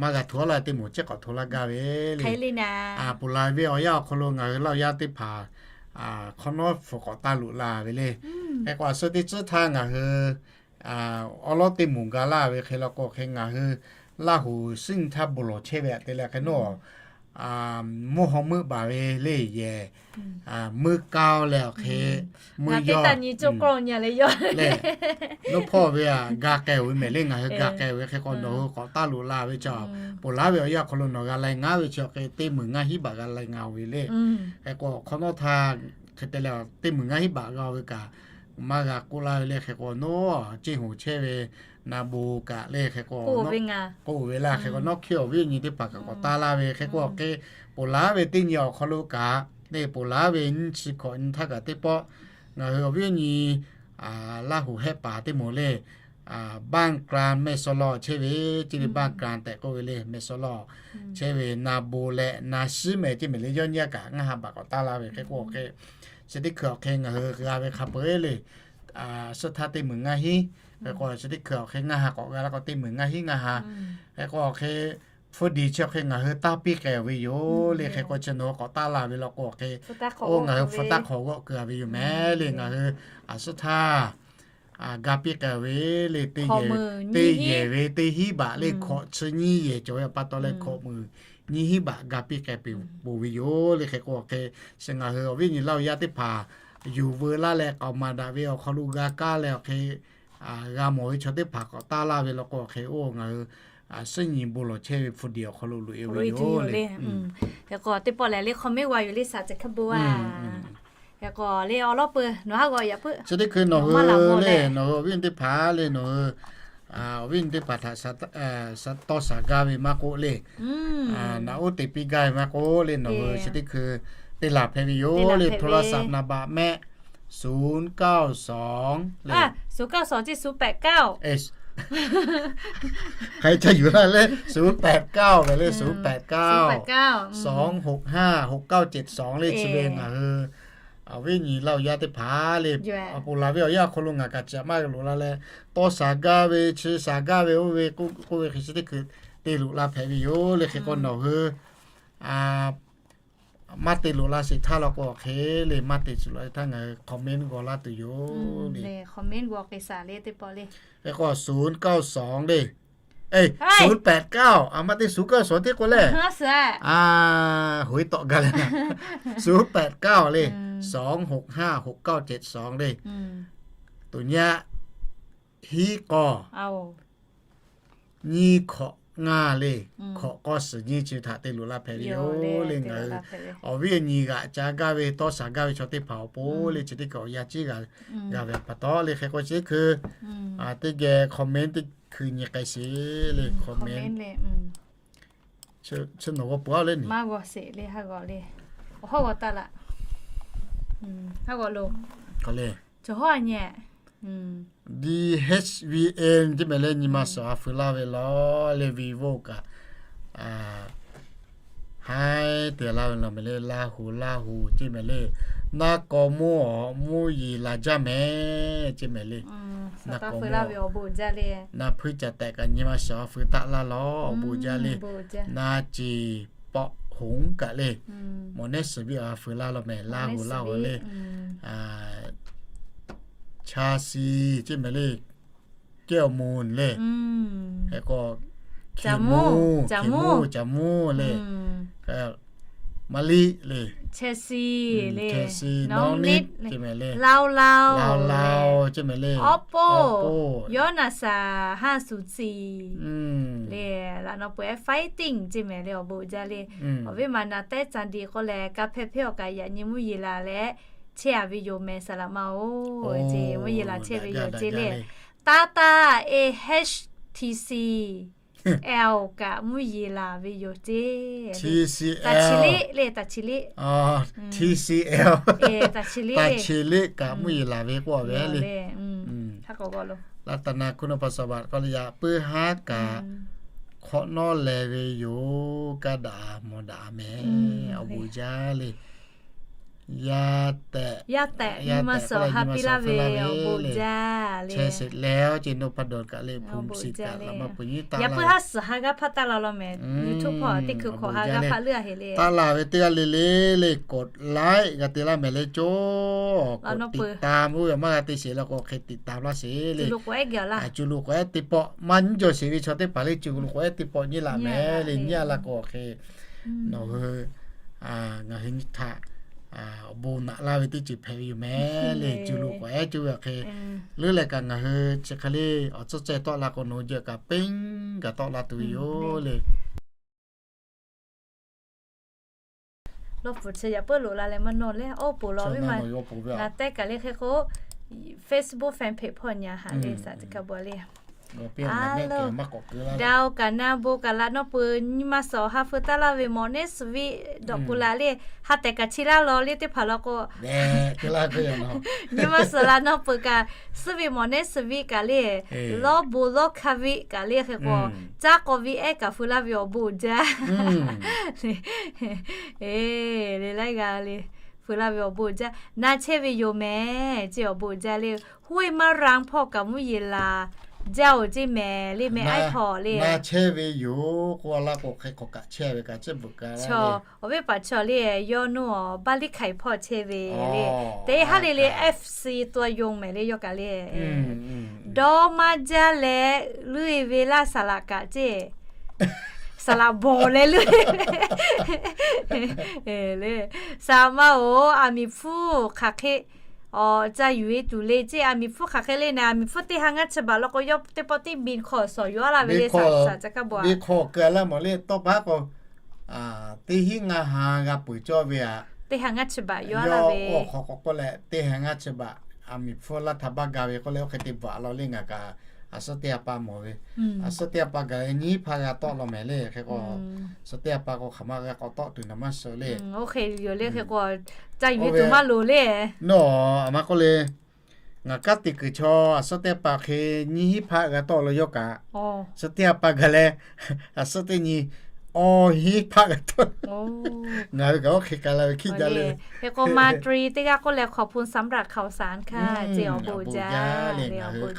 maˇ g'a hto laˇ teˇ moˍ ceˇ k'awꞈ hto laˇ gaˇ ve le. Ponˬ laˬ ve awˬ yanˇ awˬ hk'aw lo ngaˬ hui Laˇ hu yaˇ teˇ hpaˍ hk'awꞈ nawˉ hpu k'awꞈ taˇ loꞈ la ve le. Hk'e k'o, a suh teˇ tcuhˉ htaˇ ngaˬ hui awˉ lawˉ teˇ moˍ ga laˇ ve hk'e law k'o, hk'e ngaˬ hui Laˇ huˍ suhˉ nyi htaˇ bon lawˬ chehˇ ve aꞈ te leh hk'e nawˉ mvuhˇ haw meuˆ baˬ ve le yehˬ, meuˆ kaoˇ leh awˬ hk'e meuˆ yawˇ le, nawˉ hpawˇ ve aꞈ ga k'ai-oˬ ve mehˍ le. Ngaˬ hui ga k'ai-oˬ ve hk'e k'o, nawˬ hui k'awꞈ taˇ loꞈ la ve chi, ponˬ laˉ ve awˬ yanˇ awˬ hk'aw lo nawˬ g'a leh ngaˉ ve chi awˬ hk'e teˇ meunˍ ngaˇ hinˉ baꞈ g'a leh ngaˬ-oˬ ve le. Hk'e k'o, hk'awꞈ nawˉ htaˇ hk'e te leh teˇ meunˍ ngaˇ hinˉ baꞈ g'a-oˬ ve kaꞈ maˇ g'a k'oˆ laˇ ve le. Hk'e k'o, nawˉ ceˇ hoˍ chehˇ ve na bon kaꞈ le hk'e k'o, k'oˆ ve laˇ. Hk'e k'o, nawˉ hkiˇ awˬ viˉ awˬ nyi teˇ hpaˍ kaꞈ k'awꞈ taˇ laˇ ve hk'e k'o, awˬ hk'e ponˬ laˉ ve teˇ nyi awˬ hk'aw lo kaꞈ le, ponˬ laˉ ve nyiˇ chi hkawꞈ nyi htaˇ kaꞈ teˇ pawˆ ngaˬ hui awˬ viˉ awˬ nyi Laˇ huˍ hehˆ paˍ teˇ moˍ le, Baˆ Kran mehˆ sawˉ lawˇ chehˇ ve, ceˇ le Baˆ Kran tehꞈ k'oˆ ve le, mehˆ sawˉ lawˇ chehˇ ve na bon leh na shiˉ mehˍ ceˇ mehˍ le. Yawˇ nyiˇ a kaꞈ ngaˇ ha baꞈ k'awꞈ taˇ laˇ ve hk'e k'o, awˬ hk'e chi teˇ hkui awˬ hk'e ngaˬ hui g'a ve hk'a peu-eˬ le, suhˉ htaˇ teˇ meunˍ ngaˇ hinˉ, hk'e k'o chi teˇ hkui awˬ hk'e ngaˇ ha k'awꞈ g'a laˇ k'o teˇ meunˍ ngaˇ hinˉ ngaˇ ha, hk'e k'o awˬ hk'e hpu diˍ chi awˬ hk'e ngaˬ hui taˇ piˇ k'ai-oˬ ve yoˬ le. Hk'e k'o chi nawˬ hui k'awꞈ taˇ laˇ ve law k'o, awˬ hk'e oˇ ngaˬ hui hpu taˇ hk'awꞈ g'awˆ keu-a ve yoˬ mehˍ le. Ngaˬ hui a suhˉ htaˇ ga piˇ k'ai ve le, teˇ yehˬ ve teˇ hinˉ baꞈ le, hkawꞈ chi nyiˇ yehˬ cawˬ ve pa taw leh hkawꞈ meunˍ nyiˇ hinˉ baꞈ ga piˇ k'ai peuˬ ve yoˬ le. Hk'e k'o awˬ hk'e, chi ngaˬ hui awˬ viˉ nyi Laˇ huˍ yaˇ teˇ hpaˍ yuˬ veu laˇ leh k'aoˍ maˍ daꞈ ve awˬ hk'aw lo g'a kaˇ leh awˬ hk'e g'a mawˬ ve chaw teˇ hpaˍ k'awꞈ taˇ laˇ ve law k'o, awˬ hk'e oˇ ngaˬ hui suhˉ nyi bon lawˬ chehˇ ve hpu diˍ awˬ hk'aw lo loꞈ-e ve yoˬ le. Hk'e k'o teˇ pawˆ lehˬ le comment g'a yoˬ le, shaˍ ceh hk'aˇ bon a. Hk'e k'o le awˬ lawˉ peuˬ nawˬ haˉ g'awꞈ yaꞈ puiˉ chi teˇ hkui nawˬ hui le, nawˬ hui awˬ viˉ teˇ hpaˍ le, nawˬ hui awˬ viˉ teˇ hpaˍ htaꞈ tawˇ shaˍ gaˇ ve maˇ k'oˆ le, naꞈ uˉ te piˇ gaˇ ve maˇ k'oˆ le, nawˬ hui chi teˇ hkui te laˬ hpehꞈ ve yoˬ le. โทรศัพท์ naˍ baꞈ mehˆ ศูนย์เก้าสอง le, ศูนย์เก้าสอง ceˇ ศูนย์แปดเก้า hk'aˬ hk'e ca yuˬ laˇ le, ศูนย์แปดเก้า le, ศูนย์แปดเก้า สองหกห้า หกเก้าเจ็ดสอง le. Chi ve ngaˬ hui awˬ viˉ nyi Laˇ huˍ yaˇ teˇ hpaˍ le, a ponˬ laˬ ve awˬ yanˇ awˬ hk'aw lo ngaˬ kaꞈ caꞈ maˇ g'a loꞈ la leh, tawˇ shaˍ gaˇ ve chi shaˍ gaˇ ve oˇ ve k'oˆ ve hk'e chi teˇ hkui te loꞈ la hpehꞈ ve yoˬ le. Hk'e k'o nawˬ hui maˇ te loꞈ la sheˍ htaˇ law k'o awˬ hk'e le, maˇ te tcuh laˬ sheˍ htaˇ ngaˬ hui comment g'aw laˇ tuˬ yoˬ le. Hk'e k'o ศูนย์เก้าสอง le, ศูนย์แปดเก้า a maˇ te ศูนย์เก้าสอง teˇ k'o le, hoiˉ tawˆ gaˇ le, ศูนย์แปดเก้า le, สองหกห้า หกเก้าเจ็ดสอง le. Tuˬ nyi hiˉ k'aw nyiˇ hkawꞈ ngaˇ le, hkawꞈ k'aw suhˍ nyiˇ chi htaꞈ te loꞈ la hpehꞈ ve yoˬ le. Ngaˬ hui awˬ viˉ awˬ nyi g'aꞈ ca gaˇ ve tawˇ shaˍ gaˇ ve chaw teˇ hpaˍ awˬ pon le, chi teˇ hkui awˬ yanˇ ciˉ g'a ve pa taw le. Hk'e k'o chi teˇ hkui teˇ geh comment teˇ hkui nyi k'ai sheˍ le, comment chi nawˬ g'aw peuˬ-a le, maˇ g'aw sheˍ le, haˉ g'aw le, awˬ hawˉ g'aw taˇ laꞈ, haˉ g'aw lo, le, cawˬ hawˉ a nyi, DHVN ceˇ mehˍ le, nyi ma suhˍ a feu laˇ ve law le, Vivo kaꞈ haiˉ te laˇ ve law mehˍ le, Laˇ huˍ Laˇ huˍ ceˇ mehˍ le, naˇ k'aw mvuhˇ awˬ mvuhˇ yeˬ laˬ jaˇ mehˍ ceˇ mehˍ le. Naˇ k'aw mvuhˇ, naˇ hpuiˇ ca tehꞈ kaꞈ nyi ma suhˍ a feu taˆ laˇ law, awˬ bon jaˇ le. Naˇ ceˬ pawˆ hoˉ kaꞈ le, mawˬ nehˉ suhˍ biˇ a feu laˇ law mehˍ, Laˇ huˍ Laˇ huˍ le. Cha si ceˇ mehˍ le, kehˬ awˬ moˍ le. Hk'e k'o, caˍ mvuhˇ, caˍ mvuhˇ le. Maˇ liˆ le, nawˉ niˆ ceˇ mehˍ le, Laˇ laˇ ceˇ mehˍ le, Oppo, yawˇ naˍ saˍ haˇ suˍ ciˍ le, laꞈ naw peuˬ ehˉ fighting ceˇ mehˍ le, awˬ bon jaˇ le. Awˬ viˉ maˬ naˍ tehˉ caˍ diˍ k'oˆ leh, ka hpehˇ hpehˇ awˬ kaꞈ yaꞈ nyi mvuhˇ yeˬ laˬ leh chehˇ a ve yoˬ mehˍ, saˍ laꞈ ma-oˬ ceˇ, mvuhˇ yeˬ laˬ chehˇ ve yoˬ ceˇ le. Taˇ taˇ, e, H T C L kaꞈ mvuhˇ yeˬ laˬ ve yoˬ ceˇ. Taˍ chi liˆ le, taˍ chi liˆ. Taˍ chi liˆ kaꞈ mvuhˇ yeˬ laˬ ve k'oˆ ve le. Laˇ taˍ na hkunˇ naw pa saˍ baꞈ k'aw le yaꞈ puiˉ haˉ kaꞈ hk'awꞈ nawˉ leh ve yoˬ, kaˇ daꞈ mawˬ daꞈ mehˍ, awˬ bon jaˇ le. yaˇ tehꞈ, yaˇ tehꞈ nyi ma suhˍ awˬ ha piˇ laˇ ve awˬ bon jaˇ le. Chehˇ sheˍ leh, oˇ ce nawˬ pa dawˬ kaꞈ le, hpu shiˍ kaꞈ laꞈ maˇ peuˬ nyi taˍ laˇ. Yaꞈ puiˉ haˉ suhˍ ha g'aˇ hpaˇ taˇ la law mehˍ. YouTube hpawˇ teˇ hkui hk'awꞈ ha g'aˇ hpaˇ leuˉ a heˍ le. Taˇ laˬ ve teˇ g'aˇ le le le กดไลค์ g'a te laˇ mehˍ le, co กดติดตาม oˇ ve maˇ g'a te sheˍ le k'o, hk'e ติดตาม laˇ sheˍ le. Cu lo k'awꞈ ehˉ teˇ pawˆ maˇ nyiˇ jawˬ sheˍ ve chaw teˇ hpaˍ le, cu lo k'awꞈ ehˉ teˇ pawˆ nyiˇ laꞈ mehˍ le, nyiˇ a laˇ k'o hk'e, nawˬ hui ngaˬ hui nyi htaꞈ awˬ bon naꞈ laˇ ve teˇ ceuˬ hpehꞈ ve yoˬ mehˍ le. Cu lo k'awꞈ ehˉ cuˇ ve awˬ hk'e leuˉ leh kaꞈ ngaˬ hui chi hk'e le awˬ tcuhˉ cehˇ tawˆ la k'o, nawˬ hui jehˬ kaꞈ pehnˇ gaˬ tawˆ la tuˬ ve yoˬ le. Lawˇ pfuhˍ chi yaꞈ puiˉ loꞈ la leh maˇ nawˇ le, oˇ poˬ law ve maˇ, ngaˬ tehˉ kaꞈ le hk'e k'o, Facebook fan page hpawˇ nyi haꞈ le, saˍ teˇ hk'a bvuhꞈ le. Alo, daꞈ-oˬ kaꞈ na bon kaꞈ la nawˇ peuˬ, nyi ma suhˍ awˬ ha feu taˇ laˇ ve mawˬ neˉ suhˍ viˆ dawꞈ k'oˆ la le, ha tehˬ kaꞈ chi laˇ law le teˇ hpaˍ law k'o, nyi ma suhˍ la nawˇ peuˬ kaꞈ, suhˍ ve mawˬ neˉ suhˍ viˆ kaꞈ le, lawˇ bon lawˇ hkanˇ viˆ kaꞈ le hk'e k'o, caˇ k'aw viˆ ehˉ kaꞈ feu laˇ ve awˬ bon jaˇ. Eˬ, le laiˉ g'a le, feu laˇ ve awˬ bon jaˇ. Na chehˇ ve yoˬ mehˍ ce awˬ bon jaˇ le. Huˉ e maˇ ranˇ hpawˇ kaꞈ mvuhˇ yeˬ laˬ jaˇ-oˬ ce mehˍ le, mehˍ aiˉ hpawˇ le. Na chehˇ ve yoˬ k'oˆ a laˇ k'o, hk'e k'awꞈ kaꞈ chehˇ ve kaꞈ ceˇ bvuhꞈ ka la le. Awˬ viˉ paˍ chaw le, yawˇ nuˇ awˬ baˇ liˇ hk'aiˍ hpawˇ chehˇ ve le. Teˇ ha le le FC ตัวยง mehˍ le yawˇ kaꞈ le. Dawˇ maˇ jaˇ leh, luˇ e ve laˇ saˍ laꞈ kaꞈ ce, saˍ laꞈ bawˬ leh luˇ e le. Saˍ ma-oˬ, aˬ miˍ hpfuhˇ hk'aˬ hk'e awˬ ca yuˬ e tuˬ le ce, aˬ miˍ hpfuhˇ hk'aˬ hk'e le na, aˬ miˍ hpfuhˇ teˇ ha ngaˇ chi baˬ law k'o, yawˇ teˇ pawˆ tiˉ บิน hk'aw suhˍ yuˬ a laˇ ve le, saˍ saˍ ca kaˇ bawˬ a. บิน hk'aw keu laˇ mawˬ le, tawˇ paˉ k'o, teˇ hinˉ ngaˇ ha g'a peuˬ cawˇ ve a. Teˇ ha ngaˇ chi baˬ yuˬ a laˇ ve. Yawˇ oˇ hk'aw k'awꞈ k'oˆ leh, teˇ ha ngaˇ chi baˬ aˬ miˍ hpfuhˇ laˇ htaꞈ baˇ ga ve k'oˆ leh, oˇ hk'e te bvuhꞈ a law le ngaˬ kaꞈ, a suhˉ teˇ ha pa mawˬ ve. A suhˉ teˇ ha pa gaˬ leh nyiˇ hinˉ hpaˇ g'a tawˆ law mehˍ le hk'e k'o, suhˉ teˇ ha pa k'o hk'aˬ ma g'a k'awꞈ tawˆ tuˬ naˍ maˇ suh le. Oˇ hk'e yoˬ le hk'e k'o, ca yuˬ ve tuˬ maˇ loˍ le. Nawˬ aˬ ma k'oˆ le, ngaˬ kanˉ te kuiˬ chaw a suhˉ teˇ ha pa hk'e nyiˇ hinˉ hpaˇ g'a tawˆ law yawˇ kaꞈ, suhˉ teˇ ha pa gaˬ leh, a suhˉ teˇ nyi awˇ hinˉ hpaˇ g'a tawˆ. Ngaˬ hui kaꞈ oˇ hk'e ka la ve hkiˇ jaˇ le. Hk'e k'o ไมตรี teˇ g'aˇ k'oˆ leh ขอบคุณสำหรับข่าวสารค่ะ ce awˬ bon jaˇ le. Ngaˬ hui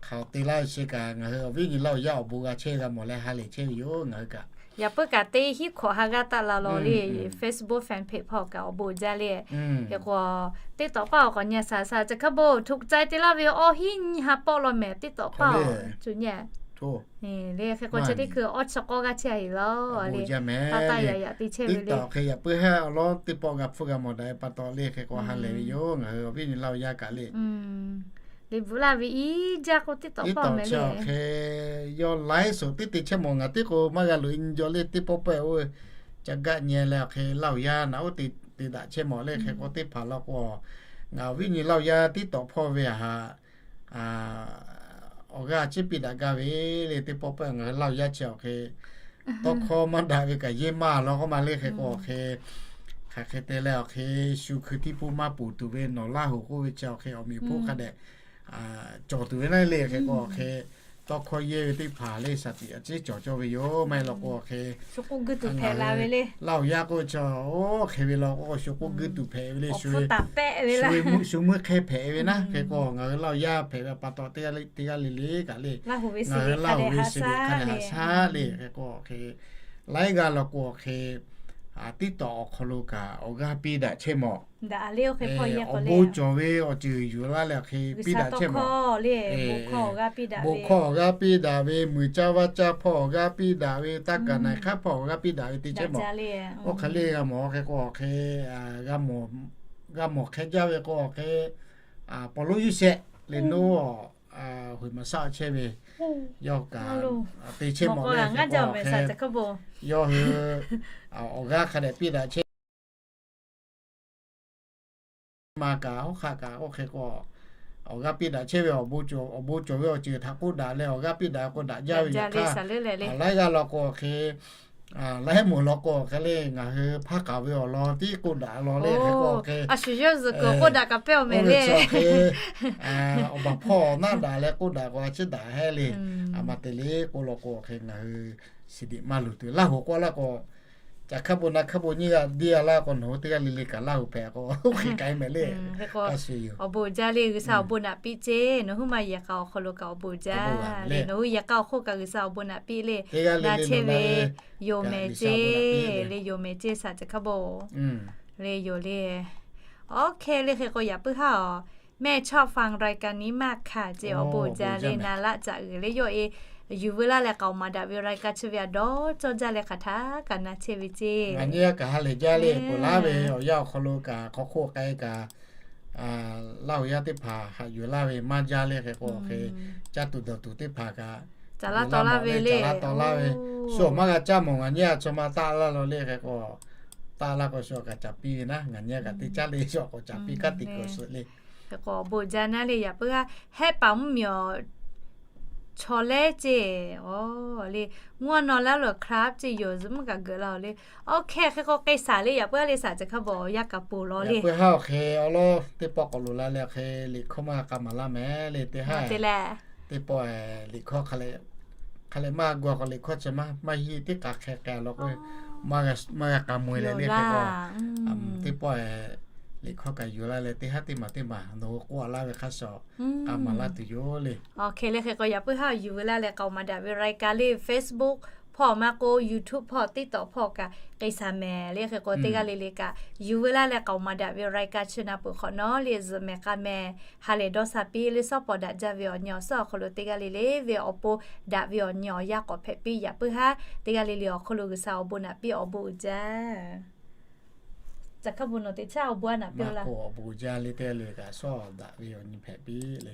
hk'aˬ te laˇ ve chi kaꞈ ngaˬ hui awˬ viˉ nyi laˇ awˬ yaˇ awˬ bon g'a chehˇ g'a mawˬ leh ha lehˬ chehˇ ve yoˬ ngaˬ hui kaꞈ. Yaꞈ puiˉ kaꞈ teˇ hinˉ hkawꞈ ha g'aˇ taˆ la law le, Facebook fan page hpawˇ kaꞈ awˬ bon jaˇ le. Hk'e k'o, teˇ tawꞈ paˆ awˬ k'awꞈ nyi a saˍ saˍ ca hkaˇ bon ถูกใจ te laˇ ve awˇ hinˉ nyi ha pawˆ law mehˍ teˇ tawꞈ paˆ awˬ cuˬ nyi le. Hk'e k'o chi teˇ hkui awˇ chi k'awˇ g'aˇ chehˇ a heˍ laˇ le. Taˇ taˇ yaꞈ yaꞈ te chehˇ ve le. Hk'e yaꞈ puiˉ ha awˬ lawn teˇ pawˆ g'a hpfuhˇ g'a mawˬ daꞈ ve pa taw le hk'e k'o ha lehˬ ve yoˬ ngaˬ hui awˬ viˉ nyi laˇ awˬ yaˇ kaꞈ le. Liꞈ bvuhꞈ laˇ ve iˉ jaˇ k'oˆ teˇ tawꞈ paˆ mehˍ le. Hk'e yawˇ laiˉ suhˍ teˇ te chehˇ mawˬ ngaˬ teˇ k'o maˇ g'a loꞈ e nyi jaw le teˇ pawˆ pawehˇ oˇ ve ca gaˆ nyi leh awˬ hk'e laˇ awˬ yaˇ naꞈ oˇ te te daꞈ chehˇ mawˬ le hk'e k'o teˇ hpaˍ law k'o, ngaˬ awˬ viˉ nyi laˇ awˬ yaˇ teˇ tawꞈ hpawˇ ve a ha awˬ g'aˇ chiˉ piˇ daꞈ gaˇ ve le teˇ pawˆ pawehˇ ngaˬ hui laˇ awˬ yaˇ chi awˬ hk'e tawˇ hkawˇ maˇ daꞈ ve kaꞈ yehˇ maˇ law k'oˆ ma le hk'e k'o awˬ hk'e, hk'aˬ hk'e te leh awˬ hk'e shu hkui tiˇ pawˆ maˇ ponˬ tuˬ ve nawˬ laˇ hoꞈ k'oˆ ve chi awˬ hk'e awˬ miˍ hpoˆ hk'a dehꞈ cawˬ tuˬ ve naˉ le hk'e k'o awˬ hk'e, tawˇ hkawˇ yehˇ ve teˇ hpaˍ le shaˍ tiꞈ a ciˉ cawˬ cawˇ ve yoˬ. Maˇ heˆ law k'o awˬ hk'e, laˇ awˬ yaˇ k'oˆ ve chi oˇ hk'e ve law k'o shu k'oˆ guiˇ tuˬ hpehꞈ ve le, shu mvuhˇ hk'e hpehꞈ ve naˉ hk'e k'o ngaˬ hui laˇ awˬ yaˇ hpehꞈ ve pa taw teˇ g'aˇ le le kaꞈ le, ngaˬ hui laˇ hoꞈ ve suhˍ ve hk'a dehꞈ haꞈ shaˉ le hk'e k'o awˬ hk'e, laiˉ g'aˇ law k'o awˬ hk'e, teˇ tawꞈ awˬ hk'aw lo kaꞈ awˬ g'aˇ piˇ daꞈ chehˇ mawˬ. Awˬ bon cawˬ ve awˬ ceuˬ yuˬ laˇ leh awˬ hk'e piˇ daꞈ chehˇ mawˬ. Bon hkawˇ awˬ g'aˇ piˇ daꞈ ve, muiˬ caˇ vaˇ caˇ hpawˇ awˬ g'aˇ piˇ daꞈ ve, taˇ kaˍ naˍ hk'aˉ hpawˇ awˬ g'aˇ piˇ daꞈ ve teˇ chehˇ mawˬ. Oˇ hk'e le g'a mawˬ hk'e k'o awˬ hk'e, g'a mawˬ hk'e jaˇ ve k'o awˬ hk'e, pawˬ lonˉ yuˇ shehˆ le noˉ hoꞈ ma shaˆ chehˇ ve, yawˇ kaꞈ te chehˇ mawˬ le, yawˇ hui awˬ g'aˇ hk'a dehꞈ piˇ daꞈ chehˇ ma kaꞈ hawˉ hk'aˆ kaꞈ oˇ hk'e k'o, awˬ g'aˇ piˇ daꞈ chehˇ ve awˬ bon cawˬ ve awˬ ceuˬ htaꞈ k'oˆ daꞈ leh awˬ g'aˇ piˇ daꞈ k'o daꞈ jaˇ ve yaꞈ hk'aˇ, laiˉ g'aˇ law k'o awˬ hk'e, laiˉ meuˬ law k'o awˬ hk'e le ngaˬ hui hpaˇ k'aˍ ve awˬ lawn tiˉ k'oˆ daꞈ law le hk'e k'o awˬ hk'e, a shu yawˇ zuhˬ kuiˬ k'oˆ daꞈ kaꞈ pehˇ awˬ mehˍ le. Awˬ baˬ hpawˇ naˆ daꞈ leh k'oˆ daꞈ k'o a ciˉ daꞈ hehˉ le. A ma te le k'oˆ law k'o awˬ hk'e ngaˬ hui shiˍ diꞈ maˇ luˬ tuˬ laˇ hoꞈ k'oˆ laˇ k'o, Caˬ hkaˇ bon naˆ hkaˇ bon nyiˇ g'aˇ diˇ a laˇ k'o, nawˬ hui teˇ g'aˇ le le kaꞈ laˇ hui hpehꞈ k'o, oˇ hk'e k'ai mehˍ le. Awˬ bon uiˍ jaˇ le, G'uiˬsha awˬ bon naꞈ piˇ ceˇ. Nawˬ huiˉ ma yehˬ k'a awˬ hk'aw lo kaꞈ awˬ bon uiˍ jaˇ le. Nawˬ hui yehˬ k'a awˬ hk'oˆ kaꞈ G'uiˬsha awˬ bon naꞈ piˇ le. Na chehˇ ve yoˬ mehˍ ceˇ le, yoˬ mehˍ ceˇ, saˍ caˬ hkaˇ bon le yoˬ le. Oˇ hk'e le hk'e k'o, yaꞈ puiˉ haˉ awˬ mehˇchawˇ ฟังรายการนี้มากค่ะ ceˇ, awˬ bon uiˍ jaˇ le. Na laˆ caꞈ g'uiˬ le yawˇ e yuˬ veu laˇ leh k'aoˍ maˍ daꞈ ve raiˍ kaˇ chi ve a dawˇ cawˇ jaˇ leh hk'aˬ htaˇ kaꞈ na chehˇ ve ceˇ. Ngaˬ nyi kaꞈ ha lehˬ jaˇ le, ponˬ laˇ ve awˬ yanˇ awˬ hk'aw lo kaꞈ hk'aw hk'oˆ k'ai kaꞈ, Laˇ huˍ yaˇ teˇ hpaˍ haꞈ yuˬ laˇ ve maˇ jaˇ le hk'e k'o, hk'e caˇ tuˬ dawˬ tuˬ teˇ hpaˍ kaꞈ caˍ laˇ taw laˇ ve le, caˍ laˇ taw laˇ ve. Shu awˬ maˇ g'a caˇ mawˬ, ngaˬ nyi a chaw ma taˆ laˇ la le hk'e k'o, taˆ laˇ k'o shu kaꞈ caˍ piˇ ve naˉ, ngaˬ nyi kaꞈ teˇ caˉ le shu k'awꞈ caˍ piˇ kaˉ teꞈ kuˬ suhˍ le. Hk'e k'o awˬ bon uiˍ jaˇ naˉ le, yaꞈ puiˉ haˉ hehˆ paˍ mvuhˇmiˬ awˬ chaw lehˉ ceˇ, a le, mvuhˇ naw laˇ lo hk'a ceˇ yoˬ, zuhꞈ mvuhˇ kaꞈ geuꞈ la awˬ le. Oˇ hk'e hk'e k'o k'ai shaˍ le, yaꞈ puiˉ haˉ le saˍ caˬ hk'a bawˬ yaˇ kaꞈ ponˬ law le. Yaꞈ puiˉ haˉ awˬ hk'e awˬ lawˉ teˇ pawˆ k'awꞈ loꞈ la leh hk'e liꞈ hkawˇ maˇ k'a maˍ laˇ mehˍ le teˇ haˉ. Liꞈ hkawˇ hk'a leh maˇ g'a gu k'o liꞈ hkawˇ chi maˇ hiˆ teˇ k'a hk'e k'ai law k'o, maˇ g'a k'a mui leh le hk'e k'o, teˇ pawˆ liꞈ hkawˇ kaꞈ yuˬ laˇ leh teˇ haˉ teˇ maˬ teˇ maˬ nawˬ hui k'oˆ laˇ ve hk'a shuˍ k'a maˍ laˇ tuˬ yoˬ le. Oˇ hk'e le hk'e k'o yaꞈ puiˉ haˉ yuˬ ve laˇ leh k'aoˍ maˍ daꞈ ve raiˍ kaˇ le Facebook hpawˇ maˇ k'o YouTube hpawˇ TikTok hpawˇ kaꞈ k'ai shaˍ mehˍ le hk'e k'o, teˇ g'aˇ le le kaꞈ yuˬ ve laˇ leh k'aoˍ maˍ daꞈ ve raiˍ kaˇ chi na peuˬ hk'awꞈ nawˉ le zuhꞈ mehˍ k'a mehˍ ha lehˬ dawˇ sha piˇ le, suhˉ pawˍ daꞈ jaˇ ve awˬ nyi awˬ suhˉ awˬ hk'aw lo teˇ g'aˇ le le ve awˬ pon daꞈ ve awˬ nyi awˬ yanˇ k'awꞈ hpehꞈ piˇ. Yaꞈ puiˉ haˉ teˇ g'aˇ le le awˬ hk'aw lo G'uiˬsha awˬ bon naꞈ piˇ, awˬ bon uiˍ jaˇ. Caˬ hkaˇ bon nawˬ teˇ caˉ awˬ bon a naꞈ piˇ la. Awˬ bon uiˍ jaˇ le teˇ g'aˇ le le kaꞈ suhˉ daꞈ ve awˬ nyi hpehꞈ piˇ le.